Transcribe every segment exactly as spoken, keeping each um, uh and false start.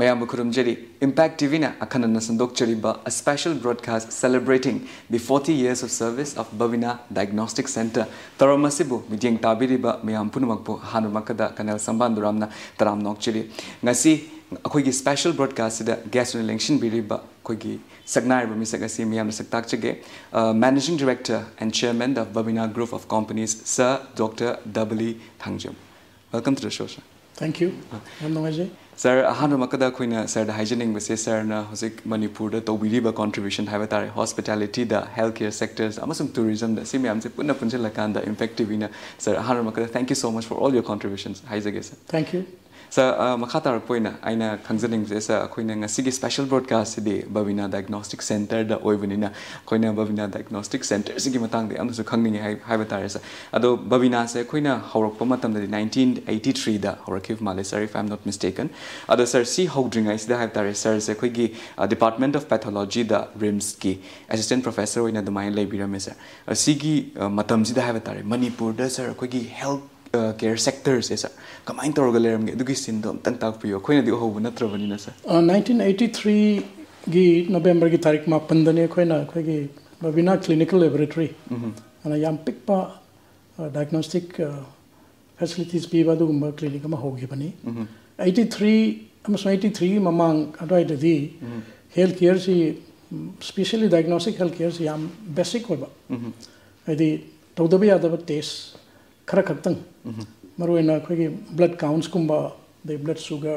ꯑꯌꯥꯝꯕ ꯈꯨꯔꯨꯝꯖꯔꯤ꯫ Impact T ꯚꯤꯅ ꯑꯈꯟꯅꯅ ꯁꯟꯗꯣꯛꯆꯔꯤꯕ A Special Broadcast Celebrating the Forty Years of Service of Bhavina Diagnostic Centre ꯊꯧꯔꯝ ꯑꯁꯤꯕꯨ ꯃꯤꯠꯌꯦꯡ ꯇꯥꯕꯤꯔꯤꯕ ꯃꯌꯥꯝ ꯄꯨꯝꯅꯃꯛꯄꯨ ꯑꯍꯥꯟꯕꯃꯛꯇꯗ ꯀꯔꯅꯦꯜ ꯁꯝꯕꯥꯟꯗꯨꯔꯥꯝꯅ ꯇꯔꯥꯝꯅ ꯑꯣꯛꯆꯔꯤ꯫ ꯉꯁꯤ ꯑꯩꯈꯣꯏꯒꯤ special broadcast ꯁꯤꯗ guest ꯑꯣꯏꯅ ꯂꯦꯡꯁꯤꯟꯕꯤꯔꯤꯕ ꯑꯩꯈꯣꯏꯒꯤ ꯁꯛꯅꯥꯏꯔꯕ ꯃꯤꯁꯛ ꯑꯁꯤ ꯃꯤꯌꯥꯝꯅ ꯁꯛ ꯇꯥꯛꯆꯒꯦ꯫ Uh, Managing Director and Chairman of Bhavina Group of Companies, Sir Doctor W. Thangjam. Welcome to the show, sir. Thank you. ꯌꯥꯝ ꯅꯨꯡꯉꯥꯏꯖꯩ꯫ Sir, ꯑꯍꯥꯟꯕꯃꯛꯇꯗ ꯑꯩꯈꯣꯏꯅ ꯁꯔꯗ ꯍꯥꯏꯖꯅꯤꯡꯕꯁꯦ, ꯁꯔꯅ ꯍꯧꯖꯤꯛ ꯃꯅꯤꯄꯨꯔꯗ ꯇꯧꯕꯤꯔꯤꯕ contribution ꯍꯥꯏꯕ ꯇꯥꯔꯦ, hospitality ꯗ, health care sectors ꯑꯃꯁꯨꯡ tourism ꯗ, ꯁꯤ ꯃꯌꯥꯝꯁꯦ ꯄꯨꯟꯅ ꯄꯨꯟꯁꯤꯜꯂꯀꯥꯟꯗ Impact ꯇꯤ ꯚꯤꯅ, sir, ꯑꯍꯥꯟꯕꯃꯛꯇꯗ thank you so much for all your contributions ꯍꯥꯏꯖꯒꯦ, sir. Thank you. Sir, ꯑ, ꯃꯈꯥ ꯇꯥꯔꯛꯄ ꯑꯣꯏꯅ ꯑꯩꯅ ꯈꯪꯖꯅꯤꯡꯕꯁꯦ, sir, ꯑꯩꯈꯣꯏꯅ ꯉꯁꯤꯒꯤ special broadcast ꯁꯤꯗꯤ ꯕꯕꯤꯅꯥ diagnostic centre ꯗ ꯑꯣꯏꯕꯅꯤꯅ, ꯑꯩꯈꯣꯏꯅ ꯕꯕꯤꯅꯥ diagnostic centre ꯁꯤꯒꯤ ꯃꯇꯥꯡꯗ ꯌꯥꯝꯅꯁꯨ ꯈꯪꯅꯤꯡꯉꯤ ꯍꯥꯏ-, ꯍꯥꯏꯕ ꯇꯥꯔꯦ, sir. ꯑꯗꯣ ꯕꯕꯤꯅꯥꯁꯦ ꯑꯩꯈꯣꯏꯅ ꯍꯧꯔꯛꯄ ꯃꯇꯝꯗꯗꯤ nineteen eighty three ꯗ ꯍꯧꯔꯛꯈꯤꯕ ꯃꯥꯜꯂꯦ, sir, if I am not mistaken. ꯑꯗꯣ, sir, ꯁꯤ ꯍꯧꯗ꯭ꯔꯤꯉꯩꯁꯤꯗ ꯍꯥꯏꯕ ꯇꯥꯔꯦ, sir ꯁꯦ ꯑꯩꯈꯣꯏꯒꯤ, ꯑ, Department of Pathology the, ꯔꯤꯝꯁꯀꯤ assistant professor ꯑꯣꯏꯅ ꯑꯗꯨꯃꯥꯏꯅ ꯂꯩꯕꯤꯔꯝꯃꯦ, sir. ꯑ, ꯁꯤꯒꯤ, ꯑ, ꯃꯇꯝꯁꯤꯗ ꯍꯥꯏꯕ ꯇꯥꯔꯦ, ꯃꯅꯤꯄꯨꯔꯗ, sir, ꯑꯩꯈꯣꯏꯒꯤ health, ꯑ, care sector ꯁꯦ, sir, ꯀꯃꯥꯏꯅ ꯇꯧꯔꯒ ꯂꯩꯔꯝꯒꯦ? ꯑꯗꯨꯒꯤ scene ꯗꯣ ꯑꯝꯇꯪ ꯇꯥꯛꯄꯤꯌꯨ, ꯑꯩꯈꯣꯏꯅꯗꯤ ꯎꯍꯧꯕ ꯅꯠꯇ꯭ꯔꯕꯅꯤꯅ, sir. ꯑ, nineteen eighty three ꯒꯤ November ꯒꯤ ꯇꯥꯔꯤꯛ ꯃꯥꯄꯟꯗꯅꯤ ꯑꯩꯈꯣꯏꯅ ꯑꯩꯈꯣꯏꯒꯤ ꯕꯕꯤꯅꯥ Clinical Laboratory ꯎꯝ꯫ ꯑꯅ ꯌꯥꯝ ꯄꯤꯛꯄ, ꯑ, diagnostic, ꯑ, facilities ꯄꯤꯕ ꯑꯗꯨꯒꯨꯝꯕ clinic ꯑꯃ ꯍꯧꯈꯤꯕꯅꯤ꯫ ꯎꯝ꯫ eighty three ꯑꯃꯁꯨꯡ eighty three ꯒꯤ ꯃꯃꯥꯡ ꯑꯗꯨꯋꯥꯏꯗꯗꯤ ꯎꯝ꯫ health care ꯁꯤ, ꯎꯝ, specially diagnostic health care ꯁꯤ ꯌꯥꯝ basic ꯑꯣꯏꯕ, ꯎꯝ꯫ ꯍꯥꯏꯗꯤ ꯇꯧꯗꯕ ꯌꯥꯗꯕ test ꯈꯔ ꯈꯛꯇꯪ, ꯎꯝ꯫ ꯃꯔꯨꯑꯣꯏꯅ ꯑꯩꯈꯣꯏꯒꯤ blood counts ꯀꯨꯝꯕ, ꯑꯗꯩ blood sugar,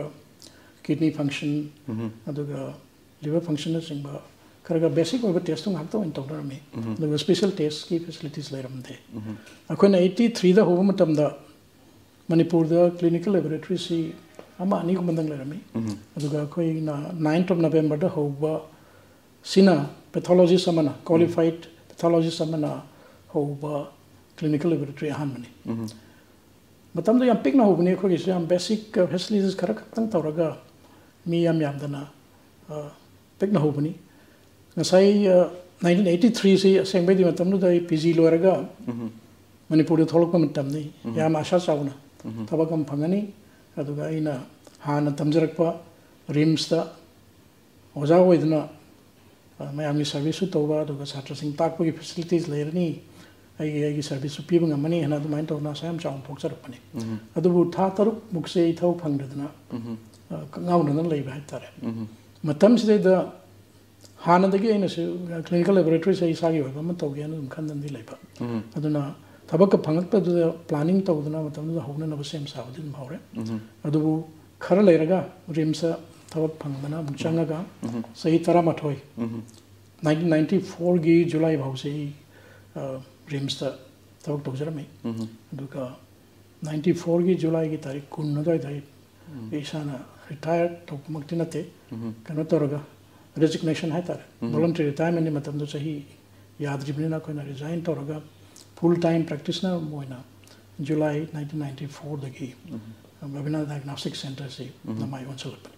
kidney function, ꯎꯝ꯫ ꯑꯗꯨꯒ liver function ꯅꯆꯤꯡꯕ ꯈꯔ ꯈꯔ basic ꯑꯣꯏꯕ test ꯇꯨ ꯉꯥꯛꯇ ꯑꯣꯏꯅ ꯇꯧꯅꯔꯝꯃꯤ꯫ ꯎꯝ꯫ ꯑꯗꯨꯒ special test ꯀꯤ facilities ꯂꯩꯔꯝꯗꯦ꯫ ꯎꯝ꯫ ꯑꯩꯈꯣꯏꯅ eighty three ꯗ ꯍꯧꯕ ꯃꯇꯝꯗ ꯃꯅꯤꯄꯨꯔꯗ clinical laboratory ꯁꯤ ꯑꯃ ꯑꯅꯤꯒꯨꯝꯕꯗꯪ ꯂꯩꯔꯝꯃꯤ꯫ ꯎꯝ꯫ ꯑꯗꯨꯒ ꯑꯩꯈꯣꯏꯅ ninth of November ꯗ ꯍꯧꯕ ꯁꯤꯅ pathologist ꯑꯃꯅ, qualified pathologist ꯑꯃꯅ ꯍꯧꯕ clinical laboratory ꯑꯍꯥꯟꯕꯅꯤ꯫ ꯎꯝ꯫ ꯃꯇꯝꯗꯨ ꯌꯥꯝ ꯄꯤꯛꯅ ꯍꯧꯕꯅꯤ, ꯑꯩꯈꯣꯏꯒꯤꯁꯨ ꯌꯥꯝ basic, ꯑ, facilities ꯈꯔ ꯈꯛꯇꯪ ꯇꯧꯔꯒ ꯃꯤ ꯌꯥꯝ ꯌꯥꯝꯗꯅ, ꯑ, ꯄꯤꯛꯅ ꯍꯧꯕꯅꯤ꯫ ꯉꯁꯥꯏ, ꯑ, nineteen eighty three ꯁꯤ ꯑꯁꯦꯡꯕꯩꯗꯤ ꯃꯇꯝꯗꯨꯗ ꯑꯩ P G ꯂꯣꯏꯔꯒ ꯎꯝ꯫ ꯃꯅꯤꯄꯨꯔꯗ ꯊꯣꯛꯂꯛꯄ ꯃꯇꯝꯅꯤ꯫ ꯎꯝ꯫ ꯌꯥꯝ ꯑꯥꯁꯥ ꯆꯥꯎꯅ ꯎꯝ꯫ ꯊꯕꯛ ꯑꯃ ꯐꯪꯒꯅꯤ꯫ ꯑꯗꯨꯒ ꯑꯩꯅ ꯍꯥꯟꯅ ꯇꯝꯖꯔꯛꯄ ꯔꯤꯝꯁꯇ ꯑꯣꯖꯥ ꯑꯣꯏꯗꯨꯅ, ꯑ, ꯃꯌꯥꯝꯒꯤ ꯁꯥꯔꯚꯤꯁꯁꯨ ꯇꯧꯕ, ꯑꯗꯨꯒ ꯁꯥꯇ꯭ꯔꯁꯤꯡ ꯇꯥꯛꯄꯒꯤ ꯐꯦꯁꯤꯂꯤꯇꯤꯁ ꯂꯩꯔꯅꯤ, ꯑꯩꯒꯤ, ꯑꯩꯒꯤ ꯁꯥꯔꯚꯤꯁꯁꯨ ꯄꯤꯕ ꯉꯝꯃꯅꯤ ꯍꯥꯏꯅ ꯑꯗꯨꯃꯥꯏꯅ ꯇꯧꯗꯅ ꯑꯁꯥ ꯌꯥꯝ ꯆꯥꯎꯅ ꯄꯣꯛꯆꯔꯛꯄꯅꯤ꯫ ꯑꯗꯨꯕꯨ ꯊꯥ ꯇꯔꯨꯛ ꯃꯨꯛꯁꯦ ꯑꯩ ꯊꯕꯛ ꯐꯪꯗꯗꯅ, ꯑ, ꯀ-, ꯉꯥꯎꯅꯗꯅ ꯂꯩꯕ ꯍꯥꯏꯇꯥꯔꯦ꯫ ꯃꯇꯝꯁꯤꯗꯩꯗ ꯍꯥꯟꯅꯗꯒꯤ ꯑꯩꯅꯁꯨ clinical laboratories ꯑꯩ ꯏꯁꯥꯒꯤ ꯑꯣꯏꯕ ꯑꯃ ꯇꯧꯒꯦꯅ ꯑꯗꯨꯝ ꯈꯟꯗꯅꯗꯤ ꯂꯩꯕ꯫ ꯑꯗꯨꯅ ꯊꯕꯛꯀ ꯐꯪꯉꯛꯇꯕꯗꯨꯗ planning ꯇꯧꯗꯅ ꯃꯇꯝꯗꯨꯗ ꯍꯧꯅꯅꯕ ꯁꯦꯝ ꯁꯥꯕꯗꯤ ꯑꯗꯨꯝ ꯍꯧꯔꯦ꯫ ꯑꯗꯨꯕꯨ ꯈꯔ ꯂꯩꯔꯒ ꯔꯤꯝꯁꯇ ꯊꯕꯛ ꯐꯪꯗꯅ ꯑꯃꯨꯛ ꯆꯪꯉꯒ ꯆꯍꯤ ꯇꯔꯥꯃꯥꯊꯣꯏ, nineteen ninety fourꯒꯤ July ꯐꯥꯎꯁꯦ ꯑꯩ, ꯑ, ꯔꯤꯝꯁꯇ ꯊꯕꯛ ꯇꯧꯖꯔꯝꯃꯤ꯫ ꯑꯗꯨꯒ ninety fourꯒꯤ Julyꯒꯤ ꯇꯥꯔꯤꯛ ꯀꯨꯟ ꯑꯗꯨꯋꯥꯏꯗ ꯑꯩ ꯏꯁꯥꯅ retire ꯇꯧꯕꯃꯛꯇꯤ ꯅꯠꯇꯦ, ꯀꯩꯅꯣ ꯇꯧꯔꯒ resignation ꯍꯥꯏꯇꯥꯔꯦ, voluntary retirementꯅꯤ꯫ ꯃꯇꯝꯗꯨ ꯆꯍꯤ ꯌꯥꯗ꯭ꯔꯤꯕꯅꯤꯅ ꯑꯩꯈꯣꯏꯅ resign ꯇꯧꯔꯒ full time practitioner ꯑꯃ ꯑꯣꯏꯅ July nineteen ninety fourꯗꯒꯤ Babina Diagnostic Centreꯁꯤ ꯅꯃꯥꯏ ꯑꯣꯟꯁꯤꯜꯂꯛꯄꯅꯤ꯫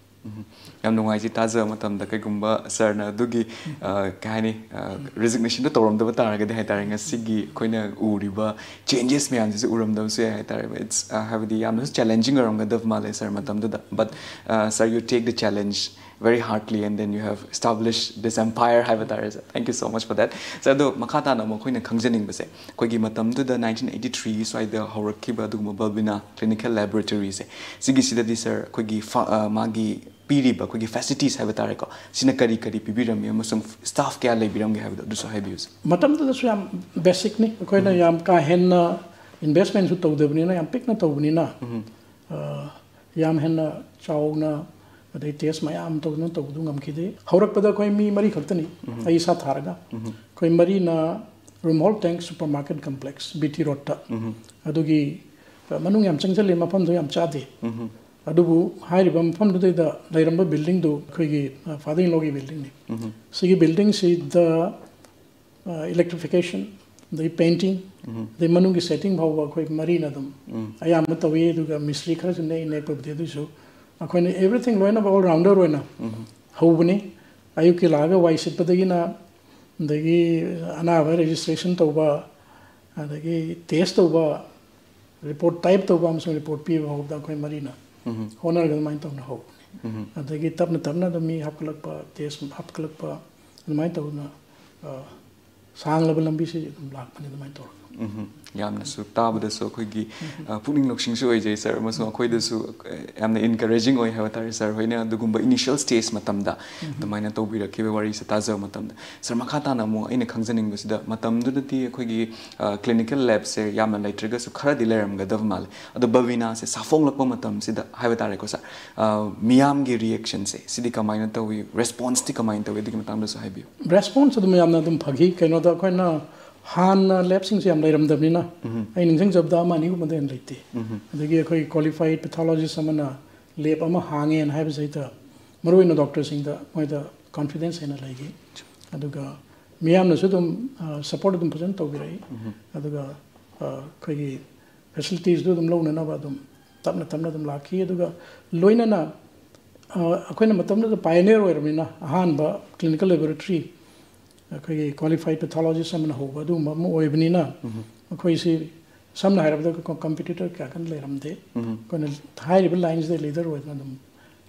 ꯌꯥꯝ ꯅꯨꯡꯉꯥꯏꯖꯩ ꯇꯥꯖꯕ ꯃꯇꯝꯗ꯫ ꯀꯩꯒꯨꯝꯕ ꯁꯥꯔꯅ ꯑꯗꯨꯒꯤ, ꯑ, ꯀꯩ ꯍꯥꯏꯅꯤ, ꯑ, resignationꯗꯣ ꯇꯧꯔꯝꯗꯕ ꯇꯥꯔꯒꯗꯤ ꯍꯥꯏꯇꯥꯔꯦ, ꯉꯁꯤꯒꯤ ꯑꯩꯈꯣꯏꯅ ꯎꯔꯤꯕ changes ꯃꯌꯥꯝꯁꯤꯁꯨ ꯎꯔꯝꯗꯕꯁꯨ ꯌꯥꯏ ꯍꯥꯏꯇꯥꯔꯦ꯫ It's, ꯑ, ꯍꯥꯏꯕꯗꯤ ꯌꯥꯝꯅꯁꯨ challenging ꯑꯣꯏꯔꯝꯒꯗꯕ ꯃꯥꯜꯂꯦ ꯁꯥꯔ ꯃꯇꯝꯗꯨꯗ, but, ꯑ, sir, you take the challenge very heartily and then you have established this empire ꯍꯥꯏꯕ ꯇꯥꯔꯦ ꯁꯥꯔ꯫ Thank you so much for that ꯁꯥꯔ꯫ ꯑꯗꯣ ꯃꯈꯥ ꯇꯥꯅ ꯑꯃꯨꯛ ꯑꯩꯈꯣꯏꯅ ꯈꯪꯖꯅꯤꯡꯕꯁꯦ, ꯑꯩꯈꯣꯏꯒꯤ ꯃꯇꯝꯗꯨꯗ nineteen eighty three ꯁ꯭ꯋꯥꯏꯗ ꯍꯧꯔꯛꯈꯤꯕ ꯑꯗꯨꯒꯨꯝꯕ Babina Clinical Laboratoryꯁꯦ, ꯁꯤꯒꯤꯁꯤꯗꯗꯤ ꯁꯥꯔ ꯑꯩꯈꯣꯏꯒꯤ ꯐ-, ꯑ, ꯃꯥꯒꯤ ꯄꯤꯔꯤꯕ ꯑꯩꯈꯣꯏꯒꯤ facilities ꯍꯥꯏꯕ ꯇꯥꯔꯦꯀꯣ, ꯁꯤꯅ ꯀꯔꯤ ꯀꯔꯤ ꯄꯤꯕꯤꯔꯝꯃꯤ ꯑꯃꯁꯨꯡ staff ꯀꯌꯥ ꯂꯩꯕꯤꯔꯝꯒꯦ ꯍꯥꯏꯕꯗꯣ ꯑꯗꯨꯁꯨ ꯍꯥꯏꯕꯤꯌꯨ ꯁꯥꯔ꯫ ꯃꯇꯝꯗꯨꯗꯁꯨ ꯌꯥꯝ basicꯅꯤ, ꯑꯩꯈꯣꯏꯅ ꯌꯥꯝ ꯀꯥ ꯍꯦꯟꯅ investmentꯁꯨ ꯇꯧꯗꯕꯅꯤꯅ, ꯌꯥꯝ ꯄꯤꯛꯅ ꯇꯧꯕꯅꯤꯅ, ꯑ, ꯌꯥꯝ ꯍꯦꯟꯅ ꯆꯥꯎꯅ ꯑꯗꯩ test ꯃꯌꯥꯝ ꯇꯧꯗꯅ ꯇꯧꯕꯗꯨ ꯉꯝꯈꯤꯗꯦ꯫ ꯍꯧꯔꯛꯄꯗ ꯑꯩꯈꯣꯏ ꯃꯤ ꯃꯔꯤ ꯈꯛꯇꯅꯤ, ꯑꯩ ꯏꯁꯥ ꯊꯥꯔꯒ꯫ ꯑꯩꯈꯣꯏ ꯃꯔꯤꯅ Rumhol Tank Supermarket Complex, B T Roadꯇ, ꯑꯗꯨꯒꯤ, ꯑ, ꯃꯅꯨꯡ ꯌꯥꯝ ꯆꯪꯁꯤꯜꯂꯤ, ꯃꯐꯝꯗꯣ ꯌꯥꯝ ꯆꯥꯗꯦ꯫ ꯑꯗꯨꯕꯨ ꯍꯥꯏꯔꯤꯕ ꯃꯐꯝꯗꯨꯗꯩꯗ ꯂꯩꯔꯝꯕ buildingꯗꯨ ꯑꯩꯈꯣꯏꯒꯤ, ꯑ, father-in-lawꯒꯤ buildingꯅꯤ꯫ ꯁꯤꯒꯤ buildingꯁꯤꯗ, ꯑ, electrification, ꯑꯗꯩ painting, ꯑꯗꯩ ꯃꯅꯨꯡꯒꯤ setting ꯐꯥꯎꯕ ꯑꯩꯈꯣꯏ ꯃꯔꯤꯅ ꯑꯗꯨꯝ ꯑꯌꯥꯝꯕ ꯇꯧꯏ꯫ ꯑꯗꯨꯒ ꯃꯤꯁꯇ꯭ꯔꯤ ꯈꯔꯁꯨ ꯅꯦꯛꯏ, ꯅꯦꯛꯄꯕꯨꯗꯤ꯫ ꯑꯗꯨꯁꯨ ꯑꯩꯈꯣꯏꯅ everything ꯂꯣꯏꯅꯃꯛ all rounder ꯑꯣꯏꯅ ꯍꯧꯕꯅꯤ꯫ ꯑꯌꯨꯛꯀꯤ ꯂꯥꯛꯑꯒ ꯋꯥꯏ ꯁꯤꯠꯄꯗꯒꯤꯅ, ꯑꯗꯒꯤ ꯑꯅꯥꯕ registration ꯇꯧꯕ, ꯑꯗꯒꯤ test ꯇꯧꯕ, report type ꯇꯧꯕ ꯑꯃꯁꯨꯡ report ꯄꯤꯕ ꯐꯥꯎꯕꯗ ꯑꯩꯈꯣꯏ ꯃꯔꯤꯅ ꯍꯣꯠꯅꯔꯒ ꯑꯗꯨꯃꯥꯏꯅ ꯇꯧꯅ ꯍꯧꯕꯅꯤ꯫ ꯑꯗꯒꯤ ꯇꯞꯅ ꯇꯞꯅ ꯑꯗꯨꯝ ꯃꯤ ꯍꯥꯞꯀꯠꯂꯛꯄ, ꯇꯦꯁ ꯍꯥꯞꯀꯠꯂꯛꯄ, ꯑꯗꯨꯃꯥꯏꯅ ꯇꯧꯗꯅ, ꯑ, ꯁꯥꯡꯂꯕ ꯂꯝꯕꯤꯁꯤ ꯑꯗꯨꯝ ꯂꯥꯛꯄꯅꯤ ꯑꯗꯨꯃꯥꯏꯅ ꯇꯧꯔꯒ꯫ ꯎꯝ, ꯌꯥꯝꯅꯁꯨ ꯇꯥꯕꯗꯁꯨ ꯑꯩꯈꯣꯏꯒꯤ, ꯑ, ꯄꯨꯛꯅꯤꯡ ꯂꯧꯁꯤꯡꯁꯨ ꯑꯣꯏꯖꯩ ꯁꯥꯔ, ꯑꯃꯁꯨꯡ ꯑꯩꯈꯣꯏꯗꯁꯨ, ꯑ, ꯌꯥꯝꯅ encouraging ꯑꯣꯏ ꯍꯥꯏꯕ ꯇꯥꯔꯦ ꯁꯥꯔ ꯍꯣꯏꯅ ꯑꯗꯨꯒꯨꯝꯕ initial stage ꯃꯇꯝꯗ ꯑꯗꯨꯃꯥꯏꯅ ꯇꯧꯕꯤꯔꯛꯈꯤꯕ ꯋꯥꯔꯤꯁꯦ ꯇꯥꯖꯕ ꯃꯇꯝꯗ꯫ ꯁꯥꯔ, ꯃꯈꯥ ꯇꯥꯅ ꯑꯃꯨꯛ ꯑꯩꯅ ꯈꯪꯖꯅꯤꯡꯕꯁꯤꯗ, ꯃꯇꯝꯗꯨꯗꯗꯤ ꯑꯩꯈꯣꯏꯒꯤ, ꯑ, clinical labꯁꯦ ꯌꯥꯝꯅ ꯂꯩꯇ꯭ꯔꯒꯁꯨ ꯈꯔꯗꯤ ꯂꯩꯔꯝꯒꯗꯕ ꯃꯥꯜꯂꯦ꯫ ꯑꯗꯣ ꯕꯕꯤꯅꯥꯁꯦ ꯁꯥꯐꯣꯡꯂꯛꯄ ꯃꯇꯝꯁꯤꯗ ꯍꯥꯏꯕ ꯇꯥꯔꯦꯀꯣ ꯁꯥꯔ, ꯑ, ꯃꯤꯌꯥꯝꯒꯤ reactionꯁꯦ ꯁꯤꯗꯤ ꯀꯃꯥꯏꯅ ꯇꯧꯏ, responseꯇꯤ ꯀꯃꯥꯏꯅ ꯇꯧꯏ, ꯑꯗꯨꯒꯤ ꯃꯇꯥꯡꯗꯁꯨ ꯍꯥꯏꯕꯤꯌꯨ꯫ Response ꯑꯗꯨꯝ ꯌꯥꯝꯅ ꯑꯗꯨꯝ ꯐꯈꯤ꯫ ꯀꯩꯅꯣꯗ ꯑꯩꯈꯣꯏꯅ ꯍꯥꯟꯅ labꯁꯤꯡꯁꯦ ꯌꯥꯝ ꯂꯩꯔꯝꯗꯕꯅꯤꯅ, ꯑꯩ ꯅꯤꯡꯁꯤꯡꯖꯕꯗ ꯑꯃ ꯑꯅꯤꯒꯨꯝꯕꯗ ꯍꯦꯟꯅ ꯂꯩꯇꯦ꯫ ꯑꯗꯒꯤ ꯑꯩꯈꯣꯏ qualified pathologist ꯑꯃꯅ lab ꯑꯃ ꯍꯥꯡꯉꯦꯅ ꯍꯥꯏꯕꯁꯤꯗ ꯃꯔꯨꯑꯣꯏꯅ doctorꯁꯤꯡꯗ ꯃꯣꯏꯗ confidence ꯍꯦꯟꯅ ꯂꯩꯈꯤ꯫ ꯑꯗꯨꯒ ꯃꯤꯌꯥꯝꯅꯁꯨ ꯑꯗꯨꯝ, ꯑ, support ꯑꯗꯨꯝ ꯐꯖꯅ ꯇꯧꯕꯤꯔꯛꯏ꯫ ꯑꯗꯨꯒ, ꯑ, ꯑꯩꯈꯣꯏꯒꯤ facilitiesꯗꯨ ꯑꯗꯨꯝ ꯂꯧꯅꯅꯕ ꯑꯗꯨꯝ ꯇꯞꯅ ꯇꯞꯅ ꯑꯗꯨꯝ ꯂꯥꯛꯈꯤ꯫ ꯑꯗꯨꯒ ꯂꯣꯏꯅꯅ, ꯑ, ꯑꯩꯈꯣꯏꯅ ꯃꯇꯝꯗꯨꯗ pioneer ꯑꯣꯏꯔꯕꯅꯤꯅ, ꯑꯍꯥꯟꯕ clinical laboratory ꯑꯩꯈꯣꯏꯒꯤ qualified pathologist ꯑꯃꯅ ꯍꯧꯕ ꯑꯗꯨꯒꯨꯝꯕ ꯑꯃ ꯑꯣꯏꯕꯅꯤꯅ, ꯑꯩꯈꯣꯏꯁꯤ ꯁꯝꯅ ꯍꯥꯏꯔꯕꯗ ꯀꯣ-, competitor ꯀꯌꯥ ꯀꯟꯅ ꯂꯩꯔꯝꯗꯦ꯫ ꯑꯩꯈꯣꯏꯅ ꯍꯥꯏꯔꯤꯕ lineꯁꯤꯗ leader ꯑꯣꯏꯗꯅ ꯑꯗꯨꯝ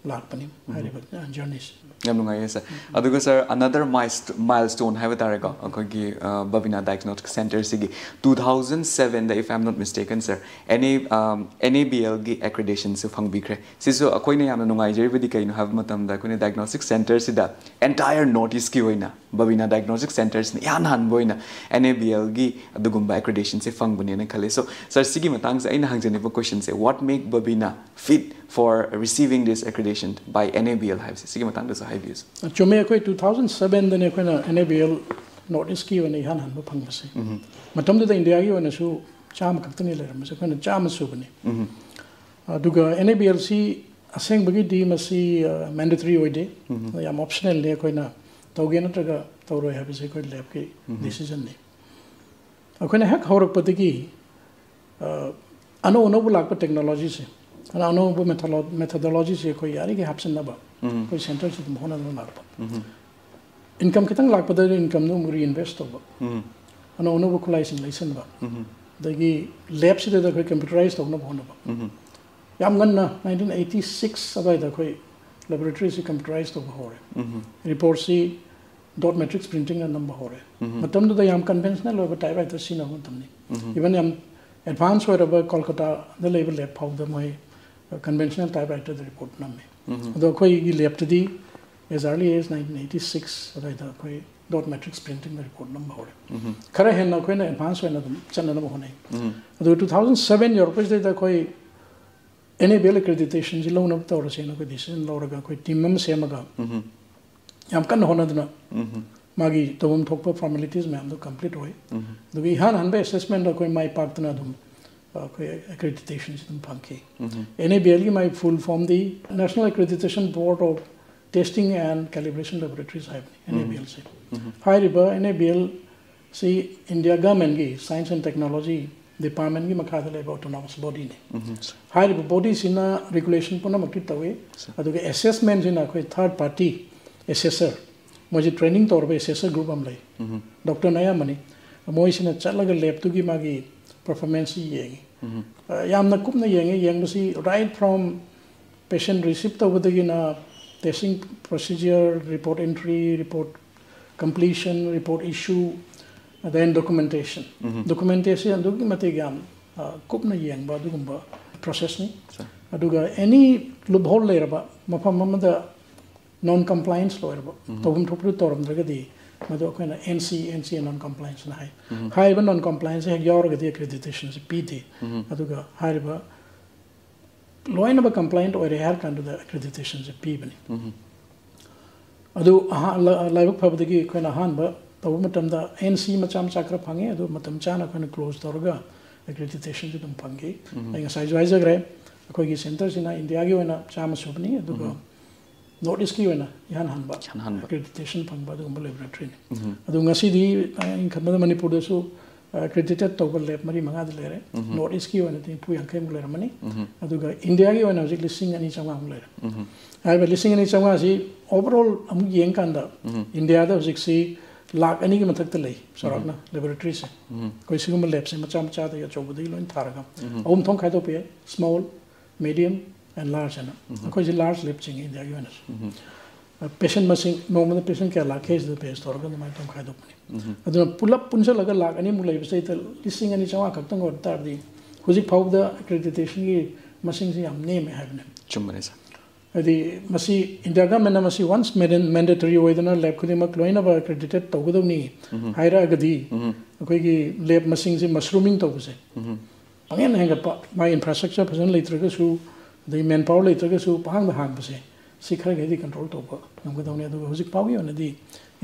ꯂꯥꯛꯄꯅꯤ ꯍꯥꯏꯔꯤꯕ, ꯑ, journeyꯁꯤ꯫ ꯌꯥꯝ ꯅꯨꯡꯉꯥꯏꯌꯦ ꯁꯥꯔ꯫ ꯑꯗꯨꯒ ꯁꯥꯔ, another milest-, milestone ꯍꯥꯏꯕ ꯇꯥꯔꯦꯀꯣ, ꯑꯩꯈꯣꯏꯒꯤ, ꯑ, ꯕꯕꯤꯅꯥ diagnostic centreꯁꯤꯒꯤ two thousand sevenꯗ, if I am not mistaken sir, NA, ꯑꯝ, NABLꯒꯤ accreditation ꯁꯨ ꯐꯪꯕꯤꯈ꯭ꯔꯦ꯫ ꯁꯤꯁꯨ ꯑꯩꯈꯣꯏꯅ ꯌꯥꯝꯅ ꯅꯨꯡꯉꯥꯏꯖꯔꯤꯕꯗꯤ ꯀꯩꯅꯣ ꯍꯥꯏꯕ ꯃꯇꯝꯗ, ꯑꯩꯈꯣꯏꯅ diagnostic centreꯁꯤꯗ entire North Eastꯀꯤ ꯑꯣꯏꯅ ꯕꯕꯤꯅꯥ diagnostic centreꯁꯤꯅ ꯏꯍꯥꯟ ꯍꯥꯟꯕ ꯑꯣꯏꯅ NABLꯒꯤ ꯑꯗꯨꯒꯨꯝꯕ accreditation ꯁꯦ ꯐꯪꯕꯅꯦꯅ ꯈꯜꯂꯤ꯫ So ꯁꯥꯔ, ꯁꯤꯒꯤ ꯃꯇꯥꯡꯁꯦ ꯑꯩꯅ ꯍꯪꯖꯅꯤꯡꯕ questionꯁꯦ, what make Babina fit for receiving this accreditation by NABL ꯍꯥꯏꯕꯁꯦ, ꯁꯤꯒꯤ ꯃꯇꯥꯡꯗꯁꯨ ꯍꯥꯏꯕꯤꯌꯨ ꯁꯥꯔ꯫ ꯆꯨꯝꯃꯦ, ꯑꯩꯈꯣꯏ two thousand sevenꯗꯅꯦ ꯑꯩꯈꯣꯏꯅ NABL North Eastꯀꯤ ꯑꯣꯏꯅ ꯏꯍꯥꯟ ꯍꯥꯟꯕ ꯐꯪꯕꯁꯦ꯫ ꯃꯇꯝꯗꯨꯗ ꯏꯟꯗꯤꯌꯥꯒꯤ ꯑꯣꯏꯅꯁꯨ ꯆꯥꯝꯃ ꯈꯛꯇꯅꯤ ꯂꯩꯔꯝꯕꯁꯦ, ꯑꯩꯈꯣꯏꯅ ꯆꯥꯝꯃ ꯁꯨꯕꯅꯤ꯫ ꯑꯗꯨꯒ NABLꯁꯤ ꯑꯁꯦꯡꯕꯒꯤꯗꯤ ꯃꯁꯤ, ꯑ, mandatory ꯑꯣꯏꯗꯦ꯫ ꯌꯥꯝ optionalꯅꯤ, ꯑꯩꯈꯣꯏꯅ ꯇꯧꯒꯦ ꯅꯠꯇ꯭ꯔꯒ ꯇꯧꯔꯣꯏ ꯍꯥꯏꯕꯁꯤ ꯑꯩꯈꯣꯏ labꯀꯤ decisionꯅꯤ꯫ ꯑꯩꯈꯣꯏꯅ ꯍꯦꯛ ꯍꯧꯔꯛꯄꯗꯒꯤ, ꯑ, ꯑꯅꯧ ꯑꯅꯧꯕ ꯂꯥꯛꯄ technologyꯁꯦ, ꯑꯅꯧ ꯑꯅꯧꯕ metholo-, methodologyꯁꯦ ꯑꯩꯈꯣꯏ ꯌꯥꯔꯤꯈꯩ ꯍꯥꯞꯆꯤꯟꯅꯕ ꯑꯩꯈꯣꯏ centreꯁꯤ ꯑꯗꯨꯝ ꯍꯣꯠꯅꯗꯨꯅ ꯂꯥꯛꯄ꯫ Income ꯈꯤꯇꯪ ꯂꯥꯛꯄꯗ incomeꯗꯨ ꯑꯃꯨꯛ reinvest ꯇꯧꯕ, ꯑꯅꯧ ꯑꯅꯧꯕ ꯈꯨꯠꯂꯥꯏꯁꯤꯡ ꯂꯩꯁꯤꯟꯕ, ꯑꯗꯒꯤ labꯁꯤꯗ ꯑꯩꯈꯣꯏ computerize ꯇꯧꯅꯕ ꯍꯣꯠꯅꯕ꯫ ꯌꯥꯝ ꯉꯟꯅ nineteen eighty six ꯑꯗꯨꯋꯥꯏꯗ ꯑꯩꯈꯣꯏ ꯂꯦꯕꯣꯔꯦꯇꯔꯤꯁꯤ ꯀꯝꯄ꯭ꯌꯨꯇꯔꯥꯏꯁ ꯇꯧꯕ ꯍꯧꯔꯦ꯫ ꯔꯤꯄꯣꯔꯠꯁꯤ ꯗꯣꯠ ꯃꯦꯇ꯭ꯔꯤꯛꯁ ꯄ꯭ꯔꯤꯟꯇꯤꯡꯅ ꯅꯝꯕ ꯍꯧꯔꯦ꯫ ꯃꯇꯝꯗꯨꯗ ꯌꯥꯝ ꯀꯟꯚꯦꯟꯁꯅꯦꯜ ꯑꯣꯏꯕ ꯇꯥꯏꯞ ꯔꯥꯏꯇꯔ ꯁꯤꯖꯤꯟꯅꯕ ꯃꯇꯝꯅꯤ꯫ ꯏꯚꯟ ꯌꯥꯝ ꯑꯦꯗꯚꯥꯟꯁ ꯑꯣꯏꯔꯕ ꯀꯣꯜꯀꯇꯥꯗ ꯂꯩꯕ ꯂꯦꯕ ꯐꯥꯎꯗ ꯃꯣꯏ ꯀꯟꯚꯦꯟꯁꯅꯦꯜ ꯇꯥꯏꯞ ꯔꯥꯏꯇꯔꯗ ꯔꯤꯄꯣꯔꯠ ꯅꯝꯃꯤ꯫ ꯑꯗꯣ ꯑꯩꯈꯣꯏꯒꯤ ꯂꯦꯕꯇꯗꯤ as early as nineteen eighty six ꯑꯗꯨꯋꯥꯏꯗ ꯑꯩꯈꯣꯏ ꯗꯣꯠ ꯃꯦꯇ꯭ꯔꯤꯛꯁ ꯄ꯭ꯔꯤꯟꯇꯤꯡꯗ ꯔꯤꯄꯣꯔꯠ ꯅꯝꯕ ꯍꯧꯔꯦ꯫ ꯈꯔ ꯍꯦꯟꯅ ꯑꯩꯈꯣꯏꯅ ꯑꯦꯗꯚꯥꯟꯁ ꯑꯣꯏꯅ ꯑꯗꯨꯝ ꯆꯠꯅꯅꯕ ꯍꯣꯠꯅꯩ꯫ ꯑꯗꯨꯒ two thousand seven ꯌꯧꯔꯛꯄꯁꯤꯗꯩꯗ ꯑꯩꯈꯣꯏ N A B L accreditation ꯁꯤ ꯂꯧꯅꯕ ꯇꯧꯔꯁꯦꯅ ꯑꯩꯈꯣꯏ decision ꯂꯧꯔꯒ ꯑꯩꯈꯣꯏ ꯇꯤꯝ ꯑꯃ ꯁꯦꯝꯃꯒ ꯌꯥꯝ ꯀꯟꯅ ꯍꯣꯠꯅꯗꯅ ꯃꯥꯒꯤ ꯇꯧꯐꯝ ꯊꯣꯛꯄ formalities ꯃꯌꯥꯝꯗꯣ complete ꯑꯣꯏ꯫ ꯑꯗꯨꯒ ꯏꯍꯥꯟ ꯍꯥꯟꯕ assessment ꯑꯩꯈꯣꯏ ꯃꯥꯏ ꯄꯥꯛꯇꯅ ꯑꯗꯨꯝ ꯑꯩꯈꯣꯏ accreditation ꯁꯤ ꯑꯗꯨꯝ ꯐꯪꯈꯤ꯫ N A B L ꯒꯤ ꯃꯥꯏ full form D National Accreditation Board of Testing and Calibration Laboratories ꯍꯥꯏꯕꯅꯤ N A B L ꯁꯦ꯫ ꯍꯥꯏꯔꯤꯕ N A B L ꯁꯤ India government ꯀꯤ Science and Technology Department ꯀꯤ ꯃꯈꯥꯗ ꯂꯩꯕ autonomous body ꯅꯤ꯫ ꯍꯥꯏꯔꯤꯕ body ꯁꯤꯅ regulation ꯄꯨꯝꯅꯃꯛꯇꯤ ꯇꯧꯏ꯫ ꯑꯗꯨꯒ assessment ꯁꯤꯅ ꯑꯩꯈꯣꯏ third party assessor, ꯃꯣꯏꯁꯤ training ꯇꯧꯔꯕ assessor group ꯑꯃ ꯂꯩ꯫ ꯗꯣꯛꯇꯔꯅ ꯑꯌꯥꯝꯕꯅꯤ꯫ ꯃꯣꯏꯁꯤꯅ ꯆꯠꯂꯒ ꯂꯦꯕꯇꯨꯒꯤ ꯃꯥꯒꯤ performance ꯁꯤ ꯌꯦꯡꯉꯤ꯫ ꯑ, ꯌꯥꯝꯅ ꯀꯨꯞꯅ ꯌꯦꯡꯉꯤ꯫ ꯌꯦꯡꯕꯁꯤ right from patient receive ꯇꯧꯕꯗꯒꯤꯅ testing procedure, report entry, report completion, report issue, then documentation꯫ Documentation ꯑꯗꯨꯛꯀꯤ ꯃꯇꯤꯛ ꯌꯥꯝ, ꯑ, ꯀꯨꯞꯅ ꯌꯦꯡꯕ ꯑꯗꯨꯒꯨꯝꯕ process ꯅꯤ꯫ ꯑꯗꯨꯒ any loophole ꯂꯩꯔꯕ, ꯃꯐꯝ ꯑꯃꯗ non compliance ꯂꯩꯔꯕ, ꯇꯧꯐꯝ ꯊꯣꯛꯄꯗꯨ ꯇꯧꯔꯝꯗ꯭ꯔꯒꯗꯤ ꯃꯗꯨ ꯑꯩꯈꯣꯏꯅ N C, N C non compliance ꯅ ꯍꯥꯏ꯫ ꯍꯥꯏꯔꯤꯕ non compliance ꯁꯦ ꯍꯦꯛ ꯌꯥꯎꯔꯒꯗꯤ accreditation ꯁꯦ ꯄꯤꯗꯦ꯫ ꯑꯗꯨꯒ ꯍꯥꯏꯔꯤꯕ ꯂꯣꯏꯅꯃꯛ compliant ꯑꯣꯏꯔꯦ ꯍꯥꯏꯔ ꯀꯥꯟꯗꯨꯗ accreditation ꯁꯦ ꯄꯤꯕꯅꯤ꯫ ꯑꯗꯨ ꯑꯍꯥ-, ꯂ-, ꯂꯥꯏꯕꯛ ꯐꯕꯗꯒꯤ ꯑꯩꯈꯣꯏꯅ ꯑꯍꯥꯟꯕ ꯇꯧꯕ ꯃꯇꯝꯗ N C ꯃꯆꯥ ꯃꯆꯥ ꯈꯔ ꯐꯪꯉꯤ, ꯑꯗꯨ ꯃꯇꯝ ꯆꯥꯅ ꯑꯩꯈꯣꯏꯅ close ꯇꯧꯔꯒ accreditation ꯁꯦ ꯑꯗꯨꯝ ꯐꯪꯈꯤ꯫ ꯑꯩ ꯉꯁꯥꯏꯁꯨ ꯍꯥꯏꯖꯈ꯭ꯔꯦ, ꯑꯩꯈꯣꯏꯒꯤ center ꯁꯤꯅ India ꯒꯤ ꯑꯣꯏꯅ ꯆꯥꯝꯃ ꯁꯨꯕꯅꯤ, ꯑꯗꯨꯒ North East ꯀꯤ ꯑꯣꯏꯅ ꯏꯍꯥꯟ ꯍꯥꯟꯕ ꯏꯍꯥꯟ ꯍꯥꯟꯕ꯫ Accreditation ꯐꯪꯕ ꯑꯗꯨꯒꯨꯝꯕ laboratory ꯅꯤ꯫ ꯑꯗꯨ ꯉꯁꯤꯗꯤ ꯑꯩꯅ ꯈꯟꯕꯗ ꯃꯅꯤꯄꯨꯔꯗꯁꯨ, ꯑ, accredited ꯇꯧꯕ lab ꯃꯔꯤ ꯃꯉꯥꯗꯤ ꯂꯩꯔꯦ꯫ North East ꯀꯤ ꯑꯣꯏꯅꯗꯤ ꯅꯤꯐꯨ ꯌꯥꯡꯈꯩꯃꯨꯛ ꯂꯩꯔꯝꯃꯅꯤ꯫ ꯑꯗꯨꯒ India ꯒꯤ ꯑꯣꯏꯅ ꯍꯧꯖꯤꯛ ꯂꯤꯁꯤꯡ ꯑꯅꯤ ꯆꯥꯝꯃꯉꯥꯃꯨꯛ ꯂꯩꯔꯦ꯫ ꯍꯥꯏꯔꯤꯕ ꯂꯤꯁꯤꯡ ꯑꯅꯤ ꯆꯥꯝꯃꯉꯥꯁꯤ overall ꯑꯃꯨꯛ ꯌꯦꯡꯀꯥꯟꯗ India ꯗ ꯍꯧꯖꯤꯛꯁꯤ ꯂꯥꯛ ꯑꯅꯤꯒꯤ ꯃꯊꯛꯇ ꯂꯩ ꯆꯥꯎꯔꯥꯛꯅ laboratory ꯁꯦ꯫ ꯑꯩꯈꯣꯏ ꯁꯤꯒꯨꯝꯕ lab ꯁꯦ ꯃꯆꯥ ꯃꯆꯥꯗꯒꯤ ꯑꯆꯧꯕꯗꯒꯤ ꯂꯣꯏ ꯊꯥꯔꯒ ꯑꯍꯨꯝ ꯊꯣꯛꯅ ꯈꯥꯏꯗꯣꯛꯄ ꯌꯥꯏ: small, medium, ꯑꯦꯟ ꯂꯥꯔꯖ ꯍꯥꯏꯅ꯫ ꯑꯩꯈꯣꯏꯁꯤ ꯂꯥꯔꯖ ꯂꯦꯞ ꯆꯤꯡꯉꯤ ꯏꯟꯗꯤꯌꯥꯒꯤ ꯑꯣꯏꯅꯁꯨ꯫ ꯄꯦꯁꯦꯟ ꯃꯁꯤꯡ, ꯅꯣꯡꯃꯗ ꯄꯦꯁꯦꯟ ꯀꯌꯥ ꯂꯥꯛꯀꯦ ꯁꯤꯗ ꯕꯦꯁ ꯇꯧꯔꯒ ꯑꯗꯨꯃꯥꯏꯅ ꯇꯧꯔꯒ ꯈꯥꯏꯗꯣꯛꯄꯅꯤ꯫ ꯑꯗꯨꯅ ꯄꯨꯂꯞ ꯄꯨꯟꯁꯤꯜꯂꯒ ꯂꯥꯛ ꯑꯅꯤꯃꯨꯛ ꯂꯩꯕꯁꯤꯗꯩꯗ ꯂꯤꯁꯤꯡ ꯑꯅꯤ ꯆꯥꯝꯃꯉꯥ ꯈꯛꯇꯪ ꯑꯣꯏꯕ ꯇꯥꯔꯗꯤ, ꯍꯧꯖꯤꯛ ꯐꯥꯎꯕꯗ ꯑꯦꯀ꯭ꯔꯤꯗꯤꯇꯦꯁꯟꯒꯤ ꯃꯁꯤꯡꯁꯤ ꯌꯥꯝ ꯅꯦꯝꯃꯦ ꯍꯥꯏꯕꯅꯦ꯫ ꯆꯨꯝꯕꯅꯦ ꯁꯥꯔ꯫ ꯍꯥꯏꯗꯤ ꯃꯁꯤ ꯏꯟꯗꯤꯌꯥ ꯒꯃꯦꯟꯅ ꯃꯁꯤ ꯋꯥꯟꯁ ꯃꯦꯟꯗꯦꯇꯔꯤ ꯑꯣꯏꯗꯅ ꯂꯦꯞ ꯈꯨꯗꯤꯡꯃꯛ ꯂꯣꯏꯅꯃꯛ ꯑꯦꯀ꯭ꯔꯤꯗꯤꯇꯦꯠ ꯇꯧꯒꯗꯧꯅꯤ ꯍꯥꯏꯔꯛꯑꯒꯗꯤ, ꯑꯩꯈꯣꯏꯒꯤ ꯂꯦꯞ ꯃꯁꯤꯡꯁꯤ ꯃꯁꯔꯨꯃꯤꯡ ꯇꯧꯕꯁꯦ ꯄꯪꯍꯦꯟ ꯍꯦꯟꯒꯠꯄ, ꯃꯥꯒꯤ ꯏꯟꯐ꯭ꯔꯥꯁ꯭ꯇ꯭ꯔꯛꯆꯔ ꯐꯖꯅ ꯂꯩꯇ꯭ꯔꯒꯁꯨ, ꯑꯗꯩ ꯃꯦꯟ ꯄꯥꯋꯔ ꯂꯩꯇ꯭ꯔꯒꯁꯨ ꯄꯪꯍꯥꯡꯗ ꯍꯥꯡꯕꯁꯦ, ꯁꯤ ꯈꯔꯒꯩꯗꯤ ꯀꯟꯇ꯭ꯔꯣꯜ ꯇꯧꯕ ꯉꯝꯒꯗꯧꯅꯤ꯫ ꯑꯗꯨꯒ ꯍꯧꯖꯤꯛ ꯐꯥꯎꯒꯤ ꯑꯣꯏꯅꯗꯤ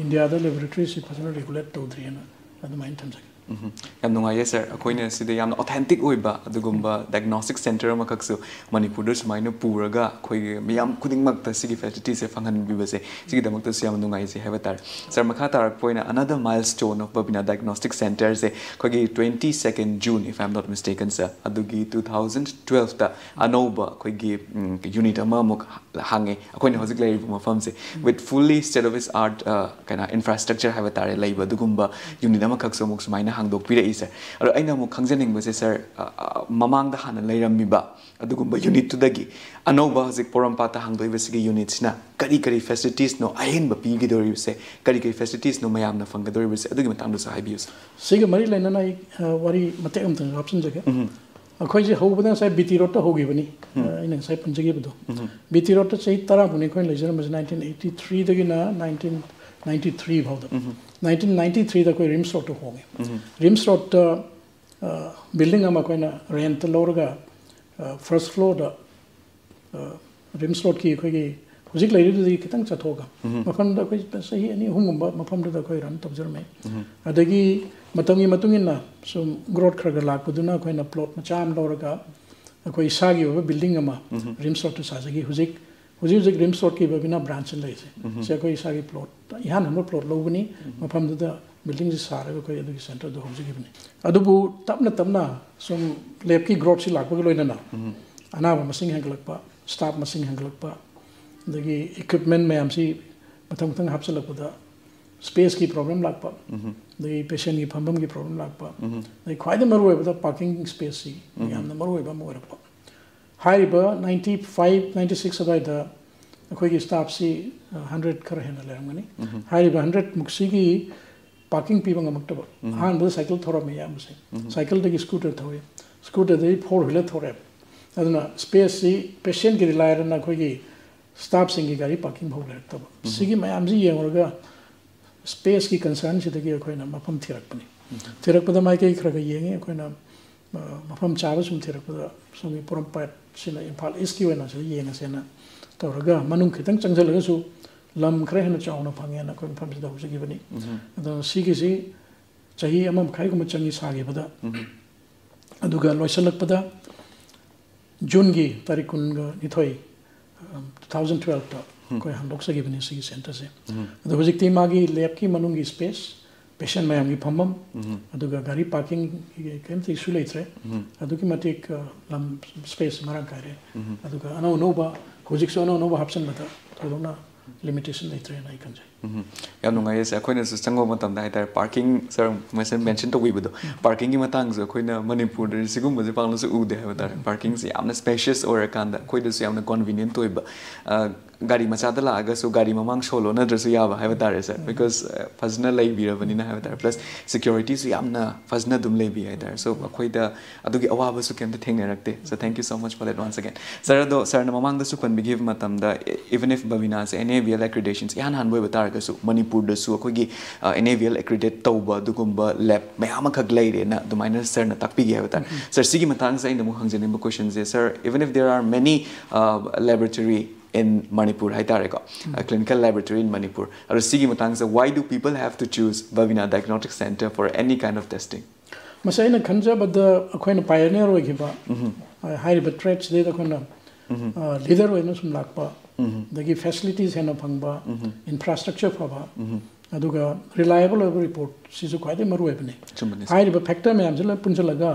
ꯏꯟꯗꯤꯌꯥꯗ ꯂꯦꯕꯣꯔꯦꯇꯔꯤꯁꯤ ꯐꯖꯅ ꯔꯤꯒꯨꯂꯦꯠ ꯇꯧꯗ꯭ꯔꯤꯑꯅ ꯑꯗꯨꯃꯥꯏꯅ ꯊꯝꯖꯒꯦ꯫ ꯎꯝ, ꯌꯥꯝ ꯅꯨꯡꯉꯥꯏꯖꯩ ꯁꯥꯔ, ꯑꯩꯈꯣꯏꯅ ꯁꯤꯗ ꯌꯥꯝꯅ ꯑꯣꯊꯦꯟꯇꯤꯛ ꯑꯣꯏꯕ ꯑꯗꯨꯒꯨꯝꯕ ꯗꯥꯏꯒꯅꯣꯁꯇꯤꯛ ꯁꯦꯟꯇꯔ ꯑꯃꯈꯛꯁꯨ ꯃꯅꯤꯄꯨꯔꯗ ꯁꯨꯃꯥꯏꯅ ꯄꯨꯔꯒ ꯑꯩꯈꯣꯏꯒꯤ ꯃꯤꯌꯥꯝ ꯈꯨꯗꯤꯡꯃꯛꯇ ꯁꯤꯒꯤ ꯐꯦꯁꯤꯂꯤꯇꯤꯁꯦ ꯐꯪꯍꯟꯕꯤꯕꯁꯦ, ꯁꯤꯒꯤꯗꯃꯛꯇꯁꯨ ꯌꯥꯝ ꯅꯨꯡꯉꯥꯏꯖꯩ ꯍꯥꯏꯕ ꯇꯥꯔꯦ꯫ ꯁꯥꯔ, ꯃꯈꯥ ꯇꯥꯔꯛꯄ ꯑꯣꯏꯅ another milestone of Babina Diagnostic Centerꯁꯦ ꯑꯩꯈꯣꯏꯒꯤ twenty second June, if I am not mistaken sir, ꯑꯗꯨꯒꯤ two thousand twelveꯇ ꯑꯅꯧꯕ ꯑꯩꯈꯣꯏꯒꯤ ꯌꯨꯅꯤꯠ ꯑꯃꯃꯨꯛ ꯍꯥꯡꯉꯦ ꯑꯩꯈꯣꯏꯅ ꯍꯧꯖꯤꯛ ꯂꯩꯔꯤꯕ ꯃꯐꯝꯁꯦ, with fully state of its art, ꯑ, ꯀꯩꯅꯣ, ꯏꯟꯐ꯭ꯔꯥꯁ꯭ꯇ꯭ꯔꯛꯆꯔ ꯍꯥꯏꯕ ꯇꯥꯔꯦ, ꯂꯩꯕ ꯑꯗꯨꯒꯨꯝꯕ ꯌꯨꯅꯤꯠ ꯑꯃꯈꯛꯁꯨ ꯑꯃꯨꯛ ꯁꯨꯃꯥꯏꯅ ꯍꯥꯡꯗꯣꯛꯄꯤꯔꯛꯏ ꯁꯥꯔ꯫ ꯑꯗꯣ ꯑꯩꯅ ꯑꯃꯨꯛ ꯈꯪꯖꯅꯤꯡꯕꯁꯦ ꯁꯥꯔ, ꯑ, ꯑ, ꯃꯃꯥꯡꯗ ꯍꯥꯟꯅ ꯂꯩꯔꯝꯃꯤꯕ ꯑꯗꯨꯒꯨꯝꯕ ꯌꯨꯅꯤꯠꯇꯨꯗꯒꯤ ꯑꯅꯧꯕ ꯍꯧꯖꯤꯛ ꯄꯣꯔꯣꯝꯄꯥꯠꯇ ꯍꯥꯡꯗꯣꯛꯏꯕꯁꯤꯒꯤ ꯌꯨꯅꯤꯠꯁꯤꯅ ꯀꯔꯤ ꯀꯔꯤ ꯐꯦꯁꯤꯂꯤꯇꯤꯁꯅꯣ ꯑꯍꯦꯟꯕ ꯄꯤꯒꯗꯧꯔꯤꯕꯁꯦ, ꯀꯔꯤ ꯀꯔꯤ ꯐꯦꯁꯤꯂꯤꯇꯤꯁꯅꯣ ꯃꯌꯥꯝꯅ ꯐꯪꯒꯗꯧꯔꯤꯕꯁꯦ, ꯑꯗꯨꯒꯤ ꯃꯇꯥꯡꯗꯁꯨ ꯍꯥꯏꯕꯤꯌꯨ ꯁꯥꯔ꯫ ꯁꯤꯒ ꯃꯔꯤ ꯂꯩꯅꯅ ꯑꯩ, ꯑ, ꯋꯥꯔꯤ ꯃꯇꯦꯛ ꯑꯃꯇꯪ ꯍꯥꯞꯆꯤꯟꯖꯒꯦ꯫ ꯑꯩꯈꯣꯏꯁꯦ ꯍꯧꯕꯗ ꯉꯁꯥꯏ ꯕꯤ ꯇꯤ ꯔꯣꯗꯇ ꯍꯧꯈꯤꯕꯅꯤ꯫ ꯑ, ꯑꯩꯅ ꯉꯁꯥꯏ ꯄꯟꯖꯈꯤꯕꯗꯣ꯫ ꯕꯤ ꯇꯤ ꯔꯣꯗꯇ ꯆꯍꯤ ꯇꯔꯥꯃꯨꯛꯅꯤ ꯑꯩꯈꯣꯏꯅ ꯂꯩꯖꯔꯝꯕꯁꯦ, nineteen eighty threeꯗꯒꯤꯅ nineteen ninety three ꯐꯥꯎꯗ꯫ Nineteen ninety threeꯗ ꯑꯩꯈꯣꯏ ꯔꯤꯝꯁ ꯔꯣꯗꯇ ꯍꯣꯡꯉꯦ꯫ ꯔꯤꯝꯁ ꯔꯣꯗꯇ, ꯑ, ꯕꯤꯜꯗꯤꯡ ꯑꯃ ꯑꯩꯈꯣꯏꯅ ꯔꯦꯟꯠꯇ ꯂꯧꯔꯒ, ꯑ, ꯐꯥꯔꯁ ꯐ꯭ꯂꯣꯔꯗ, ꯑ, ꯔꯤꯝꯁ ꯔꯣꯗꯀꯤ ꯑꯩꯈꯣꯏꯒꯤ ꯍꯧꯖꯤꯛ ꯂꯩꯔꯤꯗꯨꯗꯒꯤ ꯈꯤꯇꯪ ꯆꯠꯊꯣꯛꯑꯒ ꯃꯐꯝꯗ ꯑꯩꯈꯣꯏ ꯆꯍꯤ ꯑꯅꯤ ꯑꯍꯨꯝꯒꯨꯝꯕ ꯃꯐꯝꯗꯨꯗ ꯑꯩꯈꯣꯏ ꯔꯟ ꯇꯧꯖꯔꯝꯃꯦ꯫ ꯑꯗꯒꯤ ꯃꯇꯝꯒꯤ ꯃꯇꯨꯡ ꯏꯟꯅ ꯁꯨꯝ ꯒ꯭ꯔꯣꯠ ꯈꯔ ꯈꯔ ꯂꯥꯛꯄꯗꯨꯅ ꯑꯩꯈꯣꯏꯅ ꯄ꯭ꯂꯣꯠ ꯃꯆꯥ ꯑꯃ ꯂꯧꯔꯒ ꯑꯩꯈꯣꯏ ꯏꯁꯥꯒꯤ ꯑꯣꯏꯕ ꯕꯤꯜꯗꯤꯡ ꯑꯃ ꯔꯤꯝꯁ ꯔꯣꯗꯇ ꯁꯥꯖꯈꯤ꯫ ꯍꯧꯖꯤꯛ, ꯍꯧꯖꯤꯛ ꯍꯧꯖꯤꯛ ꯔꯤꯝꯁ ꯔꯣꯗꯀꯤ ꯕꯕꯤꯅꯥ ꯕ꯭ꯔꯥꯟꯁ ꯑꯃ ꯂꯩꯔꯤꯁꯦ, ꯁꯤ ꯑꯩꯈꯣꯏ ꯏꯁꯥꯒꯤ ꯄ꯭ꯂꯣꯠ, ꯏꯍꯥꯟ ꯍꯥꯟꯕ ꯄ꯭ꯂꯣꯠ ꯂꯧꯕꯅꯤ꯫ ꯃꯐꯝꯗꯨꯗ ꯕꯤꯜꯗꯤꯡꯁꯤ ꯁꯥꯔꯒ ꯑꯩꯈꯣꯏ ꯑꯗꯨꯒꯤ ꯁꯦꯟꯇꯔꯗꯨ ꯍꯧꯖꯈꯤꯕꯅꯤ꯫ ꯑꯗꯨꯕꯨ ꯇꯞꯅ ꯇꯞꯅ ꯁꯨꯝ ꯂꯦꯞꯀꯤ ꯒ꯭ꯔꯣꯠꯁꯤ ꯂꯥꯛꯄꯒ ꯂꯣꯏꯅꯅ ꯑꯅꯥꯕ ꯃꯁꯤꯡ ꯍꯦꯟꯒꯠꯂꯛꯄ, ꯁ꯭ꯇꯥꯐ ꯃꯁꯤꯡ ꯍꯦꯟꯒꯠꯂꯛꯄ, ꯑꯗꯒꯤ ꯏꯀ꯭ꯋꯤꯞꯃꯦꯟ ꯃꯌꯥꯝꯁꯤ ꯃꯊꯪ ꯃꯊꯪ ꯍꯥꯞꯆꯤꯜꯂꯛꯄꯗ ꯁ꯭ꯄꯦꯁꯀꯤ ꯄ꯭ꯔꯣꯕ꯭ꯂꯦꯝ ꯂꯥꯛꯄ, ꯑꯗꯒꯤ ꯄꯦꯁꯦꯟꯒꯤ ꯐꯝꯐꯝꯒꯤ ꯄ꯭ꯔꯣꯕ꯭ꯂꯦꯝ ꯂꯥꯛꯄ, ꯑꯗꯩ ꯈ꯭ꯋꯥꯏꯗꯒꯤ ꯃꯔꯨꯑꯣꯏꯕꯗ ꯄꯥꯔꯀꯤꯡ ꯁ꯭ꯄꯦꯁꯁꯤ ꯌꯥꯝꯅ ꯃꯔꯨꯑꯣꯏꯕ ꯑꯃ ꯑꯣꯏꯔꯛꯄ꯫ ꯍꯥꯏꯔꯤꯕ ninety five ninety six ꯑꯗꯨꯋꯥꯏꯗ ꯑꯩꯈꯣꯏꯒꯤ staffꯁꯤ hundred ꯈꯔ ꯍꯦꯟꯅ ꯂꯩꯔꯝꯒꯅꯤ꯫ ꯍꯥꯏꯔꯤꯕ hundred ꯃꯨꯛꯁꯤꯒꯤ parking ꯄꯤꯕ ꯉꯝꯃꯛꯇꯕ꯫ ꯑꯍꯥꯟꯕꯗ cycle ꯊꯧꯔꯝꯃꯤ ꯏꯌꯥꯝꯕꯁꯦ꯫ Cycleꯗꯒꯤ scooter ꯊꯧꯔꯦ, scooterꯗꯒꯤ four wheeler ꯊꯧꯔꯦ꯫ ꯑꯗꯨꯅ spaceꯁꯤ patientꯀꯤꯗꯤ ꯂꯥꯏꯔꯅ ꯑꯩꯈꯣꯏꯒꯤ staffꯁꯤꯡꯒꯤ ꯒꯥꯔꯤ parking ꯐꯥꯎ ꯂꯩꯔꯛꯇꯕ꯫ ꯁꯤꯒꯤ ꯃꯌꯥꯝꯁꯤ ꯌꯦꯡꯉꯨꯔꯒ spaceꯀꯤ concernꯁꯤꯗꯒꯤ ꯑꯩꯈꯣꯏꯅ ꯃꯐꯝ ꯊꯤꯔꯛꯄꯅꯤ꯫ ꯊꯤꯔꯛꯄꯗ ꯃꯥꯏꯀꯩ ꯈꯔ ꯈꯔ ꯌꯦꯡꯉꯤ ꯑꯩꯈꯣꯏꯅ꯫ ꯑ, ꯃꯐꯝ ꯆꯥꯕ ꯁꯨꯝ ꯊꯤꯔꯛꯄꯗ ꯁꯣꯝꯒꯤ ꯄꯣꯔꯣꯝꯄꯥꯠꯁꯤꯅ ꯏꯝꯐꯥꯜ Eastꯀꯤ ꯑꯣꯏꯅ ꯁꯤꯗ ꯌꯦꯡꯉꯁꯦꯅ ꯇꯧꯔꯒ ꯃꯅꯨꯡ ꯈꯤꯇꯪ ꯆꯪꯁꯤꯜꯂꯒꯁꯨ ꯂꯝ ꯈꯔ ꯍꯦꯟꯅ ꯆꯥꯎꯅ ꯐꯪꯉꯦꯅ ꯑꯩꯈꯣꯏ ꯃꯐꯝꯁꯤꯗ ꯍꯧꯖꯈꯤꯕꯅꯤ꯫ ꯑꯗꯣ ꯁꯤꯒꯤꯁꯤ ꯆꯍꯤ ꯑꯃ ꯃꯈꯥꯏꯒꯨꯝꯕ ꯆꯪꯉꯤ ꯁꯥꯈꯤꯕꯗ꯫ ꯑꯗꯨꯒ ꯂꯣꯏꯁꯤꯜꯂꯛꯄꯗ ꯖꯨꯟꯒꯤ ꯇꯥꯔꯤꯛ ꯀꯨꯟꯒ ꯅꯤꯊꯣꯏ, two thousand twelveꯇ ꯑꯩꯈꯣꯏ ꯍꯥꯡꯗꯣꯛꯆꯈꯤꯕꯅꯤ ꯁꯤꯒꯤ centreꯁꯦ꯫ ꯑꯗꯣ ꯍꯧꯖꯤꯛꯇꯤ ꯃꯥꯒꯤ labꯀꯤ ꯃꯅꯨꯡꯒꯤ space, patient ꯃꯌꯥꯝꯒꯤ ꯐꯝꯐꯝ, ꯑꯗꯨꯒ ꯒꯥꯔꯤ parkingꯒꯤ ꯀꯔꯤꯝꯇ issue ꯂꯩꯇ꯭ꯔꯦ꯫ ꯑꯗꯨꯛꯀꯤ ꯃꯇꯤꯛ, ꯑ, ꯂꯝ space ꯃꯔꯥꯡ ꯀꯥꯏꯔꯦ꯫ ꯑꯗꯨꯒ ꯑꯅꯧ ꯑꯅꯧꯕ, ꯍꯧꯖꯤꯛꯁꯨ ꯑꯅꯧ ꯑꯅꯧꯕ ꯍꯥꯞꯆꯤꯟꯕꯗ ꯊꯣꯏꯗꯣꯛꯅ limitation ꯂꯩꯇ꯭ꯔꯦꯅ ꯑꯩ ꯈꯟꯖꯩ꯫ ꯎꯝ꯫ ꯌꯥꯝ ꯅꯨꯡꯉꯥꯏꯌꯦ ꯁꯥꯔ꯫ ꯑꯩꯈꯣꯏꯅꯁꯨ ꯆꯪꯕ ꯃꯇꯝꯗ ꯍꯥꯏꯇꯥꯔꯦ, parking ꯁꯥꯔ ꯃꯦꯟꯁꯟ, ꯃꯦꯟꯁꯟ ꯇꯧꯕꯤꯕꯗꯣ, parkingꯒꯤ ꯃꯇꯥꯡꯁꯨ ꯑꯩꯈꯣꯏꯅ ꯃꯅꯤꯄꯨꯔꯗꯗꯤ ꯁꯤꯒꯨꯝꯕꯁꯦ ꯄꯥꯛꯅꯁꯨ ꯎꯗꯦ ꯍꯥꯏꯕ ꯇꯥꯔꯦ꯫ Parkingꯁꯦ ꯌꯥꯝꯅ spacious ꯑꯣꯏꯔꯀꯥꯟꯗ ꯑꯩꯈꯣꯏꯗꯁꯨ ꯌꯥꯝꯅ convenient ꯑꯣꯏꯕ, ꯑ, ꯒꯥꯔꯤ ꯃꯆꯥꯗ ꯂꯥꯛꯑꯒꯁꯨ ꯒꯥꯔꯤ ꯃꯃꯥꯡ ꯁꯣ ꯂꯣꯟꯅꯗ꯭ꯔꯁꯨ ꯌꯥꯕ ꯍꯥꯏꯕ ꯇꯥꯔꯦ ꯁꯥꯔ, because, ꯑ, ꯐꯖꯅ ꯂꯩꯕꯤꯔꯕꯅꯤꯅ ꯍꯥꯏꯕ ꯇꯥꯔꯦ, plus securityꯁꯨ ꯌꯥꯝꯅ ꯐꯖꯅ ꯑꯗꯨꯝ ꯂꯩꯕꯤ ꯍꯥꯏ ꯇꯥꯔꯦ꯫ So ꯑꯩꯈꯣꯏꯗ ꯑꯗꯨꯒꯤ ꯑꯋꯥꯕꯁꯨ ꯀꯩꯝꯇ ꯊꯦꯡꯅꯔꯛꯇꯦ꯫ So thank you so much for that once again. ꯁꯥꯔ, ꯑꯗꯣ ꯁꯥꯔꯅ ꯃꯃꯥꯡꯗꯁꯨ ꯄꯟꯕꯤꯈꯤꯕ ꯃꯇꯝꯗ, even if ꯕꯕꯤꯅꯥꯁꯦ NABL accreditations ꯏꯍꯥꯟ ꯍꯥꯟꯕ ꯑꯣꯏꯕ ꯇꯥꯔꯒꯁꯨ, ꯃꯅꯤꯄꯨꯔꯗꯁꯨ ꯑꯩꯈꯣꯏꯒꯤ, ꯑ, NABL accredit ꯇꯧꯕ ꯑꯗꯨꯒꯨꯝꯕ lab ꯃꯌꯥꯝ ꯑꯃꯈꯛ ꯂꯩꯔꯦꯅ ꯑꯗꯨꯃꯥꯏꯅ ꯁꯥꯔꯅ ꯇꯥꯛꯄꯤꯒꯦ ꯍꯥꯏꯕ ꯇꯥꯔꯦ꯫ ꯁꯥꯔ, ꯁꯤꯒꯤ ꯃꯇꯥꯡꯁꯦ ꯑꯩꯅ ꯑꯃꯨꯛ ꯍꯪꯖꯅꯤꯡꯕ questionꯁꯦ, ꯁꯥꯔ, even if there are many, uh, laboratory in Manipur ꯍꯥꯏ ꯇꯥꯔꯦꯀꯣ, uh, clinical laboratory in Manipur, ꯑꯗꯣ ꯁꯤꯒꯤ ꯃꯇꯥꯡꯁꯦ, why do people have to choose Bhavina Diagnostic Center for any kind of testing? ꯃꯁꯤ ꯑꯩꯅ ꯈꯟꯖꯕꯗ ꯑꯩꯈꯣꯏꯅ pioneer ꯑꯣꯏꯈꯤꯕ, ꯑ, ꯍꯥꯏꯔꯤꯕ tradeꯁꯤꯗꯩꯗ ꯑꯩꯈꯣꯏꯅ, ꯑ, leader ꯑꯣꯏꯅ ꯁꯨꯝ ꯂꯥꯛꯄ, ꯑꯗꯒꯤ facilities ꯍꯦꯟꯅ ꯐꯪꯕ, infrastructure ꯐꯕ, ꯑꯗꯨꯒ reliable ꯑꯣꯏꯕ report ꯁꯤꯁꯨ ꯈ꯭ꯋꯥꯏꯗꯒꯤ ꯃꯔꯨ ꯑꯣꯏꯕꯅꯤ꯫ ꯆꯨꯝꯕꯅꯤ, ꯁꯥꯔ꯫ ꯍꯥꯏꯔꯤꯕ factor ꯃꯌꯥꯝꯁꯤ ꯂꯣꯏ ꯄꯨꯟꯁꯤꯜꯂꯒ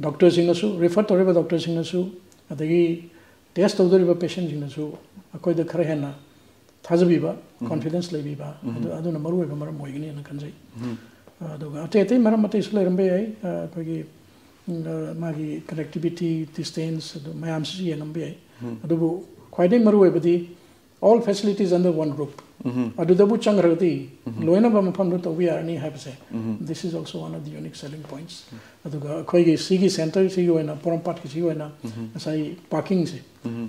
doctorꯁꯤꯡꯅꯁꯨ, refer ꯇꯧꯔꯤꯕ doctorꯁꯤꯡꯅꯁꯨ, ꯑꯗꯒꯤ test ꯇꯧꯗꯣꯔꯤꯕ patientꯁꯤꯡꯅꯁꯨ ꯑꯩꯈꯣꯏꯗ ꯈꯔ ꯍꯦꯟꯅ ꯊꯥꯖꯕꯤꯕ, confidence ꯂꯩꯕꯤꯕ, ꯑꯗꯨ, ꯑꯗꯨꯅ ꯃꯔꯨꯑꯣꯏꯕ ꯃꯔꯝ ꯑꯣꯏꯒꯅꯤꯅ ꯈꯟꯖꯩ꯫ ꯑꯗꯨꯒ ꯑꯇꯩ ꯑꯇꯩ ꯃꯔꯝ ꯑꯇꯩꯁꯨ ꯂꯩꯔꯝꯕ ꯌꯥꯏ꯫ ꯑ, ꯑꯩꯈꯣꯏꯒꯤ ꯎꯝ, ꯑ, ꯃꯥꯒꯤ connectivity, distance, ꯑꯗꯨ ꯃꯌꯥꯝꯁꯤꯁꯨ ꯌꯦꯡꯉꯝꯕ ꯌꯥꯏ꯫ ꯑꯗꯨꯕꯨ ꯈ꯭ꯋꯥꯏꯗꯒꯤ ꯃꯔꯨ ꯑꯣꯏꯕꯗꯤ all facilities under one roof꯫ ꯑꯗꯨꯗꯕꯨ ꯆꯪꯈ꯭ꯔꯒꯗꯤ ꯂꯣꯏꯅꯕ ꯃꯐꯝꯗꯨ ꯇꯧꯕ ꯌꯥꯔꯅꯤ ꯍꯥꯏꯕꯁꯦ, this is also one of the unique selling points꯫ ꯑꯗꯨꯒ ꯑꯩꯈꯣꯏꯒꯤ ꯁꯤꯒꯤ centreꯁꯤꯒꯤ ꯑꯣꯏꯅ, ꯄꯣꯔꯣꯝꯄꯥꯠꯀꯤꯁꯤꯒꯤ ꯑꯣꯏꯅ ꯉꯁꯥꯏ parkingꯁꯦ,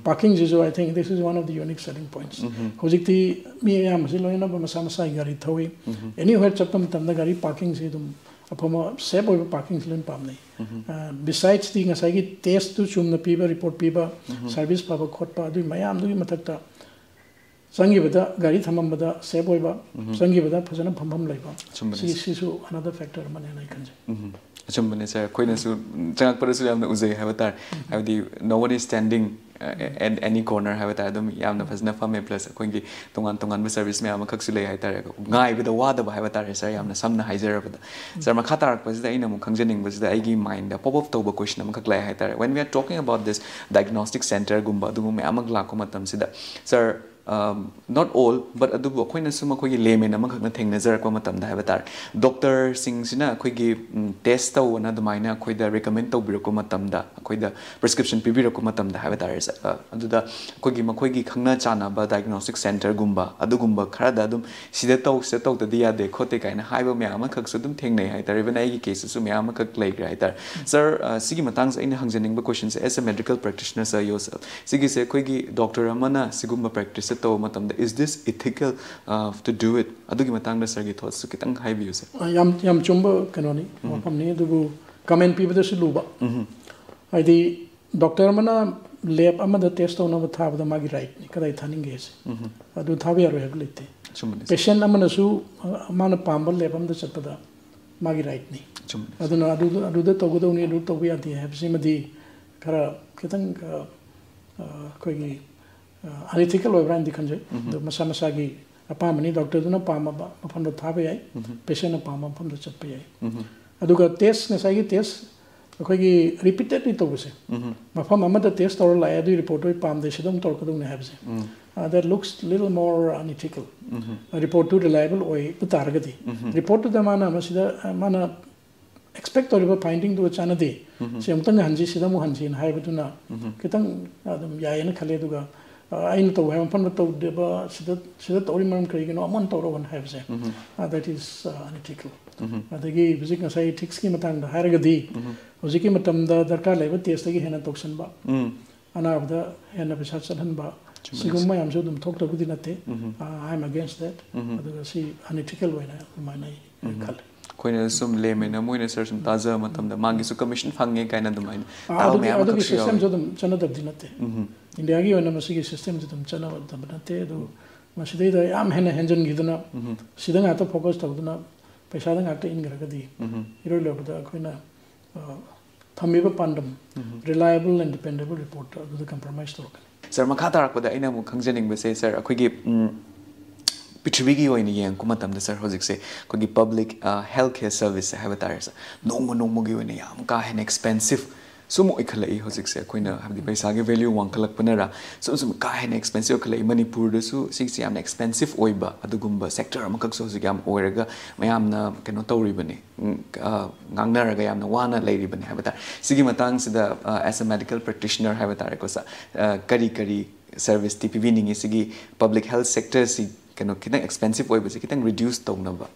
parkingꯁꯤꯁꯨ I think this is one of the unique selling points꯫ ꯍꯧꯖꯤꯛꯇꯤ ꯃꯤ ꯑꯌꯥꯝꯕꯁꯤ ꯂꯣꯏꯅꯃꯛ ꯃꯁꯥ ꯃꯁꯥꯒꯤ ꯒꯥꯔꯤ ꯊꯧꯏ꯫ Anywhere ꯆꯠꯄ ꯃꯇꯝꯗ ꯒꯥꯔꯤ parkingꯁꯤ ꯑꯗꯨꯝ ꯑꯐꯕ, safe ꯑꯣꯏꯕ parkingꯁꯤ ꯂꯣꯏꯅ ꯄꯥꯝꯅꯩ꯫ ꯑ, besides ꯗꯤ ꯉꯁꯥꯏꯒꯤ testꯇꯨ ꯆꯨꯝꯅ ꯄꯤꯕ, report ꯄꯤꯕ, service ꯐꯕ ꯈꯣꯠꯄ, ꯑꯗꯨꯒꯤ ꯃꯌꯥꯝꯗꯨꯒꯤ ꯃꯊꯛꯇ ꯆꯪꯈꯤꯕꯗ ꯒꯥꯔꯤ ꯊꯝꯃꯝꯕꯗ safe ꯑꯣꯏꯕ, ꯆꯪꯈꯤꯕꯗ ꯐꯖꯅ ꯐꯝꯐꯝ ꯂꯩꯕ, ꯑꯆꯨꯝꯕꯅꯤ, ꯁꯤ, sir꯫ ꯁꯤꯁꯨ another factor ꯑꯃꯅꯦꯅ ꯑꯩ ꯈꯟꯖꯩ꯫ ꯎꯝ꯫ ꯑꯆꯨꯝꯕꯅꯤ, sir꯫ ꯑꯩꯈꯣꯏꯅꯁꯨ ꯆꯪꯉꯛꯄꯗꯁꯨ ꯌꯥꯝꯅ ꯎꯖꯩ ꯍꯥꯏꯕ ꯇꯥꯔꯦ꯫ ꯍꯥꯏꯕꯗꯤ no one is standing, uh, at any corner ꯍꯥꯏꯕ ꯇꯥꯔꯦ꯫ ꯑꯗꯨꯝ ꯌꯥꯝꯅ ꯐꯖꯅ ꯐꯝꯃꯦ, plus ꯑꯩꯈꯣꯏꯒꯤ ꯇꯣꯉꯥꯟ ꯇꯣꯉꯥꯟꯕ service ꯃꯌꯥꯝ ꯑꯃꯈꯛꯁꯨ ꯂꯩ ꯍꯥꯏ ꯇꯥꯔꯦ꯫ ꯉꯥꯏꯕꯗ ꯋꯥꯗꯕ ꯍꯥꯏꯕ ꯇꯥꯔꯦ, sir꯫ ꯌꯥꯝꯅ ꯁꯝꯅ ꯍꯥꯏꯖꯔꯕꯗ, sir, ꯃꯈꯥ ꯇꯥꯔꯛꯄꯁꯤꯗ ꯑꯩꯅ ꯑꯃꯨꯛ ꯈꯪꯖꯅꯤꯡꯕꯁꯤꯗ, ꯑꯩꯒꯤ mindꯗ pop up ꯇꯧꯕ question ꯑꯃꯈꯛ ꯂꯥꯛꯑꯦ ꯍꯥꯏ ꯇꯥꯔꯦ꯫ When we are talking about this diagnostic centreꯒꯨꯝꯕ ꯑꯗꯨꯒꯨꯝꯕ ꯃꯌꯥꯝ ꯑꯃ ꯂꯥꯛꯄ ꯃꯇꯝꯁꯤꯗ, sir, um, not all, but ꯑꯗꯨꯕꯨ ꯑꯩꯈꯣꯏꯅ ꯁꯨꯝ ꯑꯩꯈꯣꯏꯒꯤ layman ꯑꯃꯈꯛꯅ ꯊꯦꯡꯅꯖꯔꯛꯄ ꯃꯇꯝꯗ ꯍꯥꯏꯕ ꯇꯥꯔꯦ, doctorꯁꯤꯡꯁꯤꯅ ꯑꯩꯈꯣꯏꯒꯤ, ꯎꯝ, test ꯇꯧꯑꯣꯅ ꯑꯗꯨꯃꯥꯏꯅ ꯑꯩꯈꯣꯏꯗ recommend ꯇꯧꯕꯤꯔꯛꯄ ꯃꯇꯝꯗ, ꯑꯩꯈꯣꯏꯗ prescription ꯄꯤꯕꯤꯔꯛꯄ ꯃꯇꯝꯗ ꯍꯥꯏꯕ ꯇꯥꯔꯦ, sir, ꯑ, ꯑꯗꯨꯗ ꯑꯩꯈꯣꯏꯒꯤ ꯃꯈꯣꯏꯒꯤ ꯈꯪꯅ ꯆꯥꯟꯅꯕ diagnostic centreꯒꯨꯝꯕ ꯑꯗꯨꯒꯨꯝꯕ ꯈꯔꯗ ꯑꯗꯨꯝ ꯁꯤꯗ ꯇꯧ, ꯁꯤꯗ ꯇꯧꯗꯗꯤ ꯌꯥꯗꯦ ꯈꯣꯠꯇꯦ ꯀꯥꯏꯅ ꯍꯥꯏꯕ ꯃꯌꯥꯝ ꯑꯃꯈꯛꯁꯨ ꯑꯗꯨꯝ ꯊꯦꯡꯅꯩ ꯍꯥꯏꯇꯥꯔꯦ꯫ Even ꯑꯩꯒꯤ caseꯇꯁꯨ ꯃꯌꯥꯝ ꯑꯃꯈꯛ ꯂꯩꯈ꯭ꯔꯦ ꯍꯥꯏꯇꯥꯔꯦ꯫ Sir, ꯑ, ꯁꯤꯒꯤ ꯃꯇꯥꯡꯁꯦ ꯑꯩꯅ ꯍꯪꯖꯅꯤꯡꯕ questionꯁꯦ, as a medical practitioner, sir, yourself, ꯁꯤꯒꯤꯁꯦ ꯑꯩꯈꯣꯏꯒꯤ doctor ꯑꯃꯅ ꯁꯤꯒꯨꯝꯕ practice ꯇꯧꯕ ꯃꯇꯝꯗ, is this ethical, uh, to do it? ꯑꯗꯨꯒꯤ ꯃꯇꯥꯡꯗ sirꯒꯤ thoughtꯁꯨ ꯈꯤꯇꯪ ꯍꯥꯏꯕꯤꯌꯨ, sir꯫ ꯑ, ꯌꯥꯝ, ꯌꯥꯝ ꯆꯨꯝꯕ ꯀꯩꯅꯣꯅꯤ, ꯎꯝ꯫ ꯋꯥꯐꯝꯅꯤ꯫ ꯑꯗꯨꯕꯨ comment ꯄꯤꯕꯗꯁꯨ ꯂꯨꯕ꯫ ꯎꯝ꯫ ꯍꯥꯏꯗꯤ, doctor ꯑꯃꯅ lab ꯑꯃꯗ test ꯇꯧꯅꯕ ꯊꯥꯕꯗ ꯃꯥꯒꯤ rightꯅꯤ, ꯀꯗꯥꯏ ꯊꯥꯅꯤꯡꯒꯦ ꯍꯥꯏꯁꯦ꯫ ꯎꯝ꯫ ꯑꯗꯨ ꯊꯥꯕ ꯌꯥꯔꯣꯏ ꯍꯥꯏꯕ ꯂꯩꯇꯦ꯫ ꯑꯆꯨꯝꯕꯅꯤ, sir꯫ Patient ꯑꯃꯅꯁꯨ, ꯑ, ꯃꯥꯅ ꯄꯥꯝꯕ lab ꯑꯃꯗ ꯆꯠꯄꯗ ꯃꯥꯒꯤ rightꯅꯤ꯫ ꯑꯆꯨꯝꯕꯅꯤ, sir꯫ ꯑꯗꯨꯅ ꯑꯗꯨꯗ, ꯑꯗꯨꯗ ꯇꯧꯒꯗꯧꯅꯤ, ꯑꯗꯨ ꯇꯧꯕ ꯌꯥꯗꯦ ꯍꯥꯏꯕꯁꯤꯃꯗꯤ ꯈꯔ ꯈꯤꯇꯪ, ꯑ, ꯑ, ꯑꯩꯈꯣꯏꯒꯤ, ꯑ, unethical ꯑꯣꯏꯕ꯭ꯔꯥ ꯍꯥꯏꯅꯗꯤ ꯈꯟꯖꯩ꯫ ꯎꯝ꯫ ꯑꯗꯨ ꯃꯁꯥ ꯃꯁꯥꯒꯤ ꯑꯄꯥꯝꯕꯅꯤ, doctorꯗꯨꯅ ꯄꯥꯝꯃꯕ ꯃꯐꯝꯗ ꯊꯥꯕ ꯌꯥꯏ, ꯎꯝ꯫ Patientꯅ ꯄꯥꯝꯕ ꯃꯐꯝꯗ ꯆꯠꯄ ꯌꯥꯏ꯫ ꯎꯝ꯫ ꯑꯗꯨꯒ test, ꯉꯁꯥꯏꯒꯤ test ꯑꯩꯈꯣꯏꯒꯤ repeatedly ꯇꯧꯕꯁꯦ, ꯎꯝ꯫ ꯃꯐꯝ ꯑꯃꯗ test ꯇꯧꯔ ꯂꯥꯛꯑꯦ, ꯑꯗꯨꯒꯤ report ꯑꯩ ꯄꯥꯝꯗꯦ, ꯁꯤꯗ ꯑꯃꯨꯛ ꯇꯧꯔꯛꯀꯗꯧꯅꯦ ꯍꯥꯏꯕꯁꯦ, ꯎꯝ꯫ Uh, that looks little more unethical꯫ Um. Reportꯇꯨ reliable ꯑꯣꯏꯕ ꯇꯥꯔꯒꯗꯤ, ꯎꯝ꯫ Reportꯇꯨꯗ ꯃꯥꯅ ꯃꯁꯤꯗ, ꯑ, ꯃꯥꯅ ꯑꯦꯛꯁꯄꯦꯛ ꯇꯧꯔꯤꯕ ꯐꯥꯏꯟꯗꯤꯡꯗꯨꯒ ꯆꯥꯟꯅꯗꯦ, ꯁꯤ ꯑꯃꯨꯛꯇꯪ ꯍꯟꯁꯤ, ꯁꯤꯗ ꯑꯃꯨꯛ ꯍꯟꯁꯤꯅ ꯍꯥꯏꯕꯗꯨꯅ ꯈꯤꯇꯪ ꯑꯗꯨꯝ ꯌꯥꯏꯌꯦꯅ ꯈꯜꯂꯦ꯫ ꯑꯗꯨꯒ ꯑ, ꯑꯩꯅ ꯇꯧꯕ ꯍꯥꯏꯕ ꯃꯐꯝꯗ ꯇꯧꯗꯦꯕ, ꯁꯤꯗ, ꯁꯤꯗ ꯇꯧꯔꯤ ꯃꯔꯝ ꯀꯔꯤꯒꯤꯅꯣ, ꯑꯃꯅ ꯇꯧꯔꯛꯑꯣꯅ ꯍꯥꯏꯕꯁꯦ, that is unethical. ꯑꯗꯒꯤ ꯍꯧꯖꯤꯛ ꯉꯁꯥꯏ ꯏꯊꯤꯛꯁꯀꯤ ꯃꯇꯥꯡꯗ ꯍꯥꯏꯔꯒꯗꯤ, ꯍꯧꯖꯤꯛꯀꯤ ꯃꯇꯝꯗ ꯗꯔꯀꯥꯔ ꯂꯩꯕ ꯇꯦꯁꯇꯒꯤ ꯍꯦꯟꯅ ꯇꯧꯁꯟꯕ, ꯑꯅꯥꯕꯗ ꯍꯦꯟꯅ ꯄꯩꯁꯥ ꯆꯠꯍꯟꯕ, ꯁꯤꯒꯨꯝꯕ ꯃꯌꯥꯝꯁꯨ ꯑꯗꯨꯝ ꯊꯣꯛꯇꯕꯗꯤ ꯅꯠꯇꯦ꯫ ꯑ, I am against that. ꯑꯗꯨꯒ ꯁꯤ unethical ꯑꯣꯏꯅ ꯑꯗꯨꯃꯥꯏꯅ ꯑꯩ ꯈꯜꯂꯤ꯫ ꯑꯩꯈꯣꯏꯅ ꯁꯨꯝ layman ꯑꯃ ꯑꯣꯏꯅ, ꯁꯥꯔ, ꯁꯨꯝ ꯇꯥꯖꯕ ꯃꯇꯝꯗ ꯃꯥꯒꯤꯁꯨ ꯀꯃꯤꯁꯟ ꯐꯪꯉꯦ ꯀꯥꯏꯅ ꯑꯗꯨꯃꯥꯏꯅ ꯑꯥ, ꯇꯥꯕ ꯑꯗꯨꯒꯤ, ꯃꯌꯥꯝ ꯑꯗꯨꯒꯤ ꯑꯃꯈꯛꯁꯨ ꯌꯥꯎꯋꯤ꯫ ꯁꯤꯁꯇꯦꯝꯁꯨ ꯑꯗꯨꯝ ꯆꯠꯅꯗꯕꯗꯤ ꯅꯠꯇꯦ꯫ ꯏꯟꯗꯤꯌꯥꯒꯤ ꯑꯣꯏꯅ ꯃꯁꯤꯒꯤ ꯁꯤꯁꯇꯦꯝꯁꯦ ꯑꯗꯨꯝ ꯆꯠꯅꯗꯕ ꯅꯠꯇꯦ꯫ ꯑꯗꯨ ꯃꯁꯤꯗꯩꯗ ꯌꯥꯝ ꯍꯦꯟꯅ ꯍꯦꯟꯖꯤꯟꯈꯤꯗꯅ, ꯁꯤꯗ ꯉꯥꯛꯇ ꯐꯣꯀꯁ ꯇꯧꯗꯨꯅ ꯄꯩꯁꯥꯗ ꯉꯥꯛꯇ ꯏꯟꯈ꯭ꯔꯒꯗꯤ, ꯏꯔꯣꯏ ꯂꯣꯏꯕꯗ ꯑꯩꯈꯣꯏꯅ, ꯑ, ꯊꯝꯃꯤꯕ ꯄꯥꯟꯗꯝ, reliable and dependable report, ꯑꯗꯨꯗ ꯀꯝꯄ꯭ꯔꯣꯃꯥꯏꯁ ꯇꯧꯔꯛꯀꯅꯤ꯫ ꯁꯥꯔ, ꯃꯈꯥ ꯇꯥꯔꯛꯄꯗ ꯑꯩꯅ ꯑꯃꯨꯛ ꯈꯪꯖꯅꯤꯡꯕꯁꯦ, ꯁꯥꯔ, ꯑꯩꯈꯣꯏꯒꯤ, ꯎꯝ, ꯄ꯭ꯔꯤꯊꯤꯕꯤꯒꯤ ꯑꯣꯏꯅ ꯌꯦꯡꯉꯛꯄ ꯃꯇꯝꯗ, ꯁꯥꯔ, ꯍꯧꯖꯤꯛꯁꯦ ꯑꯩꯈꯣꯏꯒꯤ ꯄꯕ꯭ꯂꯤꯛ, ꯑ, ꯍꯦꯜꯊ ꯀꯦꯌꯔ ꯁꯔꯚꯤꯁꯁꯦ ꯍꯥꯏꯕ ꯇꯥꯔꯦ, ꯁꯥꯔ, ꯅꯣꯡꯃ ꯅꯣꯡꯃꯒꯤ ꯑꯣꯏꯅ ꯌꯥꯝ ꯀꯥ ꯍꯦꯟꯅ ꯑꯦꯛꯁꯄꯦꯟꯁꯤꯞ ꯁꯨꯝ ꯑꯣꯏꯈꯠꯂꯛꯏ ꯍꯧꯖꯤꯛꯁꯦ꯫ ꯑꯩꯈꯣꯏꯅ, ꯍꯥꯏꯕꯗꯤ, ꯄꯩꯁꯥꯒꯤ ꯚꯦꯂ꯭ꯌꯨ ꯋꯥꯡꯈꯠꯂꯛꯄꯅꯔ ꯁꯨꯝ ꯁꯨꯝ ꯀꯥ ꯍꯦꯟꯅ ꯑꯦꯛꯁꯄꯦꯟꯁꯤꯞ ꯑꯣꯏꯈꯠꯂꯛꯏ꯫ ꯃꯅꯤꯄꯨꯔꯗꯁꯨ ꯁꯤꯒꯤꯁꯦ ꯌꯥꯝꯅ ꯑꯦꯛꯁꯄꯦꯟꯁꯤꯞ ꯑꯣꯏꯕ ꯑꯗꯨꯒꯨꯝꯕ ꯁꯦꯛꯇꯔ ꯑꯃꯈꯛꯁꯨ ꯍꯧꯖꯤꯛ ꯌꯥꯝ ꯑꯣꯏꯔꯒ ꯃꯌꯥꯝꯅ ꯀꯩꯅꯣ ꯇꯧꯔꯤꯕꯅꯤ, ꯎꯝ, ꯑ, ꯉꯥꯡꯅꯔꯒ ꯌꯥꯝꯅ ꯋꯥꯅ ꯂꯩꯔꯤꯕꯅꯤ ꯍꯥꯏꯕ ꯇꯥꯔꯦ꯫ ꯁꯤꯒꯤ ꯃꯇꯥꯡꯁꯤꯗ, ꯑ, as a medical practitioner ꯍꯥꯏꯕ ꯇꯥꯔꯦꯀꯣ, ꯁꯥꯔ, ꯑ, ꯀꯔꯤ ꯀꯔꯤ ꯁꯔꯚꯤꯁꯇꯤ ꯄꯤꯕꯤꯅꯤꯡꯉꯤ ꯁꯤꯒꯤ ꯄꯕ꯭ꯂꯤꯛ ꯍꯦꯜꯊ ꯁꯦꯛꯇꯔꯁꯤ, ꯀꯩꯅꯣ, ꯈꯤꯇꯪ ꯑꯦꯛꯁꯄꯦꯟꯁꯤꯞ ꯑꯣꯏꯕꯁꯤ ꯈꯤꯇꯪ ꯔꯤꯗ꯭ꯌꯨꯁ ꯇꯧꯅꯕ?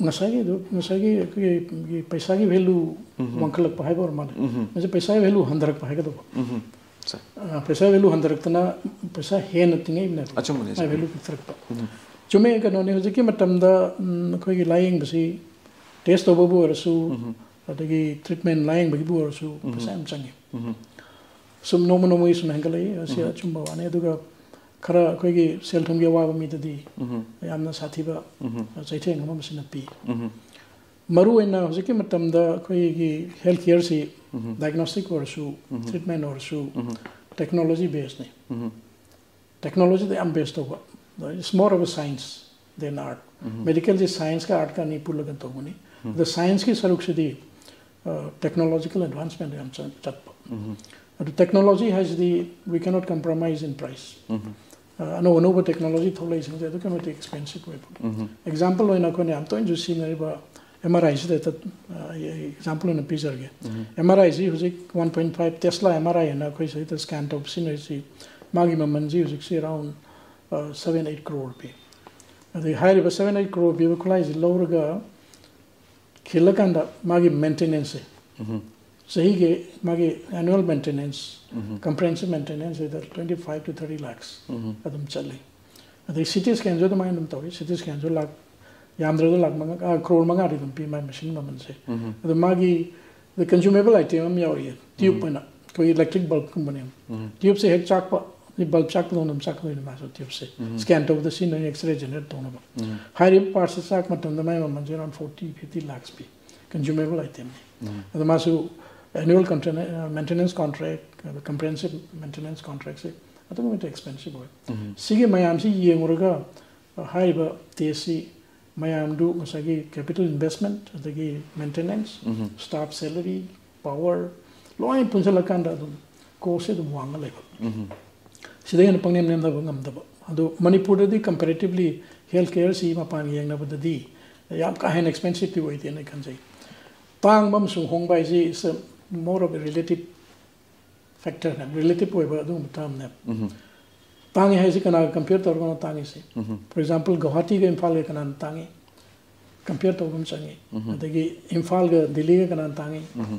ꯉꯁꯥꯏꯒꯤ ꯑꯗꯨ, ꯉꯁꯥꯏꯒꯤ ꯑꯩꯈꯣꯏꯒꯤ ꯄꯩꯁꯥꯒꯤ ꯚꯦꯂꯨ ꯋꯥꯡꯈꯠꯂꯛꯄ ꯍꯥꯏꯕ ꯑꯣꯏꯔ ꯃꯥꯜꯂꯦ꯫ ꯃꯁꯤ ꯄꯩꯁꯥꯒꯤ ꯚꯦꯂꯨ ꯍꯟꯊꯔꯛꯄ ꯍꯥꯏꯒꯗꯧꯕ꯫ ꯁꯥꯔ꯫ ꯑ, ꯄꯩꯁꯥ ꯚꯦꯂꯨ ꯍꯟꯊꯔꯛꯇꯅ ꯄꯩꯁꯥ ꯍꯦꯟꯅ ꯇꯤꯡꯉꯛꯏꯕꯅꯦꯕ꯫ ꯑꯆꯨꯝꯕꯅꯦ, ꯃꯥꯏ ꯁꯥꯔ꯫ ꯚꯦꯂꯨ ꯄꯤꯛꯊꯔꯛꯄ꯫ ꯆꯨꯝꯃꯦ, ꯀꯩꯅꯣꯅꯤ, ꯍꯧꯖꯤꯛꯀꯤ ꯃꯇꯝꯗ, ꯎꯝ, ꯑꯩꯈꯣꯏꯒꯤ ꯂꯥꯏꯌꯦꯡꯕꯁꯤ ꯇꯦꯁ ꯇꯧꯕꯕꯨ ꯑꯣꯏꯔꯁꯨ, ꯑꯗꯒꯤ ꯇ꯭ꯔꯤꯠꯃꯦꯟ ꯂꯥꯏꯌꯦꯡꯕꯒꯤꯕꯨ ꯑꯣꯏꯔꯁꯨ ꯄꯩꯁꯥ ꯌꯥꯝ ꯆꯪꯉꯤ꯫ ꯁꯨꯝ ꯅꯣꯡꯃ ꯅꯣꯡꯃꯒꯤ ꯁꯨꯝ ꯍꯦꯟꯒꯠꯂꯛꯏ, ꯑꯁꯤ ꯑꯆꯨꯝꯕ ꯋꯥꯅꯤ꯫ ꯑꯗꯨꯒ ꯈꯔ ꯑꯩꯈꯣꯏꯒꯤ ꯁꯦꯜ ꯊꯨꯝꯒꯤ ꯑꯋꯥꯕ ꯃꯤꯗꯗꯤ ꯌꯥꯝꯅ ꯁꯥꯊꯤꯕ ꯆꯩꯊꯦꯡ ꯑꯃ ꯃꯁꯤꯅ ꯄꯤ꯫ ꯃꯔꯨ ꯑꯣꯏꯅ ꯍꯧꯖꯤꯛꯀꯤ ꯃꯇꯝꯗ ꯑꯩꯈꯣꯏꯒꯤ ꯍꯦꯜꯊ ꯀꯦꯌꯔꯁꯤ ꯗꯥꯏꯒꯅꯣꯁꯇꯤꯛ ꯑꯣꯏꯔꯁꯨ, ꯇ꯭ꯔꯤꯠꯃꯦꯟ ꯑꯣꯏꯔꯁꯨ, ꯇꯦꯛꯅꯣꯂꯣꯖꯤ ꯕꯦꯁꯅꯤ꯫ ꯇꯦꯛꯅꯣꯂꯣꯖꯤꯗ ꯌꯥꯝ ꯕꯦꯁ ꯇꯧꯕ꯫ It's more of a science than art. ꯃꯦꯗꯤꯀꯦꯜꯁꯤ ꯁꯥꯏꯟꯁꯀ ꯑꯥꯔꯠꯀ ꯑꯅꯤ ꯄꯨꯜꯂꯒ ꯇꯧꯕꯅꯤ꯫ ꯑꯗ ꯁꯥꯏꯟꯁꯀꯤ ꯁꯔꯨꯛꯁꯤꯗꯤ, ꯑ, ꯇꯦꯛꯅꯣꯂꯣꯖꯤꯀꯦꯜ ꯑꯦꯗꯚꯥꯟꯁꯃꯦꯟꯗ ꯌꯥꯝ ꯆ-, ꯆꯠꯄ꯫ ꯑꯗꯨ ꯇꯦꯛꯅꯣꯂꯣꯖꯤ ꯍꯥꯏꯁꯤꯗꯤ we cannot compromise in price. ꯑ, ꯑꯅꯧ ꯑꯅꯧꯕ ꯇꯦꯛꯅꯣꯂꯣꯖꯤ ꯊꯣꯛꯂꯛꯏꯁꯤꯡꯁꯦ ꯑꯗꯨꯛꯀꯤ ꯃꯇꯤꯛ ꯑꯦꯛꯁꯄꯦꯟꯁꯤꯞ ꯑꯣꯏꯕ꯫ ꯑꯦꯛꯖꯥꯝꯄꯜ ꯑꯣꯏꯅ ꯑꯩꯈꯣꯏꯅ ꯌꯥꯝ ꯇꯣꯏꯅꯁꯨ ꯁꯤꯖꯤꯟꯅꯔꯤꯕ ꯑꯦꯝ ꯑꯥꯔ ꯑꯥꯏꯁꯤꯗ ꯑꯦꯛꯖꯥꯝꯄꯜ ꯑꯣꯏꯅ ꯄꯤꯖꯔꯒꯦ꯫ ꯑꯦꯝ ꯑꯥꯔ ꯑꯥꯏꯁꯤ ꯍꯧꯖꯤꯛ one point five tesla M R I ꯍꯥꯏꯅ ꯑꯩꯈꯣꯏ ꯁꯤꯗ ꯁ꯭ꯀꯦꯟ ꯇꯧꯕ ꯁꯤꯖꯤꯟꯅꯔꯤꯁꯤ, ꯃꯥꯒꯤ ꯃꯃꯜꯁꯤ ꯍꯧꯖꯤꯛꯁꯤ ꯑꯦꯔꯥꯎꯟ ꯁꯚꯦꯟ ꯑꯩꯠ ꯀ꯭ꯔꯣꯔ ꯄꯤ꯫ ꯑꯗꯩ ꯍꯥꯏꯔꯤꯕ ꯁꯚꯦꯟ ꯑꯩꯠ ꯀ꯭ꯔꯣꯔ ꯄꯤꯕ ꯈꯨꯠꯂꯥꯏꯁꯤ ꯂꯧꯔꯒ ꯈꯤꯜꯂꯀꯥꯟꯗ ꯃꯥꯒꯤ ꯃꯦꯟꯇꯦꯅꯦꯟꯁꯁꯦ, ꯆꯍꯤꯒꯤ ꯃꯥꯒꯤ ꯑꯦꯅꯨꯋꯦꯜ ꯃꯦꯟꯇꯦꯅꯦꯟꯁ, ꯀꯝꯄ꯭ꯔꯦꯍꯦꯟꯁꯤꯞ ꯃꯦꯟꯇꯦꯅꯦꯟꯁ ꯁꯤꯗ twenty five two thirty lakhs ꯑꯗꯨꯝ ꯆꯠꯂꯤ꯫ ꯑꯗꯩ ꯁꯤ ꯇꯤ ꯁ꯭ꯀꯦꯟꯁꯨ ꯑꯗꯨꯃꯥꯏꯅ ꯑꯗꯨꯝ ꯇꯧꯏ꯫ ꯁꯤ ꯇꯤ ꯁ꯭ꯀꯦꯟꯁꯨ ꯂꯥꯛ ꯌꯥꯝꯗ꯭ꯔꯕꯗ ꯂꯥꯛ ꯃꯉꯥ, ꯑ, ꯀ꯭ꯔꯣꯔ ꯃꯉꯥꯗꯤ ꯑꯗꯨꯝ ꯄꯤ ꯃꯥꯏ ꯃꯦꯁꯤꯟ ꯃꯃꯜꯁꯦ꯫ ꯑꯗꯣ ꯃꯥꯒꯤ ꯀꯟꯖꯨꯃꯦꯕꯜ ꯑꯥꯏꯇꯦꯝ ꯑꯃ ꯌꯥꯎꯔꯤꯌꯦ, ꯇ꯭ꯌꯨꯕ ꯑꯣꯏꯅ, ꯑꯩꯈꯣꯏꯒꯤ ꯏꯂꯦꯛꯇ꯭ꯔꯤꯛ ꯕꯜꯕꯀꯨꯝꯕꯅꯦ꯫ ꯇ꯭ꯌꯨꯕꯁꯦ ꯍꯦꯛ ꯆꯥꯛꯄ, ꯕꯜꯕ ꯆꯥꯛꯄꯗꯧꯅ ꯑꯗꯨꯝ ꯆꯥꯛꯀꯗꯣꯏꯅꯤ ꯃꯥꯁꯨ ꯇ꯭ꯌꯨꯕꯁꯦ꯫ ꯁ꯭ꯀꯦꯟ ꯇꯧꯕꯗ ꯁꯤꯖꯤꯟꯅꯔꯤ ꯑꯦꯛꯁꯔꯦ ꯖꯦꯅꯦꯔꯦꯠ ꯇꯧꯅꯕ꯫ ꯍꯥꯏꯔꯤꯕ ꯄꯥꯔꯠꯁꯦ ꯆꯥꯛꯄ ꯃꯇꯝꯗ ꯃꯥꯏ ꯃꯃꯜꯁꯦ ꯑꯦꯔꯥꯎꯟ ꯐꯣꯔꯇꯤ ꯐꯤꯐꯇꯤ ꯂꯥꯛꯁ ꯄꯤ, ꯀꯟꯖꯨꯃꯦꯕꯜ ꯑꯥꯏꯇꯦꯝꯅꯤ꯫ ꯑꯗꯣ ꯃꯥꯁꯨ annual contract maintenance contract, comprehensive maintenance ꯀꯣꯟꯇ꯭ꯔꯦꯛꯁꯦ ꯑꯗꯨꯛꯀꯤ ꯃꯇꯤꯛ ꯑꯦꯛꯁꯄꯦꯟꯁꯤꯞ ꯑꯣꯏ꯫ ꯁꯤꯒꯤ ꯃꯌꯥꯝꯁꯤ ꯌꯦꯡꯉꯨꯔꯒ, ꯑ, ꯍꯥꯏꯔꯤꯕ ꯇꯦꯁꯁꯤ ꯃꯌꯥꯝꯗꯨ ꯉꯁꯥꯏꯒꯤ ꯀꯦꯄꯤꯇꯦꯜ ꯏꯟꯚꯦꯁꯃꯦꯟꯠ, ꯑꯗꯒꯤ ꯃꯦꯟꯇꯦꯅꯦꯟꯁ, ꯁ꯭ꯇꯥꯐ ꯁꯦꯂꯔꯤ, ꯄꯥꯋꯔ, ꯂꯣꯏ ꯄꯨꯟꯁꯤꯜꯂꯀꯥꯟꯗ ꯑꯗꯨꯝ ꯀꯣꯁꯁꯦ ꯑꯗꯨꯝ ꯋꯥꯡꯅ ꯂꯩꯕ꯫ ꯁꯤꯗ ꯍꯦꯟꯅ ꯄꯪꯅꯦꯝ ꯅꯦꯝꯊꯕ ꯉꯝꯗꯕ꯫ ꯑꯗꯣ ꯃꯅꯤꯄꯨꯔꯗꯗꯤ ꯀꯝꯄꯦꯔꯦꯇꯤꯚꯂꯤ ꯍꯦꯜꯊ ꯀꯦꯌꯔꯁꯤ ꯃꯄꯥꯟꯒ ꯌꯦꯡꯅꯕꯗꯗꯤ ꯌꯥꯝ ꯀꯥ ꯍꯦꯟꯅ ꯑꯦꯛꯁꯄꯦꯟꯁꯤꯞꯇꯤ ꯑꯣꯏꯗꯦꯅ ꯑꯩ ꯈꯟꯖꯩ꯫ ꯇꯥꯡꯕ ꯑꯃꯁꯨꯡ ꯍꯣꯡꯕ ꯍꯥꯏꯁꯤ is a more of a relative factor ꯅꯦ, ꯔꯤꯂꯦꯇꯤꯚ ꯑꯣꯏꯕ ꯑꯗꯨꯒꯨꯝꯕ ꯇꯔꯝꯅꯦꯕ꯫ ꯇꯥꯡꯉꯤ ꯍꯥꯏꯁꯤ ꯀꯅꯥꯒ ꯀꯝꯄꯤꯌꯔ ꯇꯧꯔꯒꯅꯣ ꯇꯥꯡꯉꯤꯁꯤ? ꯐꯣꯔ ꯑꯦꯛꯖꯥꯝꯄꯜ, ꯒꯧꯍꯥꯇꯤꯒ ꯏꯝꯐꯥꯜꯒ ꯀꯅꯥꯅ ꯇꯥꯡꯉꯤ? ꯀꯝꯄꯤꯌꯔ ꯇꯧꯕ ꯑꯃ ꯆꯪꯉꯤ꯫ ꯑꯗꯒꯤ ꯏꯝꯐꯥꯜꯒ ꯗꯤꯜꯂꯤꯒ ꯀꯅꯥꯅ ꯇꯥꯡꯉꯤ?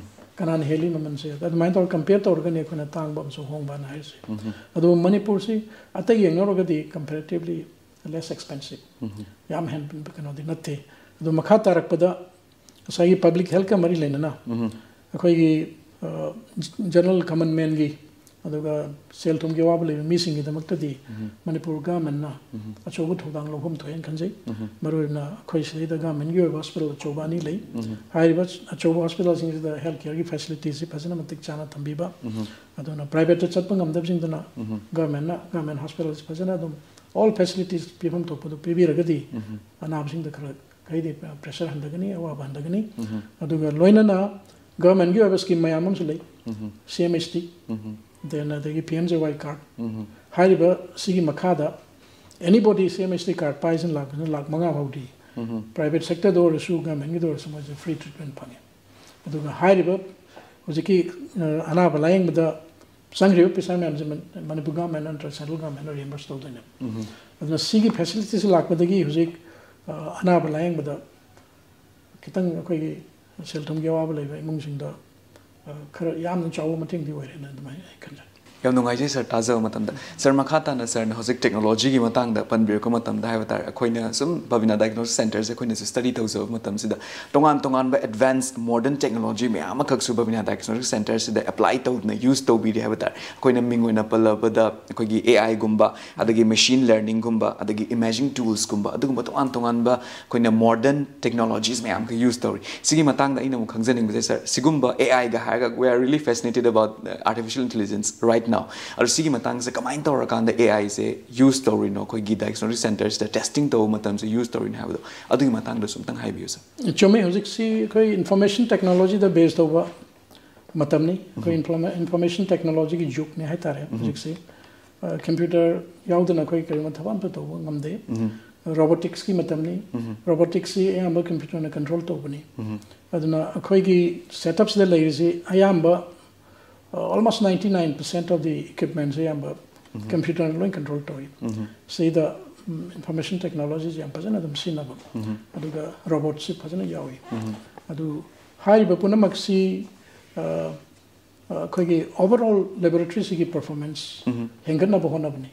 ꯀꯅꯥꯅ ꯍꯦꯜꯂꯤ ꯃꯃꯜꯁꯦ? ꯑꯗꯨꯃꯥꯏꯅ ꯇꯧꯔꯒ ꯀꯝꯄꯤꯌꯔ ꯇꯧꯔꯒꯅꯤ ꯑꯩꯈꯣꯏꯅ ꯇꯥꯡꯕ ꯑꯃꯁꯨꯡ ꯍꯣꯡꯕ ꯑꯅ ꯍꯥꯏꯔꯤꯁꯦ꯫ ꯑꯗꯨꯕꯨ ꯃꯅꯤꯄꯨꯔꯁꯤ ꯑꯇꯩ ꯌꯦꯡꯅꯔꯨꯔꯒꯗꯤ ꯀꯝꯄꯦꯔꯦꯇꯤꯚꯂꯤ ꯂꯦꯁ ꯑꯦꯛꯁꯄꯦꯟꯁꯤꯞ, ꯌꯥꯝ ꯍꯦꯟꯕ ꯀꯩꯅꯣꯗꯤ ꯅꯠꯇꯦ꯫ ꯑꯗꯨ ꯃꯈꯥ ꯇꯥꯔꯛꯄꯗ ꯉꯁꯥꯏꯒꯤ ꯄꯕ꯭ꯂꯤꯛ ꯍꯦꯜꯊꯀ ꯃꯔꯤ ꯂꯩꯅꯅ ꯑꯩꯈꯣꯏꯒꯤ, ꯑ, ꯖꯦꯅꯔꯦꯜ ꯀꯃꯟ ꯃꯦꯟꯒꯤ, ꯑꯗꯨꯒ ꯁꯦꯜ ꯊꯨꯝꯒꯤ ꯑꯋꯥꯕ ꯂꯩꯕ ꯃꯤꯁꯤꯡꯒꯤꯗꯃꯛꯇꯗꯤ ꯃꯅꯤꯄꯨꯔ ꯒꯃꯦꯟꯅ ꯑꯆꯧꯕ ꯊꯧꯗꯥꯡ ꯂꯧꯐꯝ ꯊꯣꯛꯑꯦꯅ ꯈꯟꯖꯩ꯫ ꯃꯔꯨꯑꯣꯏꯅ ꯑꯩꯈꯣꯏ ꯁꯤꯗꯩꯗ ꯒꯃꯦꯟꯒꯤ ꯑꯣꯏꯕ ꯍꯣꯁꯄꯤꯇꯥꯜ ꯑꯆꯧꯕ ꯑꯅꯤ ꯂꯩ꯫ ꯍꯥꯏꯔꯤꯕ ꯑꯆꯧꯕ ꯍꯣꯁꯄꯤꯇꯥꯜꯁꯤꯡꯁꯤꯗ ꯍꯦꯜꯊ ꯀꯦꯌꯔꯒꯤ ꯐꯦꯁꯤꯂꯤꯇꯤꯁꯤ ꯐꯖꯅ ꯃꯇꯤꯛ ꯆꯥꯅ ꯊꯝꯕꯤꯕ, ꯑꯗꯨꯅ ꯄ꯭ꯔꯥꯏꯚꯦꯠꯇ ꯆꯠꯄ ꯉꯝꯗꯕꯁꯤꯡꯗꯨꯅ ꯒꯃꯦꯟꯅ, ꯒꯃꯦꯟ ꯍꯣꯁꯄꯤꯇꯥꯜꯁꯤ ꯐꯖꯅ ꯑꯗꯨꯝ ꯑꯣꯜ ꯐꯦꯁꯤꯂꯤꯇꯤꯁ ꯄꯤꯐꯝ ꯊꯣꯛꯄꯗꯨ ꯄꯤꯕꯤꯔꯒꯗꯤ ꯑꯅꯥꯕꯁꯤꯡꯗ ꯈꯔ ꯀꯩꯗꯤ ꯄ꯭ꯔꯦꯁꯔ ꯍꯟꯊꯒꯅꯤ, ꯑꯋꯥꯕ ꯍꯟꯊꯒꯅꯤ꯫ ꯑꯗꯨꯒ ꯂꯣꯏꯅꯅ ꯒꯚꯔꯟꯃꯦꯟꯠꯀꯤ ꯑꯣꯏꯕ ꯁ꯭ꯀꯤꯝ ꯃꯌꯥꯝ ꯑꯃꯁꯨ ꯂꯩ꯫ ꯁꯤ ꯑꯦꯝ ꯑꯦꯁ ꯇꯤ, ꯗꯦꯟ ꯑꯗꯒꯤ ꯄꯤ ꯑꯦꯝ ꯖꯦ ꯋꯥꯏ ꯀꯥꯔꯗ꯫ ꯍꯥꯏꯔꯤꯕ ꯁꯤꯒꯤ ꯃꯈꯥꯗ ꯑꯦꯅꯤꯕꯣꯗꯤ ꯁꯤ ꯑꯦꯝ ꯑꯦꯁ ꯇꯤ ꯀꯥꯔꯗ ꯄꯥꯏꯁꯤꯅ ꯂꯥꯛꯄꯁꯤꯅ ꯂꯥꯛ ꯃꯉꯥ ꯐꯥꯎꯗꯤ ꯄ꯭ꯔꯥꯏꯚꯦꯠ ꯁꯦꯛꯇꯔꯗ ꯑꯣꯏꯔꯁꯨ ꯒꯚꯔꯟꯃꯦꯟꯒꯤꯗ ꯑꯣꯏꯔꯁꯨ ꯃꯣꯏꯁꯦ ꯐ꯭ꯔꯤ ꯇ꯭ꯔꯤꯠꯃꯦꯟ ꯐꯪꯉꯦ꯫ ꯑꯗꯨꯒ ꯍꯥꯏꯔꯤꯕ ꯍꯧꯖꯤꯛꯀꯤ ꯑ, ꯑꯅꯥꯕ ꯂꯥꯌꯦꯡꯕꯗ ꯆꯪꯈ꯭ꯔꯤꯕ ꯄꯩꯁꯥ ꯃꯌꯥꯝꯁꯦ ꯃꯅꯤꯄꯨꯔ ꯒꯚꯔꯟꯃꯦꯟ ꯅꯠꯇ꯭ꯔꯒ ꯁꯦꯟꯇ꯭ꯔꯦꯜ ꯒꯚꯔꯟꯃꯦꯟꯅ ꯔꯤꯑꯦꯝꯕꯔꯁ ꯇꯧꯗꯣꯏꯅꯦꯕ꯫ ꯑꯗꯨꯅ ꯁꯤꯒꯤ ꯐꯦꯁꯤꯂꯤꯇꯤꯁꯤ ꯂꯥꯛꯄꯗꯒꯤ ꯍꯧꯖꯤꯛ ꯑ, ꯑꯅꯥꯕ ꯂꯥꯌꯦꯡꯕꯗ ꯈꯤꯇꯪ ꯑꯩꯈꯣꯏꯒꯤ ꯁꯦꯜ ꯊꯨꯝꯒꯤ ꯑꯋꯥꯕ ꯂꯩꯕ ꯏꯃꯨꯡꯁꯤꯡꯗ ꯑ, ꯈꯔ ꯌꯥꯝꯅ ꯆꯥꯎꯕ ꯃꯇꯦꯡꯗꯤ ꯑꯣꯏꯔꯦꯅ ꯑꯗꯨꯃꯥꯏꯅ ꯑꯩ ꯈꯟꯖꯩ꯫ ꯌꯥꯝ ꯅꯨꯡꯉꯥꯏꯖꯩ ꯁꯥꯔ, ꯇꯥꯖꯕ ꯃꯇꯝꯗ꯫ ꯁꯥꯔ, ꯃꯈꯥ ꯇꯥꯅ ꯁꯥꯔꯅ ꯍꯧꯖꯤꯛ ꯇꯦꯛꯅꯣꯂꯣꯖꯤꯒꯤ ꯃꯇꯥꯡꯗ ꯄꯟꯕꯤꯔꯛꯄ ꯃꯇꯝꯗ ꯍꯥꯏꯕ ꯇꯥꯔꯦ, ꯑꯩꯈꯣꯏꯅ ꯁꯨꯝ ꯕꯕꯤꯅꯥ ꯗꯥꯏꯒꯅꯣꯁꯤꯁ ꯁꯦꯟꯇꯔꯁꯦ ꯑꯩꯈꯣꯏꯅꯁꯨ ꯁ꯭ꯇꯗꯤ ꯇꯧꯖꯕ ꯃꯇꯝꯁꯤꯗ ꯇꯣꯉꯥꯟ ꯇꯣꯉꯥꯟꯕ ꯑꯦꯗꯚꯥꯟꯁ ꯃꯣꯗꯔꯟ ꯇꯦꯛꯅꯣꯂꯣꯖꯤ ꯃꯌꯥꯝ ꯑꯃꯈꯛꯁꯨ ꯕꯕꯤꯅꯥ ꯗꯥꯏꯒꯅꯣꯁꯤꯁ ꯁꯦꯟꯇꯔꯁꯤꯗ ꯑꯦꯄ꯭ꯂꯥꯏ ꯇꯧꯗꯨꯅ ꯌꯨꯁ ꯇꯧꯕꯤꯔꯤ ꯍꯥꯏꯕ ꯇꯥꯔꯦ꯫ ꯑꯩꯈꯣꯏꯅ ꯃꯤꯡ ꯑꯣꯏꯅ ꯄꯜꯂꯕꯗ ꯑꯩꯈꯣꯏꯒꯤ ꯑꯦ ꯑꯥꯏꯒꯨꯝꯕ, ꯑꯗꯒꯤ ꯃꯦꯁꯤꯟ ꯂꯔꯅꯤꯡꯒꯨꯝꯕ, ꯑꯗꯒꯤ ꯏꯃꯦꯖꯤꯡ ꯇꯨꯜꯁꯀꯨꯝꯕ, ꯑꯗꯨꯒꯨꯝꯕ ꯇꯣꯉꯥꯟ ꯇꯣꯉꯥꯟꯕ ꯑꯩꯈꯣꯏꯅ ꯃꯣꯗꯔꯟ ꯇꯦꯛꯅꯣꯂꯣꯖꯤꯁ ꯃꯌꯥꯝ ꯑꯃ ꯌꯨꯁ ꯇꯧꯔꯤ꯫ ꯁꯤꯒꯤ ꯃꯇꯥꯡꯗ ꯑꯩꯅ ꯑꯃꯨꯛ ꯈꯪꯖꯅꯤꯡꯕꯁꯦ ꯁꯥꯔ, ꯁꯤꯒꯨꯝꯕ ꯑꯦ ꯑꯥꯏꯒ ꯍꯥꯏꯔꯒ we are really fascinated about artificial intelligence right now꯫ ꯑꯗꯣ ꯁꯤꯒꯤ ꯃꯇꯥꯡꯁꯦ ꯀꯃꯥꯏꯅ ꯇꯧꯔꯀꯥꯟꯗ ꯑꯦ ꯑꯥꯏꯁꯦ ꯌꯨꯁ ꯇꯧꯔꯤꯅꯣ, ꯑꯩꯈꯣꯏꯒꯤ ꯗꯥꯏꯒꯅꯣꯁꯤꯁ ꯁꯦꯟꯇꯔꯁꯤꯗ ꯇꯦꯁꯇꯤꯡ ꯇꯧꯕ ꯃꯇꯝꯁꯦ ꯌꯨꯁ ꯇꯧꯔꯤꯅꯣ ꯍꯥꯏꯕꯗꯣ, ꯑꯗꯨꯒꯤ ꯃꯇꯥꯡꯗꯁꯨ ꯑꯝꯇꯪ ꯍꯥꯏꯕꯤꯌꯨ ꯁꯥꯔ꯫ ꯆꯨꯝꯃꯦ, ꯍꯧꯖꯤꯛꯁꯤ ꯑꯩꯈꯣꯏ ꯏꯟꯐꯣꯔꯃꯦꯁꯟ ꯇꯦꯛꯅꯣꯂꯣꯖꯤꯗ ꯕꯦꯁ ꯇꯧꯕ ꯃꯇꯝꯅꯤ꯫ ꯑꯩꯈꯣꯏ ꯏꯟꯐꯣꯔꯃꯦ ꯏꯟꯐꯣꯔꯃꯦꯁꯟ ꯇꯦꯛꯅꯣꯂꯣꯖꯤꯒꯤ ꯖꯨꯒꯅꯤ ꯍꯥꯏꯇꯥꯔꯦ ꯍꯧꯖꯤꯛꯁꯤ꯫ ꯀꯝꯄ꯭ꯌꯨꯇꯔ ꯌꯥꯎꯗꯅ ꯑꯩꯈꯣꯏ ꯀꯔꯤꯒꯨꯝꯕ ꯊꯕꯛ ꯑꯝꯇ ꯇꯧꯕ ꯉꯝꯗꯦ꯫ ꯔꯣꯕꯣꯇꯤꯛꯁꯀꯤ ꯃꯇꯝꯅꯤ꯫ ꯔꯣꯕꯣꯇꯤꯛꯁꯁꯤ ꯑꯌꯥꯝꯕ ꯀꯝꯄ꯭ꯌꯨꯇꯔꯅ ꯀꯟꯇ꯭ꯔꯣꯜ ꯇꯧꯕꯅꯤ꯫ ꯑꯗꯨꯅ ꯑꯩꯈꯣꯏꯒꯤ ꯁꯦꯠꯑꯞꯁꯤꯗ ꯂꯩꯔꯤꯁꯤ ꯑꯌꯥꯝꯕ almost ninety nine percent of the equipmentꯁꯦ ꯑꯌꯥꯝꯕ ꯀꯝꯄ꯭ꯌꯨꯇꯔꯅ ꯂꯣꯏ ꯀꯟꯇ꯭ꯔꯣꯜ ꯇꯧꯏ꯫ ꯁꯤꯗ ꯏꯟꯐꯣꯔꯃꯦꯁꯟ ꯇꯦꯛꯅꯣꯂꯣꯖꯤꯁꯦ ꯌꯥꯝ ꯐꯖꯅ ꯑꯗꯨꯝ ꯁꯤꯖꯤꯟꯅꯕ, ꯑꯗꯨꯒ ꯔꯣꯕꯣꯠꯁꯤ ꯐꯖꯅ ꯌꯥꯎꯏ꯫ ꯑꯗꯨ ꯍꯥꯏꯔꯤꯕ ꯄꯨꯝꯅꯃꯛꯁꯤ ꯑ, ꯑ, ꯑꯩꯈꯣꯏꯒꯤ ꯑꯣꯚꯔ ꯑꯣꯜ ꯂꯦꯕꯣꯔꯦꯇꯔꯤꯁꯤꯒꯤ ꯄꯔꯐꯣꯔꯃꯦꯟꯁ ꯍꯦꯟꯒꯠꯅꯕ ꯍꯣꯠꯅꯕꯅꯤ꯫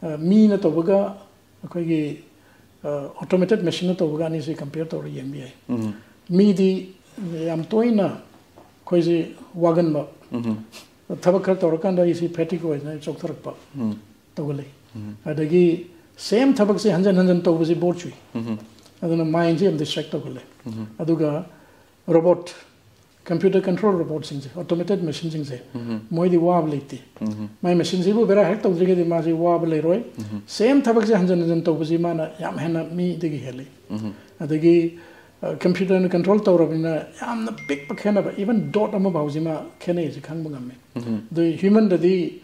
ꯑ, ꯃꯤꯅ ꯇꯧꯕꯒ ꯑꯩꯈꯣꯏꯒꯤ ꯑꯣꯇꯣꯃꯦꯇꯦꯠ ꯃꯦꯁꯤꯟꯅ ꯇꯧꯕꯒ ꯑꯅꯤꯁꯤ ꯀꯝꯄꯤꯌꯔ ꯇꯧꯔꯒ ꯌꯦꯡꯕ ꯌꯥꯏ꯫ ꯃꯤꯗꯤ ꯌꯥꯝ ꯇꯣꯏꯅ ꯑꯩꯈꯣꯏꯁꯤ ꯋꯥꯒꯟꯕ, ꯊꯕꯛ ꯈꯔ ꯇꯧꯔꯀꯥꯟꯗ ꯑꯩꯁꯤ ꯐꯦꯇꯤꯛ ꯑꯣꯏꯗꯅ ꯆꯣꯛꯊꯔꯛꯄ ꯇꯧꯒꯜꯂꯤ꯫ ꯑꯗꯒꯤ ꯁꯦꯝ ꯊꯕꯛꯁꯦ ꯍꯟꯖꯟ ꯍꯟꯖꯟ ꯇꯧꯕꯁꯤ ꯕꯣꯔ ꯆꯨꯏ꯫ ꯑꯗꯨꯅ ꯃꯥꯏꯟꯁꯦ ꯌꯥꯝ ꯗꯤꯁꯇ꯭ꯔꯦꯛ ꯇꯧꯒꯜꯂꯦ꯫ ꯑꯗꯨꯒ ꯔꯣꯕꯣꯠ, ꯀꯝꯄ꯭ꯌꯨꯇꯔ ꯀꯟꯇ꯭ꯔꯣꯜ ꯔꯣꯕꯣꯠꯁꯤꯡꯁꯦ, ꯑꯣꯇꯣꯃꯦꯇꯦꯠ ꯃꯦꯁꯤꯟꯁꯤꯡꯁꯦ, ꯃꯣꯏꯗꯤ ꯋꯥꯕ ꯂꯩꯇꯦ꯫ ꯃꯥꯏ ꯃꯦꯁꯤꯟꯁꯤꯕꯨ ꯕꯦꯔꯥ ꯍꯦꯛ ꯇꯧꯗ꯭ꯔꯤꯒꯗꯤ ꯃꯥꯁꯤ ꯋꯥꯕ ꯂꯩꯔꯣꯏ꯫ ꯁꯦꯝ ꯊꯕꯛꯁꯦ ꯍꯟꯖꯟ ꯍꯟꯖꯟ ꯇꯧꯕꯁꯤ ꯃꯥꯅ ꯌꯥꯝ ꯍꯦꯟꯅ ꯃꯤꯗꯒꯤ ꯍꯦꯜꯂꯤ꯫ ꯑꯗꯒꯤ ꯀꯝꯄ꯭ꯌꯨꯇꯔꯅ ꯀꯟꯇ꯭ꯔꯣꯜ ꯇꯧꯔꯕꯅꯤꯅ ꯌꯥꯝꯅ ꯄꯤꯛꯄ ꯈꯦꯠꯅꯕ, ꯏꯚꯟ ꯗꯣꯠ ꯑꯃ ꯐꯥꯎꯁꯤ ꯃꯥ ꯈꯦꯠꯅꯩꯁꯤ ꯈꯪꯕ ꯉꯝꯃꯤ꯫ ꯑꯗꯨ ꯍ꯭ꯌꯨꯃꯟꯗꯗꯤ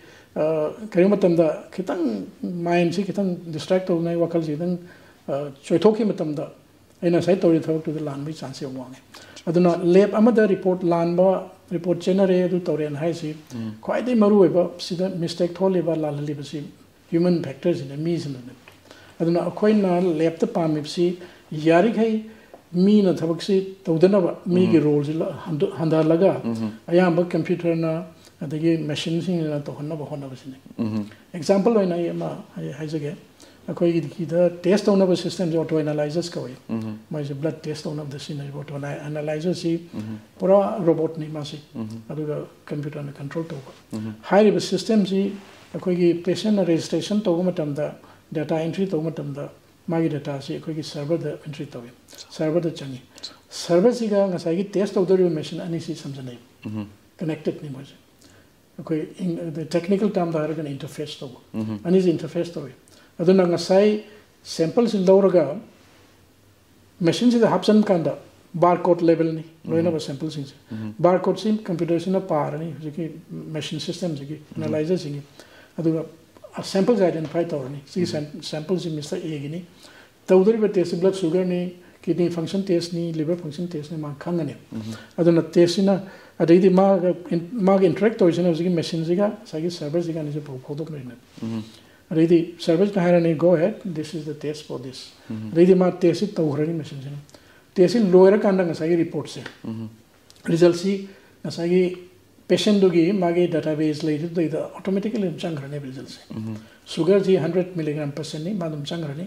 ꯀꯔꯤꯒꯨꯝꯕ ꯃꯇꯝꯗ ꯈꯤꯇꯪ ꯃꯥꯏꯟꯁꯤ ꯈꯤꯇꯪ ꯗꯤꯁꯇ꯭ꯔꯦꯛ ꯇꯧꯅꯉꯥꯏ, ꯋꯥꯈꯜꯁꯤ ꯈꯤꯇꯪ ꯆꯣꯏꯊꯣꯛꯈꯤꯕ ꯃꯇꯝꯗ ꯑꯩꯅ ꯉꯁꯥꯏ ꯇꯧꯔꯤꯕ ꯊꯕꯛꯇꯨꯗ ꯂꯥꯟꯕꯒꯤ ꯆꯥꯟꯁ ꯌꯥꯝ ꯋꯥꯡꯉꯦ꯫ ꯑꯗꯨꯅ ꯂꯦꯞ ꯑꯃꯗ ꯔꯤꯄꯣꯔꯠ ꯂꯥꯟꯕ, ꯔꯤꯄꯣꯔꯠ ꯆꯦꯟꯅꯔꯦ, ꯑꯗꯨ ꯇꯧꯔꯦꯅ ꯍꯥꯏꯁꯤ ꯈ꯭ꯋꯥꯏꯗꯒꯤ ꯃꯔꯨꯑꯣꯏꯕ ꯁꯤꯗ ꯃꯤꯁꯇꯦꯛ ꯊꯣꯛꯍꯜꯂꯤꯕ, ꯂꯥꯜꯍꯜꯂꯤꯕꯁꯤ ꯍ꯭ꯌꯨꯃꯟ ꯐꯦꯛꯇꯔꯁꯤꯅ, ꯃꯤꯁꯤꯅꯅꯦ꯫ ꯑꯗꯨꯅ ꯑꯩꯈꯣꯏꯅ ꯂꯦꯞꯇ ꯄꯥꯝꯃꯤꯕꯁꯤ ꯌꯥꯔꯤꯈꯩ ꯃꯤꯅ ꯊꯕꯛꯁꯤ ꯇꯧꯗꯅꯕ, ꯃꯤꯒꯤ ꯔꯣꯜꯁꯤ ꯍꯟꯊꯍꯜꯂꯒ ꯑꯌꯥꯝꯕ ꯀꯝꯄ꯭ꯌꯨꯇꯔꯅ ꯑꯗꯒꯤ ꯃꯦꯁꯤꯟꯁꯤꯡꯅ ꯇꯧꯍꯟꯅꯕ ꯍꯣꯠꯅꯕꯁꯤꯅꯤ꯫ ꯑꯦꯛꯖꯥꯝꯄꯜ ꯑꯣꯏꯅ ꯑꯩ ꯑꯃ ꯑꯩ ꯍꯥꯏꯖꯒꯦ꯫ ꯑꯩꯈꯣꯏꯒꯤꯗ ꯇꯦꯁ ꯇꯧꯅꯕ ꯁꯤꯁꯇꯦꯝꯁꯦ ꯑꯣꯇꯣ ꯑꯦꯅꯥꯂꯥꯏꯖꯔꯁ ꯀꯧꯏ꯫ ꯃꯣꯏꯁꯦ ꯕ꯭ꯂꯗ ꯇꯦꯁ ꯇꯧꯅꯕꯗ ꯁꯤꯖꯤꯟꯅꯔꯤꯕ ꯑꯣꯇꯣ ꯑꯦꯅꯥꯂꯥꯏꯖꯔꯁꯤ ꯄꯨꯔꯥ ꯔꯣꯕꯣꯠꯅꯤ ꯃꯥꯁꯤ꯫ ꯑꯗꯨꯒ ꯀꯝꯄ꯭ꯌꯨꯇꯔꯅ ꯀꯟꯇ꯭ꯔꯣꯜ ꯇꯧꯕ꯫ ꯍꯥꯏꯔꯤꯕ ꯁꯤꯁꯇꯦꯝꯁꯤ ꯑꯩꯈꯣꯏꯒꯤ ꯄꯦꯁꯦꯟꯅ ꯔꯦꯖꯤꯁꯇ꯭ꯔꯦꯁꯟ ꯇꯧꯕ ꯃꯇꯝꯗ, ꯗꯦꯇꯥ ꯑꯦꯟꯇ꯭ꯔꯤ ꯇꯧꯕ ꯃꯇꯝꯗ, ꯃꯥꯒꯤ ꯗꯦꯇꯥꯁꯤ ꯑꯩꯈꯣꯏꯒꯤ ꯁꯔꯚꯔꯗ ꯑꯦꯟꯇ꯭ꯔꯤ ꯇꯧꯏ, ꯁꯔꯚꯔꯗ ꯆꯪꯉꯤ꯫ ꯁꯔꯚꯔꯁꯤꯒ ꯉꯁꯥꯏꯒꯤ ꯇꯦꯁ ꯇꯧꯗꯧꯔꯤꯕ ꯃꯦꯁꯤꯟ ꯑꯅꯤꯁꯤ ꯁꯝꯖꯟꯅꯩ, ꯀꯅꯦꯛꯇꯦꯗꯅꯤ ꯃꯣꯏꯁꯦ꯫ ꯑꯩꯈꯣꯏ ꯇꯦꯛꯅꯤꯀꯦꯜ ꯇꯥꯝꯗ ꯍꯥꯏꯔꯒꯅ ꯏꯟꯇꯔꯐꯦꯁ ꯇꯧꯕ, ꯑꯅꯤꯁꯤ ꯏꯟꯇꯔꯐꯦꯁ ꯇꯧꯏ꯫ ꯑꯗꯨꯅ ꯉꯁꯥꯏ ꯁꯦꯝꯄꯜꯁꯤ ꯂꯧꯔꯒ ꯃꯦꯁꯤꯟꯁꯤꯗ ꯍꯥꯞꯆꯤꯟ ꯀꯥꯟꯗ ꯕꯥꯔ ꯀꯣꯗ ꯂꯦꯕꯦꯜꯅꯤ ꯂꯣꯏꯅꯕ ꯁꯦꯝꯄꯜꯁꯤꯡꯁꯦ꯫ ꯕꯥꯔ ꯀꯣꯗꯁꯤ ꯀꯝꯄ꯭ꯌꯨꯇꯔꯁꯤꯅ ꯄꯥꯔꯅꯤ, ꯍꯧꯖꯤꯛꯀꯤ ꯃꯦꯁꯤꯟ ꯁꯤꯁꯇꯦꯝꯁꯤꯒꯤ, ꯑꯦꯅꯥꯂꯥꯏꯖꯔꯁꯤꯡꯒꯤ꯫ ꯑꯗꯨꯒ ꯁꯦꯝꯄꯜꯁꯦ ꯑꯥꯏꯗꯦꯟꯇꯤꯐꯥꯏ ꯇꯧꯔꯅꯤ, ꯁꯤꯒꯤ ꯁꯦꯝꯄꯜꯁꯤ ꯃꯤꯁꯇꯔ ꯑꯦꯒꯤꯅꯤ꯫ ꯇꯧꯗꯣꯔꯤꯕ ꯇꯦꯁꯁꯤ ꯕ꯭ꯂꯗ ꯁꯨꯒꯔꯅꯤ, ꯀꯤꯗꯅꯤ ꯐꯪꯁꯟ ꯇꯦꯁꯅꯤ, ꯂꯤꯚꯔ ꯐꯪꯁꯟ ꯇꯦꯁꯅꯤ, ꯃꯥ ꯈꯪꯉꯅꯤ꯫ ꯑꯗꯨꯅ ꯇꯦꯁꯁꯤꯅ, ꯑꯗꯩꯗꯤ ꯃꯥꯒ ꯃꯥꯒ ꯏꯟꯇꯔꯦꯛ ꯇꯧꯔꯤꯁꯤꯅ ꯍꯧꯖꯤꯛꯀꯤ ꯃꯦꯁꯤꯟꯁꯤꯒ ꯉꯁꯥꯏꯒꯤ ꯁꯔꯚꯔꯁꯤꯒ ꯑꯅꯤꯁꯤ ꯄꯥꯎ ꯐꯥꯎꯗꯣꯛꯅꯔꯤꯅꯦ꯫ ꯑꯗꯩꯗꯤ ꯁꯔꯚꯔꯁꯤꯅ ꯍꯥꯏꯔꯅꯤ, "Go ahead, this is the test for this." ꯑꯗꯩꯗꯤ ꯃꯥ ꯇꯦꯁꯁꯤ ꯇꯧꯈ꯭ꯔꯅꯤ ꯃꯦꯁꯤꯟꯁꯤꯅ꯫ ꯇꯦꯁꯁꯤ ꯂꯣꯏꯔꯀꯥꯟꯗ ꯉꯁꯥꯏꯒꯤ ꯔꯤꯄꯣꯔꯠꯁꯦ, ꯔꯤꯖꯜꯁꯤ ꯉꯁꯥꯏꯒꯤ ꯄꯦꯁꯦꯟꯗꯨꯒꯤ ꯃꯥꯒꯤ ꯗꯦꯇꯥꯕꯦꯁ ꯂꯩꯔꯤꯗꯨꯗꯩꯗ ꯑꯣꯇꯣꯃꯦꯇꯤꯀꯦꯂꯤ ꯑꯗꯨꯝ ꯆꯪꯈ꯭ꯔꯅꯦꯕ ꯔꯤꯖꯜꯁꯦ꯫ ꯁꯨꯒꯔꯁꯤ ꯍꯟꯗ꯭ꯔꯦꯠ ꯃꯤꯂꯤꯒ꯭ꯔꯥꯝ ꯄꯔꯁꯦꯟꯅꯤ, ꯃꯥ ꯑꯗꯨꯝ ꯆꯪꯈ꯭ꯔꯅꯤ꯫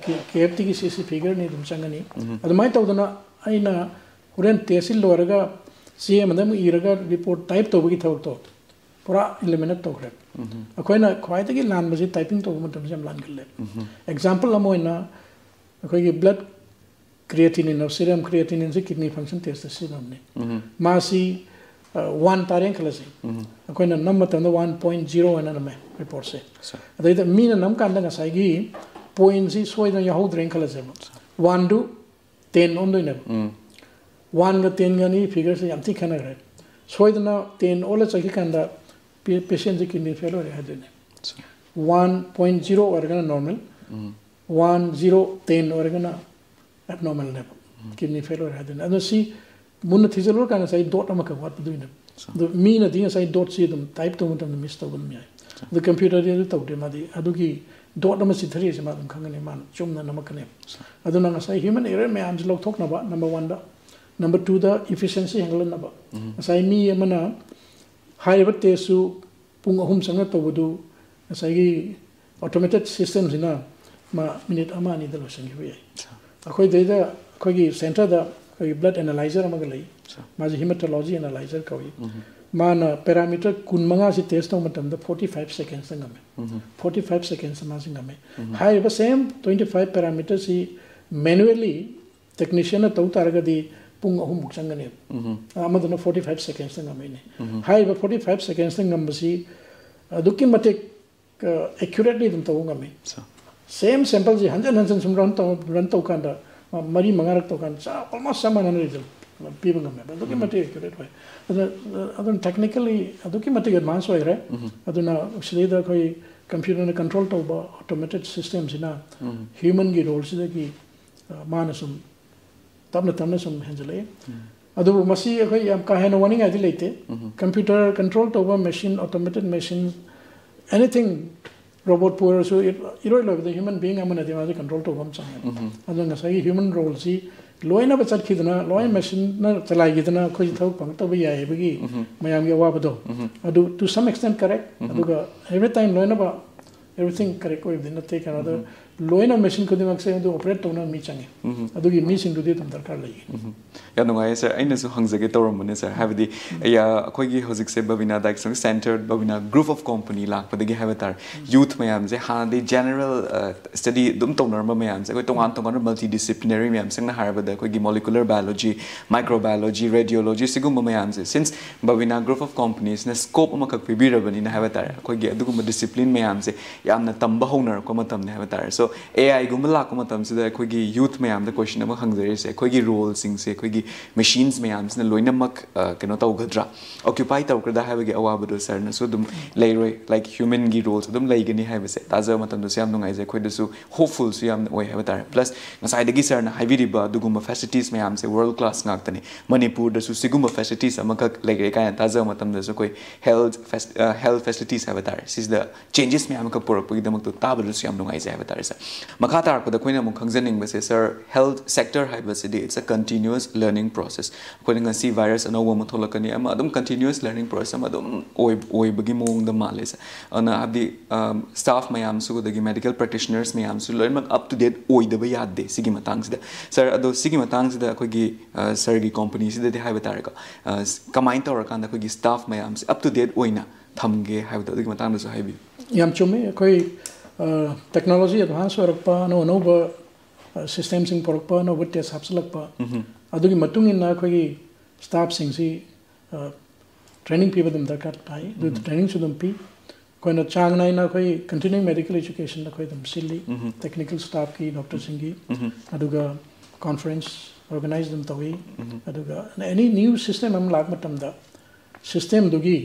ꯀꯦ ꯑꯦꯐ ꯇꯤꯒꯤ ꯁꯤ ꯁꯤ ꯐꯤꯒꯔꯅꯤ ꯑꯗꯨꯝ ꯆꯪꯒꯅꯤ꯫ ꯑꯗꯨꯃꯥꯏꯅ ꯇꯧꯗꯅ ꯑꯩꯅ ꯍꯣꯔꯦꯟ ꯇꯦꯁꯁꯤ ꯂꯣꯏꯔꯒ ꯆꯦ ꯑꯃꯗ ꯑꯃꯨꯛ ꯏꯔꯒ ꯔꯤꯄꯣꯔꯠ ꯇꯥꯏꯞ ꯇꯧꯕꯒꯤ ꯊꯕꯛꯇꯣ ꯄꯨꯔꯥ ꯏꯂꯤꯃꯤꯅꯦꯠ ꯇꯧꯈ꯭ꯔꯦ꯫ ꯑꯩꯈꯣꯏꯅ ꯈ꯭ꯋꯥꯏꯗꯒꯤ ꯂꯥꯟꯕꯁꯤ ꯇꯥꯏꯄꯤꯡ ꯇꯧꯕ ꯃꯇꯝꯁꯤ ꯌꯥꯝ ꯂꯥꯟꯒꯜꯂꯦ꯫ ꯑꯦꯛꯖꯥꯝꯄꯜ ꯑꯃ ꯑꯣꯏꯅ ꯑꯩꯈꯣꯏꯒꯤ ꯕ꯭ꯂꯗ ꯀ꯭ꯔꯤꯌꯦꯇꯤꯅꯤꯟ, ꯁꯤꯔꯝ ꯀ꯭ꯔꯤꯌꯦꯇꯤꯅꯤꯟꯁꯤ ꯀꯤꯗꯅꯤ ꯐꯪꯁꯟ ꯇꯦꯁꯇ ꯁꯤꯖꯤꯟꯅꯕꯅꯤ꯫ ꯃꯥꯁꯤ ꯋꯥꯟ ꯇꯥꯔꯦꯅ ꯈꯜꯂꯁꯤ꯫ ꯑꯩꯈꯣꯏꯅ ꯅꯝꯕ ꯃꯇꯝꯗ ꯋꯥꯟ ꯄꯣꯏꯟ ꯖꯤꯔꯣ ꯍꯥꯏꯅ ꯅꯝꯃꯦ ꯔꯤꯄꯣꯔꯠꯁꯦ꯫ ꯑꯗꯩꯗ ꯃꯤꯅ ꯅꯝ ꯀꯥꯟꯗ ꯉꯁꯥꯏꯒꯤ ꯄꯣꯏꯟꯁꯤ ꯁꯣꯏꯗꯅ ꯌꯥꯎꯍꯧꯗ꯭ꯔꯦꯅ ꯈꯜꯂꯁꯦꯕ, ꯋꯥꯟꯗꯨ ꯇꯦꯟ ꯑꯣꯟꯗꯣꯏꯅꯦꯕ꯫ ꯋꯥꯟꯒ ꯇꯦꯟꯒ ꯑꯅꯤ ꯐꯤꯒꯔꯁꯦ ꯌꯥꯝ ꯊꯤ ꯈꯦꯠꯅꯈ꯭ꯔꯦ꯫ ꯁꯣꯏꯗꯅ ꯇꯦꯟ ꯑꯣꯜꯂ ꯆꯠꯈꯤ ꯀꯥꯟꯗ ꯄꯦꯁꯦꯟꯁꯦ ꯀꯤꯗꯅꯤ ꯐꯦꯜ ꯑꯣꯏꯔꯦ ꯍꯥꯏꯗꯣꯏꯅꯦ꯫ ꯋꯥꯟ ꯄꯣꯏꯟ ꯖꯤꯔꯣ ꯑꯣꯏꯔꯒꯅ ꯅꯣꯔꯃꯦꯜ, ꯋꯥꯟ ꯖꯤꯔꯣ ꯇꯦꯟ ꯑꯣꯏꯔꯒꯅ ꯑꯦꯕꯅꯣꯔꯃꯦꯜꯅꯦꯕ, ꯀꯤꯗꯅꯤ ꯐꯦꯜ ꯑꯣꯏꯔꯦ ꯍꯥꯏꯗꯣꯏꯅꯦ꯫ ꯑꯗꯣ ꯁꯤ ꯃꯨꯟꯅ ꯊꯤꯖꯤꯜꯂꯨꯔꯀꯥꯟꯗ ꯉꯁꯥꯏ ꯗꯣꯠ ꯑꯃꯈꯛ ꯋꯥꯠꯄꯗꯨꯒꯤꯅꯦ꯫ ꯑꯗꯣ ꯃꯤꯅꯗꯤ ꯉꯁꯥꯏ ꯗꯣꯠꯁꯤ ꯑꯗꯨꯝ ꯇꯥꯏꯞ ꯇꯧꯕ ꯃꯇꯝꯗ ꯃꯤꯁ ꯇꯧꯕ ꯑꯗꯨꯝ ꯌꯥꯏ꯫ ꯑꯗꯣ ꯀꯝꯄ꯭ꯌꯨꯇꯔꯗꯤ ꯑꯗꯨ ꯇꯧꯗꯦ, ꯃꯥꯗꯤ ꯑꯗꯨꯒꯤ ꯗꯣꯠ ꯑꯃ ꯆꯤꯊꯔꯤꯁꯦ ꯃꯥ ꯑꯗꯨꯝ ꯈꯪꯒꯅꯤ, ꯃꯥꯅ ꯆꯨꯝꯅ ꯅꯝꯃꯛꯀꯅꯦꯕ꯫ ꯑꯗꯨꯅ ꯉꯁꯥꯏ ꯍ꯭ꯌꯨꯃꯟ ꯑꯦꯔꯔ ꯃꯌꯥꯝꯁꯦ ꯂꯧꯊꯣꯛꯅꯕ, ꯅꯝꯕꯔ ꯋꯥꯟꯗ, ꯅꯝꯕꯔ ꯇꯨꯗ ꯏꯐꯤꯁꯤꯌꯦꯟꯁꯤ ꯍꯦꯟꯒꯠꯍꯟꯅꯕ꯫ ꯉꯁꯥꯏ ꯃꯤ ꯑꯃꯅ ꯍꯥꯏꯔꯤꯕ ꯇꯦꯁꯁꯨ ꯄꯨꯡ ꯑꯍꯨꯝ ꯆꯪꯅ ꯇꯧꯕꯗꯨ ꯉꯁꯥꯏꯒꯤ ꯑꯣꯇꯣꯃꯦꯇꯦꯠ ꯁꯤꯁꯇꯦꯝꯁꯤꯅ ꯃꯥ ꯃꯤꯅꯤꯠ ꯑꯃ ꯑꯅꯤꯗ ꯂꯣꯏꯁꯤꯟꯈꯤꯕ ꯌꯥꯏ꯫ ꯑꯩꯈꯣꯏꯗꯩꯗ ꯑꯩꯈꯣꯏꯒꯤ ꯁꯦꯟꯇꯔꯗ ꯑꯩꯈꯣꯏꯒꯤ ꯕ꯭ꯂꯗ ꯑꯦꯅꯥꯂꯥꯏꯖꯔ ꯑꯃꯒ ꯂꯩ꯫ ꯃꯥꯁꯦ ꯍꯤꯃꯥꯇꯣꯂꯣꯖꯤ ꯑꯦꯅꯥꯂꯥꯏꯖꯔ ꯀꯧꯏ꯫ ꯃꯥꯅ ꯄꯦꯔꯥꯃꯤꯇꯔ ꯀꯨꯟꯃꯉꯥꯁꯤ ꯇꯦꯁ ꯇꯧꯕ ꯃꯇꯝꯗ ꯐꯣꯔꯇꯤ ꯐꯥꯏꯚ ꯁꯦꯀꯦꯟꯁꯇ ꯉꯝꯃꯦ꯫ ꯐꯣꯔꯇꯤ ꯐꯥꯏꯚ ꯁꯦꯀꯦꯟꯁꯇ ꯃꯥꯁꯤ ꯉꯝꯃꯦ꯫ ꯍꯥꯏꯔꯤꯕ ꯁꯦꯝ ꯇ꯭ꯋꯦꯟꯇꯤ ꯐꯥꯏꯚ ꯄꯦꯔꯥꯃꯤꯇꯔꯁꯤ ꯃꯦꯅꯨꯋꯦꯜꯂꯤ ꯇꯦꯛꯅꯤꯁꯤꯌꯟꯅ ꯇꯧ ꯇꯥꯔꯒꯗꯤ ꯄꯨꯡ ꯑꯍꯨꯝꯃꯨꯛ ꯆꯪꯒꯅꯦꯕ꯫ ꯑꯃꯗꯨꯅ ꯐꯣꯔꯇꯤ ꯐꯥꯏꯚ ꯁꯦꯀꯦꯟꯁꯇ ꯉꯝꯃꯛꯏꯅꯦ꯫ ꯍꯥꯏꯔꯤꯕ ꯐꯣꯔꯇꯤ ꯐꯥꯏꯚ ꯁꯦꯀꯦꯟꯁꯇ ꯉꯝꯕꯁꯤ ꯑꯗꯨꯛꯀꯤ ꯃꯇꯤꯛ ꯑꯦꯀ꯭ꯌꯨꯔꯦꯠꯂꯤ ꯑꯗꯨꯝ ꯇꯧꯕ ꯉꯝꯃꯤ꯫ ꯁꯦꯝ ꯁꯦꯝꯄꯜꯁꯤ ꯍꯟꯖꯟ ꯍꯟꯖꯟ ꯁꯨꯝ ꯔꯟ ꯇꯧ, ꯔꯟ ꯇꯧꯀꯥꯟꯗ, ꯃ-, ꯃꯔꯤ ꯃꯉꯥꯔꯛ ꯇꯧꯀꯥꯟꯗ ꯆꯞ, ꯑꯣꯜꯃꯣꯁ ꯆꯞ ꯃꯥꯟꯅꯅ ꯔꯤꯖꯜ ꯄꯤꯕ ꯉꯝꯃꯦꯕ꯫ ꯑꯗꯨꯛꯀꯤ ꯃꯇꯤꯛ ꯑꯦꯀ꯭ꯌꯨꯔꯦꯠ ꯑꯣꯏ꯫ ꯑꯗꯨꯅ, ꯑꯗꯨꯝ ꯇꯦꯛꯅꯤꯀꯦꯜꯂꯤ ꯑꯗꯨꯛꯀꯤ ꯃꯇꯤꯛ ꯑꯦꯗꯚꯥꯟꯁ ꯑꯣꯏꯈ꯭ꯔꯦ꯫ ꯑꯗꯨꯅ ꯁꯤꯗꯩꯗ ꯑꯩꯈꯣꯏ ꯀꯝꯄ꯭ꯌꯨꯇꯔꯅ ꯀꯟꯇ꯭ꯔꯣꯜ ꯇꯧꯕ ꯑꯣꯇꯣꯃꯦꯇꯦꯠ ꯁꯤꯁꯇꯦꯝꯁꯤꯅ ꯍ꯭ꯌꯨꯃꯟꯒꯤ ꯔꯣꯜꯁꯤꯗꯒꯤ, ꯑ, ꯃꯥꯅ ꯁꯨꯝ ꯇꯞꯅ ꯇꯞꯅ ꯁꯨꯝ ꯍꯦꯟꯖꯜꯂꯛꯏ꯫ ꯑꯗꯨꯕꯨ ꯃꯁꯤ ꯑꯩꯈꯣꯏ ꯌꯥꯝ ꯀꯥ ꯍꯦꯟꯅ ꯋꯥꯅꯤꯡꯉꯥꯏꯗꯤ ꯂꯩꯇꯦ꯫ ꯀꯝꯄ꯭ꯌꯨꯇꯔ ꯀꯟꯇ꯭ꯔꯣꯜ ꯇꯧꯕ ꯃꯦꯁꯤꯟ, ꯑꯣꯇꯣꯃꯦꯇꯦꯠ ꯃꯦꯁꯤꯟ, ꯑꯦꯅꯤꯊꯤꯡ, ꯔꯣꯕꯣꯠꯄꯨ ꯑꯣꯏꯔꯁꯨ, ꯏ-, ꯏꯔꯣꯏ ꯂꯣꯏꯕꯗ ꯍ꯭ꯌꯨꯃꯟ ꯕꯤꯡ ꯑꯃꯅꯗꯤ ꯃꯥꯁꯦ ꯀꯟꯇ꯭ꯔꯣꯜ ꯇꯧꯕ ꯑꯃ ꯆꯪꯉꯦ꯫ ꯑꯗꯣ ꯉꯁꯥꯏꯒꯤ ꯍ꯭ꯌꯨꯃꯟ ꯔꯣꯜꯁꯤ ꯂꯣꯏꯅꯕ ꯆꯠꯈꯤꯗꯅ, ꯂꯣꯏ ꯃꯦꯁꯤꯟꯅ ꯆꯂꯥꯏꯈꯤꯗꯅ ꯑꯩꯈꯣꯏꯁꯤ ꯊꯕꯛ ꯄꯥꯡꯊꯣꯛꯇꯕ ꯌꯥꯏ ꯍꯥꯏꯕꯒꯤ ꯃꯌꯥꯝꯒꯤ ꯑꯋꯥꯕꯗꯣ, ꯑꯗꯨ to some extent correct꯫ ꯑꯗꯨꯒ every time ꯂꯣꯏꯅꯕ everything correct ꯑꯣꯏꯕꯗꯤ ꯅꯠꯇꯦ, ꯀꯩꯅꯣꯗ ꯂꯣꯏꯅ ꯃꯦꯁꯤꯟ ꯈꯨꯗꯤꯡꯃꯛꯁꯦ ꯑꯗꯨ ꯑꯣꯄꯔꯦꯠ ꯇꯧꯅꯕ ꯃꯤ ꯆꯪꯉꯤ꯫ ꯑꯗꯨꯒꯤ ꯃꯤꯁꯤꯡꯗꯨꯗꯤ ꯑꯗꯨꯝ ꯗꯔꯀꯥꯔ ꯂꯩꯌꯦ꯫ ꯌꯥꯝ ꯅꯨꯡꯉꯥꯏꯌꯦ ꯁꯥꯔ꯫ ꯑꯩꯅꯁꯨ ꯍꯪꯖꯒꯦ ꯇꯧꯔꯝꯕꯅꯦ ꯁꯥꯔ, ꯍꯥꯏꯕꯗꯤ ꯑꯩ, ꯑ, ꯑꯩꯈꯣꯏꯒꯤ ꯍꯧꯖꯤꯛꯁꯦ Babina diagnostic centre, Babina group of company ꯂꯥꯛꯄꯗꯒꯤ ꯍꯥꯏꯕ ꯇꯥꯔꯦ, ꯌꯨꯊ ꯃꯌꯥꯝꯁꯦ ꯍꯥꯟꯅꯗꯤ ꯖꯦꯅꯔꯦꯜ ꯁ꯭ꯇꯗꯤ ꯑꯗꯨꯝ ꯇꯧꯅꯔꯝꯕ ꯃꯌꯥꯝꯁꯦ ꯑꯩꯈꯣꯏ ꯇꯣꯉꯥꯟ ꯇꯣꯉꯥꯟꯕ ꯃꯜꯇꯤ ꯗꯤꯁꯤꯄ꯭ꯂꯤꯅꯔꯤ ꯃꯌꯥꯝ, ꯁꯝꯅ ꯍꯥꯏꯔꯕꯗ ꯑꯩꯈꯣꯏꯒꯤ ꯃꯣꯂꯤꯀꯨꯂꯔ ꯕꯥꯏꯑꯣꯂꯣꯖꯤ, ꯃꯥꯏꯀ꯭ꯔꯣꯕꯥꯏꯑꯣꯂꯣꯖꯤ, ꯔꯦꯗꯤꯑꯣꯂꯣꯖꯤ, ꯁꯤꯒꯨꯝꯕ ꯃꯌꯥꯝꯁꯦ, since Babina group of ꯀꯣꯝꯄꯅꯤꯁꯅ scope ꯑꯃꯈꯛ ꯄꯤꯕꯤꯔꯕꯅꯤꯅ ꯍꯥꯏꯕ ꯇꯥꯔꯦ, ꯑꯩꯈꯣꯏꯒꯤ ꯑꯗꯨꯒꯨꯝꯕ ꯗꯤꯁꯤꯄ꯭ꯂꯤꯟ ꯃꯌꯥꯝꯁꯦ ꯌꯥꯝꯅ ꯇꯝꯕ ꯍꯧꯅꯔꯛꯄ ꯃꯇꯝꯅꯤ ꯍꯥꯏꯕ ꯇꯥꯔꯦ꯫ ꯁꯣ ꯑꯦ ꯑꯥꯏꯒꯨꯝꯕ ꯂꯥꯛꯄ ꯃꯇꯝꯁꯤꯗ ꯑꯩꯈꯣꯏꯒꯤ ꯌꯨꯊ ꯃꯌꯥꯝꯗ ꯀꯣꯏꯁꯟ ꯑꯃ ꯍꯪꯖꯔꯤꯁꯦ, ꯑꯩꯈꯣꯏꯒꯤ ꯔꯣꯜꯁꯤꯡꯁꯦ ꯑꯩꯈꯣꯏꯒꯤ ꯃꯦꯁꯤꯟꯁ ꯃꯌꯥꯝꯁꯤꯅ ꯂꯣꯏꯅꯃꯛ ꯑ, ꯀꯩꯅꯣ ꯇꯧꯒꯗ꯭ꯔꯥ, ꯑꯣꯀ꯭ꯌꯨꯄꯥꯏ ꯇꯧꯔꯛꯀꯗ꯭ꯔꯥ ꯍꯥꯏꯕꯒꯤ ꯑꯋꯥꯕꯗꯣ ꯁꯥꯔꯅꯁꯨ ꯑꯗꯨꯝ ꯂꯩꯔꯣꯏ, ꯂꯥꯏꯛ ꯍ꯭ꯌꯨꯃꯦꯟꯒꯤ ꯔꯣꯜꯁꯨ ꯑꯗꯨꯝ ꯂꯩꯒꯅꯤ ꯍꯥꯏꯕꯁꯦ ꯇꯥꯖꯕ ꯃꯇꯝꯗꯁꯨ ꯌꯥꯝ ꯅꯨꯡꯉꯥꯏꯖꯩ, ꯑꯩꯈꯣꯏꯗꯁꯨ ꯍꯣꯞꯐꯨꯜꯁꯨ ꯌꯥꯝꯅ ꯑꯣꯏ ꯍꯥꯏꯕ ꯇꯥꯔꯦ꯫ ꯄ꯭ꯂꯁ ꯉꯁꯥꯏꯗꯒꯤ ꯁꯥꯔꯅ ꯍꯥꯏꯕꯤꯔꯤꯕ ꯑꯗꯨꯒꯨꯝꯕ ꯐꯦꯁꯤꯂꯤꯇꯤꯁ ꯃꯌꯥꯝꯁꯦ ꯋꯥꯔꯜ ꯀ꯭ꯂꯥꯁ ꯉꯥꯛꯇꯅꯤ꯫ ꯃꯅꯤꯄꯨꯔꯗꯁꯨ ꯁꯤꯒꯨꯝꯕ ꯐꯦꯁꯤꯂꯤꯇꯤꯁ ꯑꯃꯈꯛ ꯂꯩꯔꯦ ꯀꯥꯏꯅ ꯇꯥꯖꯕ ꯃꯇꯝꯗꯁꯨ ꯑꯩꯈꯣꯏ ꯍꯦꯜꯊ ꯍꯦꯜꯊ ꯐꯦꯁꯤꯂꯤꯇꯤꯁ ꯍꯥꯏꯕ ꯇꯥꯔꯦ, ꯁꯤꯁꯤꯗ ꯆꯦꯟꯖꯦꯁ ꯃꯌꯥꯝ ꯑꯃꯈꯛ ꯄꯨꯔꯛꯄꯒꯤꯗꯃꯛꯇ ꯇꯥꯕꯗꯁꯨ ꯌꯥꯝ ꯅꯨꯡꯉꯥꯏꯖꯩ ꯍꯥꯏꯕ ꯇꯥꯔꯦ ꯁꯥꯔ꯫ ꯃꯈꯥ ꯇꯥꯔꯛꯄꯗ ꯑꯩꯈꯣꯏꯅ ꯑꯃꯨꯛ ꯈꯪꯖꯅꯤꯡꯕꯁꯦ ꯁꯥꯔ, ꯍꯦꯜꯊ ꯁꯦꯛꯇꯔ ꯍꯥꯏꯕꯁꯤꯗꯤ it's a continuous learning process꯫ ꯑꯩꯈꯣꯏꯅ ꯉꯁꯤ ꯚꯥꯏꯔꯁ ꯑꯅꯧꯕ ꯑꯃ ꯊꯣꯛꯂꯛꯀꯅꯤ, ꯑꯃ ꯑꯗꯨꯝ ꯀꯟꯇꯤꯅ꯭ꯌꯨꯁ ꯂꯔꯅꯤꯡ ꯄ꯭ꯔꯣꯁꯦꯁ ꯑꯃ ꯑꯗꯨꯝ ꯑꯣꯏ-, ꯑꯣꯏꯕꯒꯤ ꯃꯑꯣꯡꯗ ꯃꯥꯜꯂꯦ ꯁꯥꯔ꯫ ꯑꯗꯨꯅ ꯍꯥꯏꯕꯗꯤ ꯁ꯭ꯇꯥꯐ ꯃꯌꯥꯝꯁꯨ ꯑꯗꯒꯤ ꯃꯦꯗꯤꯀꯦꯜ ꯄ꯭ꯔꯦꯛꯇꯤꯁꯅꯔꯁ ꯃꯌꯥꯝꯁꯨ ꯂꯣꯏꯅꯃꯛ ꯑꯞ ꯇꯨ ꯗꯦꯠ ꯑꯣꯏꯗꯕ ꯌꯥꯗꯦ ꯁꯤꯒꯤ ꯃꯇꯥꯡꯁꯤꯗ꯫ ꯁꯥꯔ, ꯑꯗꯣ ꯁꯤꯒꯤ ꯃꯇꯥꯡꯁꯤꯗ ꯑꯩꯈꯣꯏꯒꯤ ꯁꯥꯔꯒꯤ ꯀꯣꯝꯄꯅꯤꯁꯤꯗꯗꯤ ꯍꯥꯏꯕ ꯇꯥꯔꯦꯀꯣ, ꯀꯃꯥꯏꯅ ꯇꯧꯔꯀꯥꯟꯗ ꯑꯩꯈꯣꯏꯒꯤ ꯁ꯭ꯇꯥꯐ ꯃꯌꯥꯝꯁꯦ ꯑꯞ ꯇꯨ ꯗꯦꯠ ꯑꯣꯏꯅ ꯊꯝꯒꯦ ꯍꯥꯏꯕꯗꯣ ꯑꯗꯨꯒꯤ ꯃꯇꯥꯡꯗꯁꯨ ꯍꯥꯏꯕꯤꯌꯨ꯫ ꯌꯥꯝ ꯆꯨꯝꯃꯤ꯫ ꯑꯩꯈꯣꯏ ꯇꯦꯛꯅꯣꯂꯣꯖꯤ ꯑꯦꯗꯚꯥꯟꯁ ꯑꯣꯏꯔꯛꯄ, ꯑꯅꯧ ꯑꯅꯧꯕ ꯁꯤꯁꯇꯦꯝꯁꯤꯡ ꯄꯨꯔꯛꯄ, ꯑꯅꯧꯕ ꯇꯦꯁ ꯍꯥꯞꯆꯤꯜꯂꯛꯄ, ꯑꯗꯨꯒꯤ ꯃꯇꯨꯡ ꯏꯟꯅ ꯑꯩꯈꯣꯏꯒꯤ ꯁ꯭ꯇꯥꯐꯁꯤꯡꯁꯤ ꯇ꯭ꯔꯦꯅꯤꯡ ꯄꯤꯕ ꯑꯗꯨꯝ ꯗꯔꯀꯥꯔ ꯇꯥꯏ꯫ ꯑꯗꯨ ꯇ꯭ꯔꯦꯅꯤꯡꯁꯨ ꯑꯗꯨꯝ ꯄꯤ꯫ ꯑꯩꯈꯣꯏꯅ ꯆꯥꯡ ꯅꯥꯏꯅ ꯑꯩꯈꯣꯏ ꯀꯟꯇꯤꯅ꯭ꯌꯨꯏꯡ ꯃꯦꯗꯤꯀꯦꯜ ꯑꯦꯖꯨꯀꯦꯁꯟ ꯑꯩꯈꯣꯏ ꯑꯗꯨꯝ ꯁꯤꯜꯂꯤ, ꯇꯦꯛꯅꯤꯀꯦꯜ ꯁ꯭ꯇꯥꯐꯀꯤ, ꯗꯣꯛꯇꯔꯁꯤꯡꯒꯤ, ꯑꯗꯨꯒ ꯀꯣꯟꯐ꯭ꯔꯦꯟꯁ ꯑꯣꯔꯒꯅꯥꯏꯖ ꯑꯗꯨꯝ ꯇꯧꯏ꯫ ꯑꯗꯨꯒ ꯑꯦꯅꯤ ꯅ꯭ꯌꯨ ꯁꯤꯁꯇꯦꯝ ꯑꯃ ꯂꯥꯛꯄ ꯃꯇꯝꯗ ꯁꯤꯁꯇꯦꯝꯗꯨꯒꯤ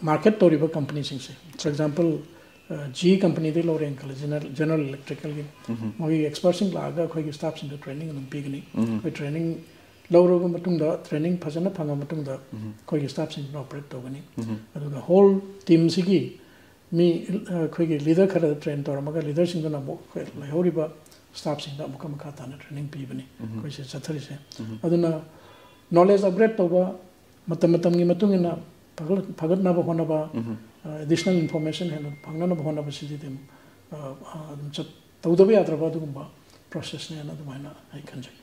ꯃꯥꯔꯀꯦꯠ ꯇꯧꯔꯤꯕ ꯀꯝꯄꯅꯤꯁꯤꯡꯁꯦ, ꯐꯣꯔ ꯑꯦꯛꯖꯥꯝꯄꯜ, ꯖꯤ ꯀꯝꯄꯅꯤꯗꯒꯤ ꯂꯧꯔꯦꯅ ꯈꯜꯂꯦ, ꯖꯦꯅꯔꯦꯜ ꯏꯂꯦꯛꯇ꯭ꯔꯤꯀꯦꯜꯒꯤ, ꯃꯣꯏꯒꯤ ꯑꯦꯛꯁꯄꯔꯠꯁꯤꯡ ꯂꯥꯛꯑꯒ ꯑꯩꯈꯣꯏꯒꯤ ꯁ꯭ꯇꯥꯐꯁꯤꯡꯗ ꯇ꯭ꯔꯦꯅꯤꯡ ꯑꯗꯨꯝ ꯄꯤꯒꯅꯤ꯫ ꯑꯩꯈꯣꯏ ꯇ꯭ꯔꯦꯅꯤꯡ ꯂꯧꯔꯕ ꯃꯇꯨꯡꯗ, ꯇ꯭ꯔꯦꯅꯤꯡ ꯐꯖꯅ ꯐꯪꯉ ꯃꯇꯨꯡꯗ ꯑꯩꯈꯣꯏꯒꯤ ꯁ꯭ꯇꯥꯐꯁꯤꯡꯗꯨꯅ ꯑꯣꯄꯔꯦꯠ ꯇꯧꯒꯅꯤ꯫ ꯑꯗꯨꯒ ꯍꯣꯜ ꯇꯤꯝꯁꯤꯒꯤ ꯃꯤ, ꯑꯩꯈꯣꯏꯒꯤ ꯂꯤꯗꯔ ꯈꯔꯗ ꯇ꯭ꯔꯦꯟ ꯇꯧꯔꯝꯃꯒ, ꯂꯤꯗꯔꯁꯤꯡꯗꯨꯅ ꯑꯃꯨꯛ ꯑꯩꯈꯣꯏ ꯂꯩꯍꯧꯔꯤꯕ ꯁ꯭ꯇꯥꯐꯁꯤꯡꯗ ꯑꯃꯨꯛꯀ ꯃꯈꯥ ꯇꯥꯅ ꯇ꯭ꯔꯦꯅꯤꯡ ꯄꯤꯕꯅꯤ ꯑꯩꯈꯣꯏꯁꯦ ꯆꯠꯊꯔꯤꯁꯦ꯫ ꯑꯗꯨꯅ ꯅꯣꯂꯦꯖ ꯑꯞꯒ꯭ꯔꯦꯗ ꯇꯧꯕ, ꯃꯇꯝ ꯃꯇꯝꯒꯤ ꯃꯇꯨꯡ ꯏꯟꯅ ꯐꯒꯠ-, ꯐꯒꯠꯅꯕ ꯍꯣꯠꯅꯕ, ꯑꯦꯗꯤꯁꯅꯦꯜ ꯏꯟꯐꯣꯔꯃꯦꯁꯟ ꯍꯦꯟꯅ ꯐꯪꯅꯅꯕ ꯍꯣꯠꯅꯕꯁꯤꯗꯤ ꯑꯗꯨꯝ, ꯑ, ꯑ, ꯑꯗꯨꯝ ꯆꯠ-, ꯇꯧꯗꯕ ꯌꯥꯗ꯭ꯔꯕ ꯑꯗꯨꯒꯨꯝꯕ ꯄ꯭ꯔꯣꯁꯦꯁꯅꯦꯅ ꯑꯗꯨꯃꯥꯏꯅ ꯑꯩ ꯈꯟꯖꯩ꯫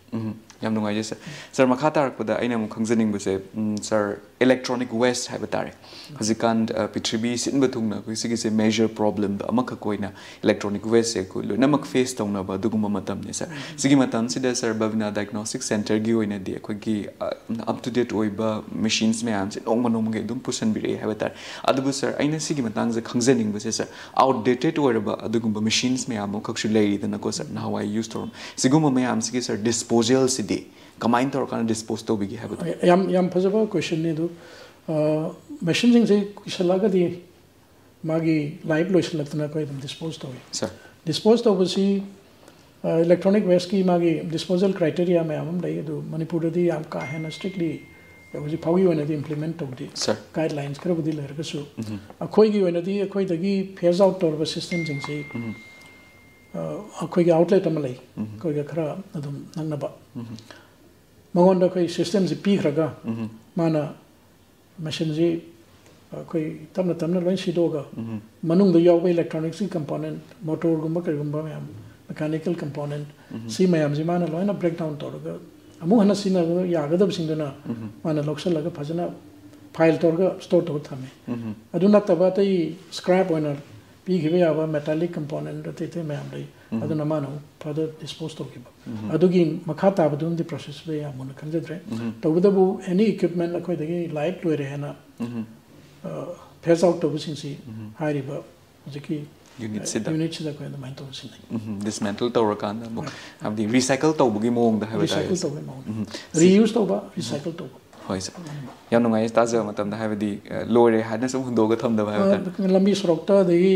ꯌꯥꯝ ꯅꯨꯡꯉꯥꯏꯖꯩ ꯁꯥꯔ꯫ ꯁꯥꯔ, ꯃꯈꯥ ꯇꯥꯔꯛꯄꯗ ꯑꯩꯅ ꯑꯃꯨꯛ ꯈꯪꯖꯅꯤꯡꯕꯁꯦ, ꯎꯝ, ꯁꯥꯔ, electronic waste ꯍꯥꯏꯕ ꯇꯥꯔꯦ, ꯍꯧꯖꯤꯛꯀꯥꯟ, ꯑ, ꯄ꯭ꯔꯤꯊꯤꯕꯤ ꯁꯤꯟꯕ ꯊꯨꯡꯅ ꯑꯩꯈꯣꯏ ꯁꯤꯒꯤꯁꯦ major problem ꯑꯃꯈꯛ ꯑꯣꯏꯅ electronic waste ꯁꯦ ꯑꯩꯈꯣꯏ ꯂꯣꯏꯅꯃꯛ face ꯇꯧꯅꯕ ꯑꯗꯨꯒꯨꯝꯕ ꯃꯇꯝꯅꯤ ꯁꯥꯔ꯫ ꯁꯤꯒꯤ ꯃꯇꯝꯁꯤꯗ ꯁꯥꯔ, ꯕꯕꯤꯅꯥ diagnostic centre ꯒꯤ ꯑꯣꯏꯅꯗꯤ ꯑꯩꯈꯣꯏꯒꯤ, ꯑ, up to date ꯑꯣꯏꯕ machines ꯃꯌꯥꯝꯁꯦ ꯅꯣꯡꯃ ꯅꯣꯡꯃꯒꯤ ꯑꯗꯨꯝ ꯄꯨꯁꯟꯕꯤꯔꯛꯑꯦ ꯍꯥꯏꯕ ꯇꯥꯔꯦ꯫ ꯑꯗꯨꯕꯨ ꯁꯥꯔ, ꯑꯩꯅ ꯁꯤꯒꯤ ꯃꯇꯥꯡꯁꯦ ꯈꯪꯖꯅꯤꯡꯕꯁꯦ ꯁꯥꯔ, outdated ꯑꯣꯏꯔꯕ ꯑꯗꯨꯒꯨꯝꯕ machines ꯃꯌꯥꯝ ꯑꯃꯈꯛꯁꯨ ꯂꯩꯔꯤꯗꯅꯀꯣ ꯁꯥꯔ, ꯅꯍꯥꯟꯋꯥꯏ use ꯇꯧꯔꯝ, ꯁꯤꯒꯨꯝꯕ ꯃꯌꯥꯝꯁꯤꯒꯤ ꯁꯥꯔ, disposal ꯁꯤꯗꯤ ꯀꯃꯥꯏꯅ ꯇꯧꯔꯀꯥꯟꯗ dispose ꯇꯧꯕꯤꯒꯦ ꯍꯥꯏꯕꯗꯣ? ꯌꯥꯝ, ꯌꯥꯝ ꯐꯖꯕ question ꯅꯤ ꯑꯗꯨ꯫ ꯑ, machine ꯁꯤꯡꯁꯦ ꯀꯨꯏꯁꯜꯂꯛꯑꯒꯗꯤ ꯃꯥꯒꯤ life ꯂꯣꯏꯁꯤꯜꯂꯛꯇꯅ ꯑꯩꯈꯣꯏ ꯑꯗꯨꯝ dispose ꯇꯧꯏ꯫ ꯁꯥꯔ꯫ Dispose ꯇꯧꯕꯁꯤ, ꯑ, electronic waste ꯀꯤ ꯃꯥꯒꯤ disposal criteria ꯃꯌꯥꯝ ꯑꯃ ꯂꯩ, ꯑꯗꯨ ꯃꯅꯤꯄꯨꯔꯗꯗꯤ ꯌꯥꯝ ꯀꯥ ꯍꯦꯟꯅ strictly ꯍꯧꯖꯤꯛ ꯐꯥꯎꯒꯤ ꯑꯣꯏꯅꯗꯤ implement ꯇꯧꯗꯦ꯫ ꯁꯥꯔ꯫ Guidelines ꯈꯔꯕꯨꯗꯤ ꯂꯩꯔꯒꯁꯨ, ꯎꯝ꯫ ꯑꯩꯈꯣꯏꯒꯤ ꯑꯣꯏꯅꯗꯤ ꯑꯩꯈꯣꯏꯗꯒꯤ phase out ꯇꯧꯔꯕ system ꯁꯤꯡꯁꯤ, ꯎꯝ꯫ ꯑ, ꯑꯩꯈꯣꯏꯒꯤ outlet ꯑꯃ ꯂꯩ, ꯎꯝ꯫ ꯑꯩꯈꯣꯏꯒ ꯈꯔ ꯑꯗꯨꯝ ꯅꯛꯅꯕ꯫ ꯎꯝ꯫ ꯃꯉꯣꯟꯗ ꯑꯩꯈꯣꯏ system ꯁꯤ ꯄꯤꯈ꯭ꯔꯒ, ꯎꯝ꯫ ꯃꯥꯅ machine ꯁꯤ ꯑꯩꯈꯣꯏ ꯇꯞꯅ ꯇꯞꯅ ꯂꯣꯏ ꯁꯤꯗꯣꯛꯑꯒ, ꯎꯝ꯫ ꯃꯅꯨꯡꯗ ꯌꯥꯎꯕ electronics ꯀꯤ component, motor ꯒꯨꯝꯕ ꯀꯔꯤꯒꯨꯝꯕ ꯃꯌꯥꯝ, mechanical component, ꯎꯝ꯫ ꯁꯤ ꯃꯌꯥꯝꯁꯤ ꯃꯥꯅ ꯂꯣꯏꯅ breakdown ꯇꯧꯔꯒ, ꯑꯃꯨꯛ ꯍꯟꯅ ꯁꯤꯖꯤꯟꯅꯕ ꯌꯥꯒꯗꯕꯁꯤꯡꯗꯨꯅ, ꯎꯝ꯫ ꯃꯥꯅ ꯂꯧꯁꯤꯜꯂꯒ ꯐꯖꯅ file ꯇꯧꯔꯒ store ꯇꯧꯔ ꯊꯝꯃꯦ꯫ ꯎꯝ꯫ ꯑꯗꯨ ꯅꯠꯇꯕ ꯑꯇꯩ scrap ꯑꯣꯏꯅ ꯄꯤꯈꯤꯕ ꯌꯥꯕ metallic component ꯑꯇꯩ ꯑꯇꯩ ꯃꯌꯥꯝ ꯂꯩ꯫ ꯎꯝ꯫ ꯑꯗꯨꯅ ꯃꯥꯅ ꯑꯃꯨꯛ further dispose ꯇꯧꯈꯤꯕ꯫ ꯎꯝ꯫ ꯑꯗꯨꯒꯤ ꯃꯈꯥ ꯇꯥꯕꯗꯨꯃꯗꯤ process ꯇꯨꯗ ꯌꯥꯝ ꯃꯨꯟꯅ ꯈꯪꯖꯗ꯭ꯔꯦ꯫ ꯎꯝ꯫ ꯇꯧꯕꯇꯕꯨ any equipment ꯑꯩꯈꯣꯏꯗꯒꯤ life ꯂꯣꯏꯔꯦ ꯍꯥꯏꯅ, ꯎꯝ꯫ ꯑ, phase out ꯇꯧꯕꯁꯤꯡꯁꯤ, ꯎꯝ꯫ ꯍꯥꯏꯔꯤꯕ ꯍꯧꯖꯤꯛꯀꯤ unit ꯁꯤꯗ꯫ Unit ꯁꯤꯗ ꯑꯩꯈꯣꯏ ꯑꯗꯨꯃꯥꯏꯅ ꯇꯧꯔ ꯁꯤꯟꯅꯩ꯫ ꯎꯝ, dismantle ꯇꯧꯔꯀꯥꯟꯗ ꯑꯃꯨꯛ, ꯍꯣꯏ꯫ ꯍꯥꯏꯕꯗꯤ recycle ꯇꯧꯕꯒꯤ ꯃꯑꯣꯡꯗ ꯍꯥꯏꯕ ꯇꯥꯔꯦ꯫ Recycle ꯇꯧꯕꯒꯤ ꯃꯑꯣꯡꯗ꯫ ꯎꯝ꯫ Reuse ꯇꯧꯕ, recycle ꯇꯧꯕ꯫ ꯍꯣꯏ ꯁꯥꯔ꯫ ꯌꯥꯝ ꯅꯨꯡꯉꯥꯏ ꯇꯥꯖꯕ ꯃꯇꯝꯗ, ꯍꯥꯏꯕꯗꯤ, ꯑ, ꯂꯣꯏꯔꯦ ꯍꯥꯏꯅ ꯁꯨꯝ ꯍꯨꯟꯗꯣꯛꯑꯒ ꯊꯝꯗꯕ ꯍꯥꯏꯕ ꯇꯥꯔꯦ꯫ ꯑ, ꯂꯝꯕꯤ ꯁꯣꯔꯣꯛꯇ, ꯑꯗꯒꯤ,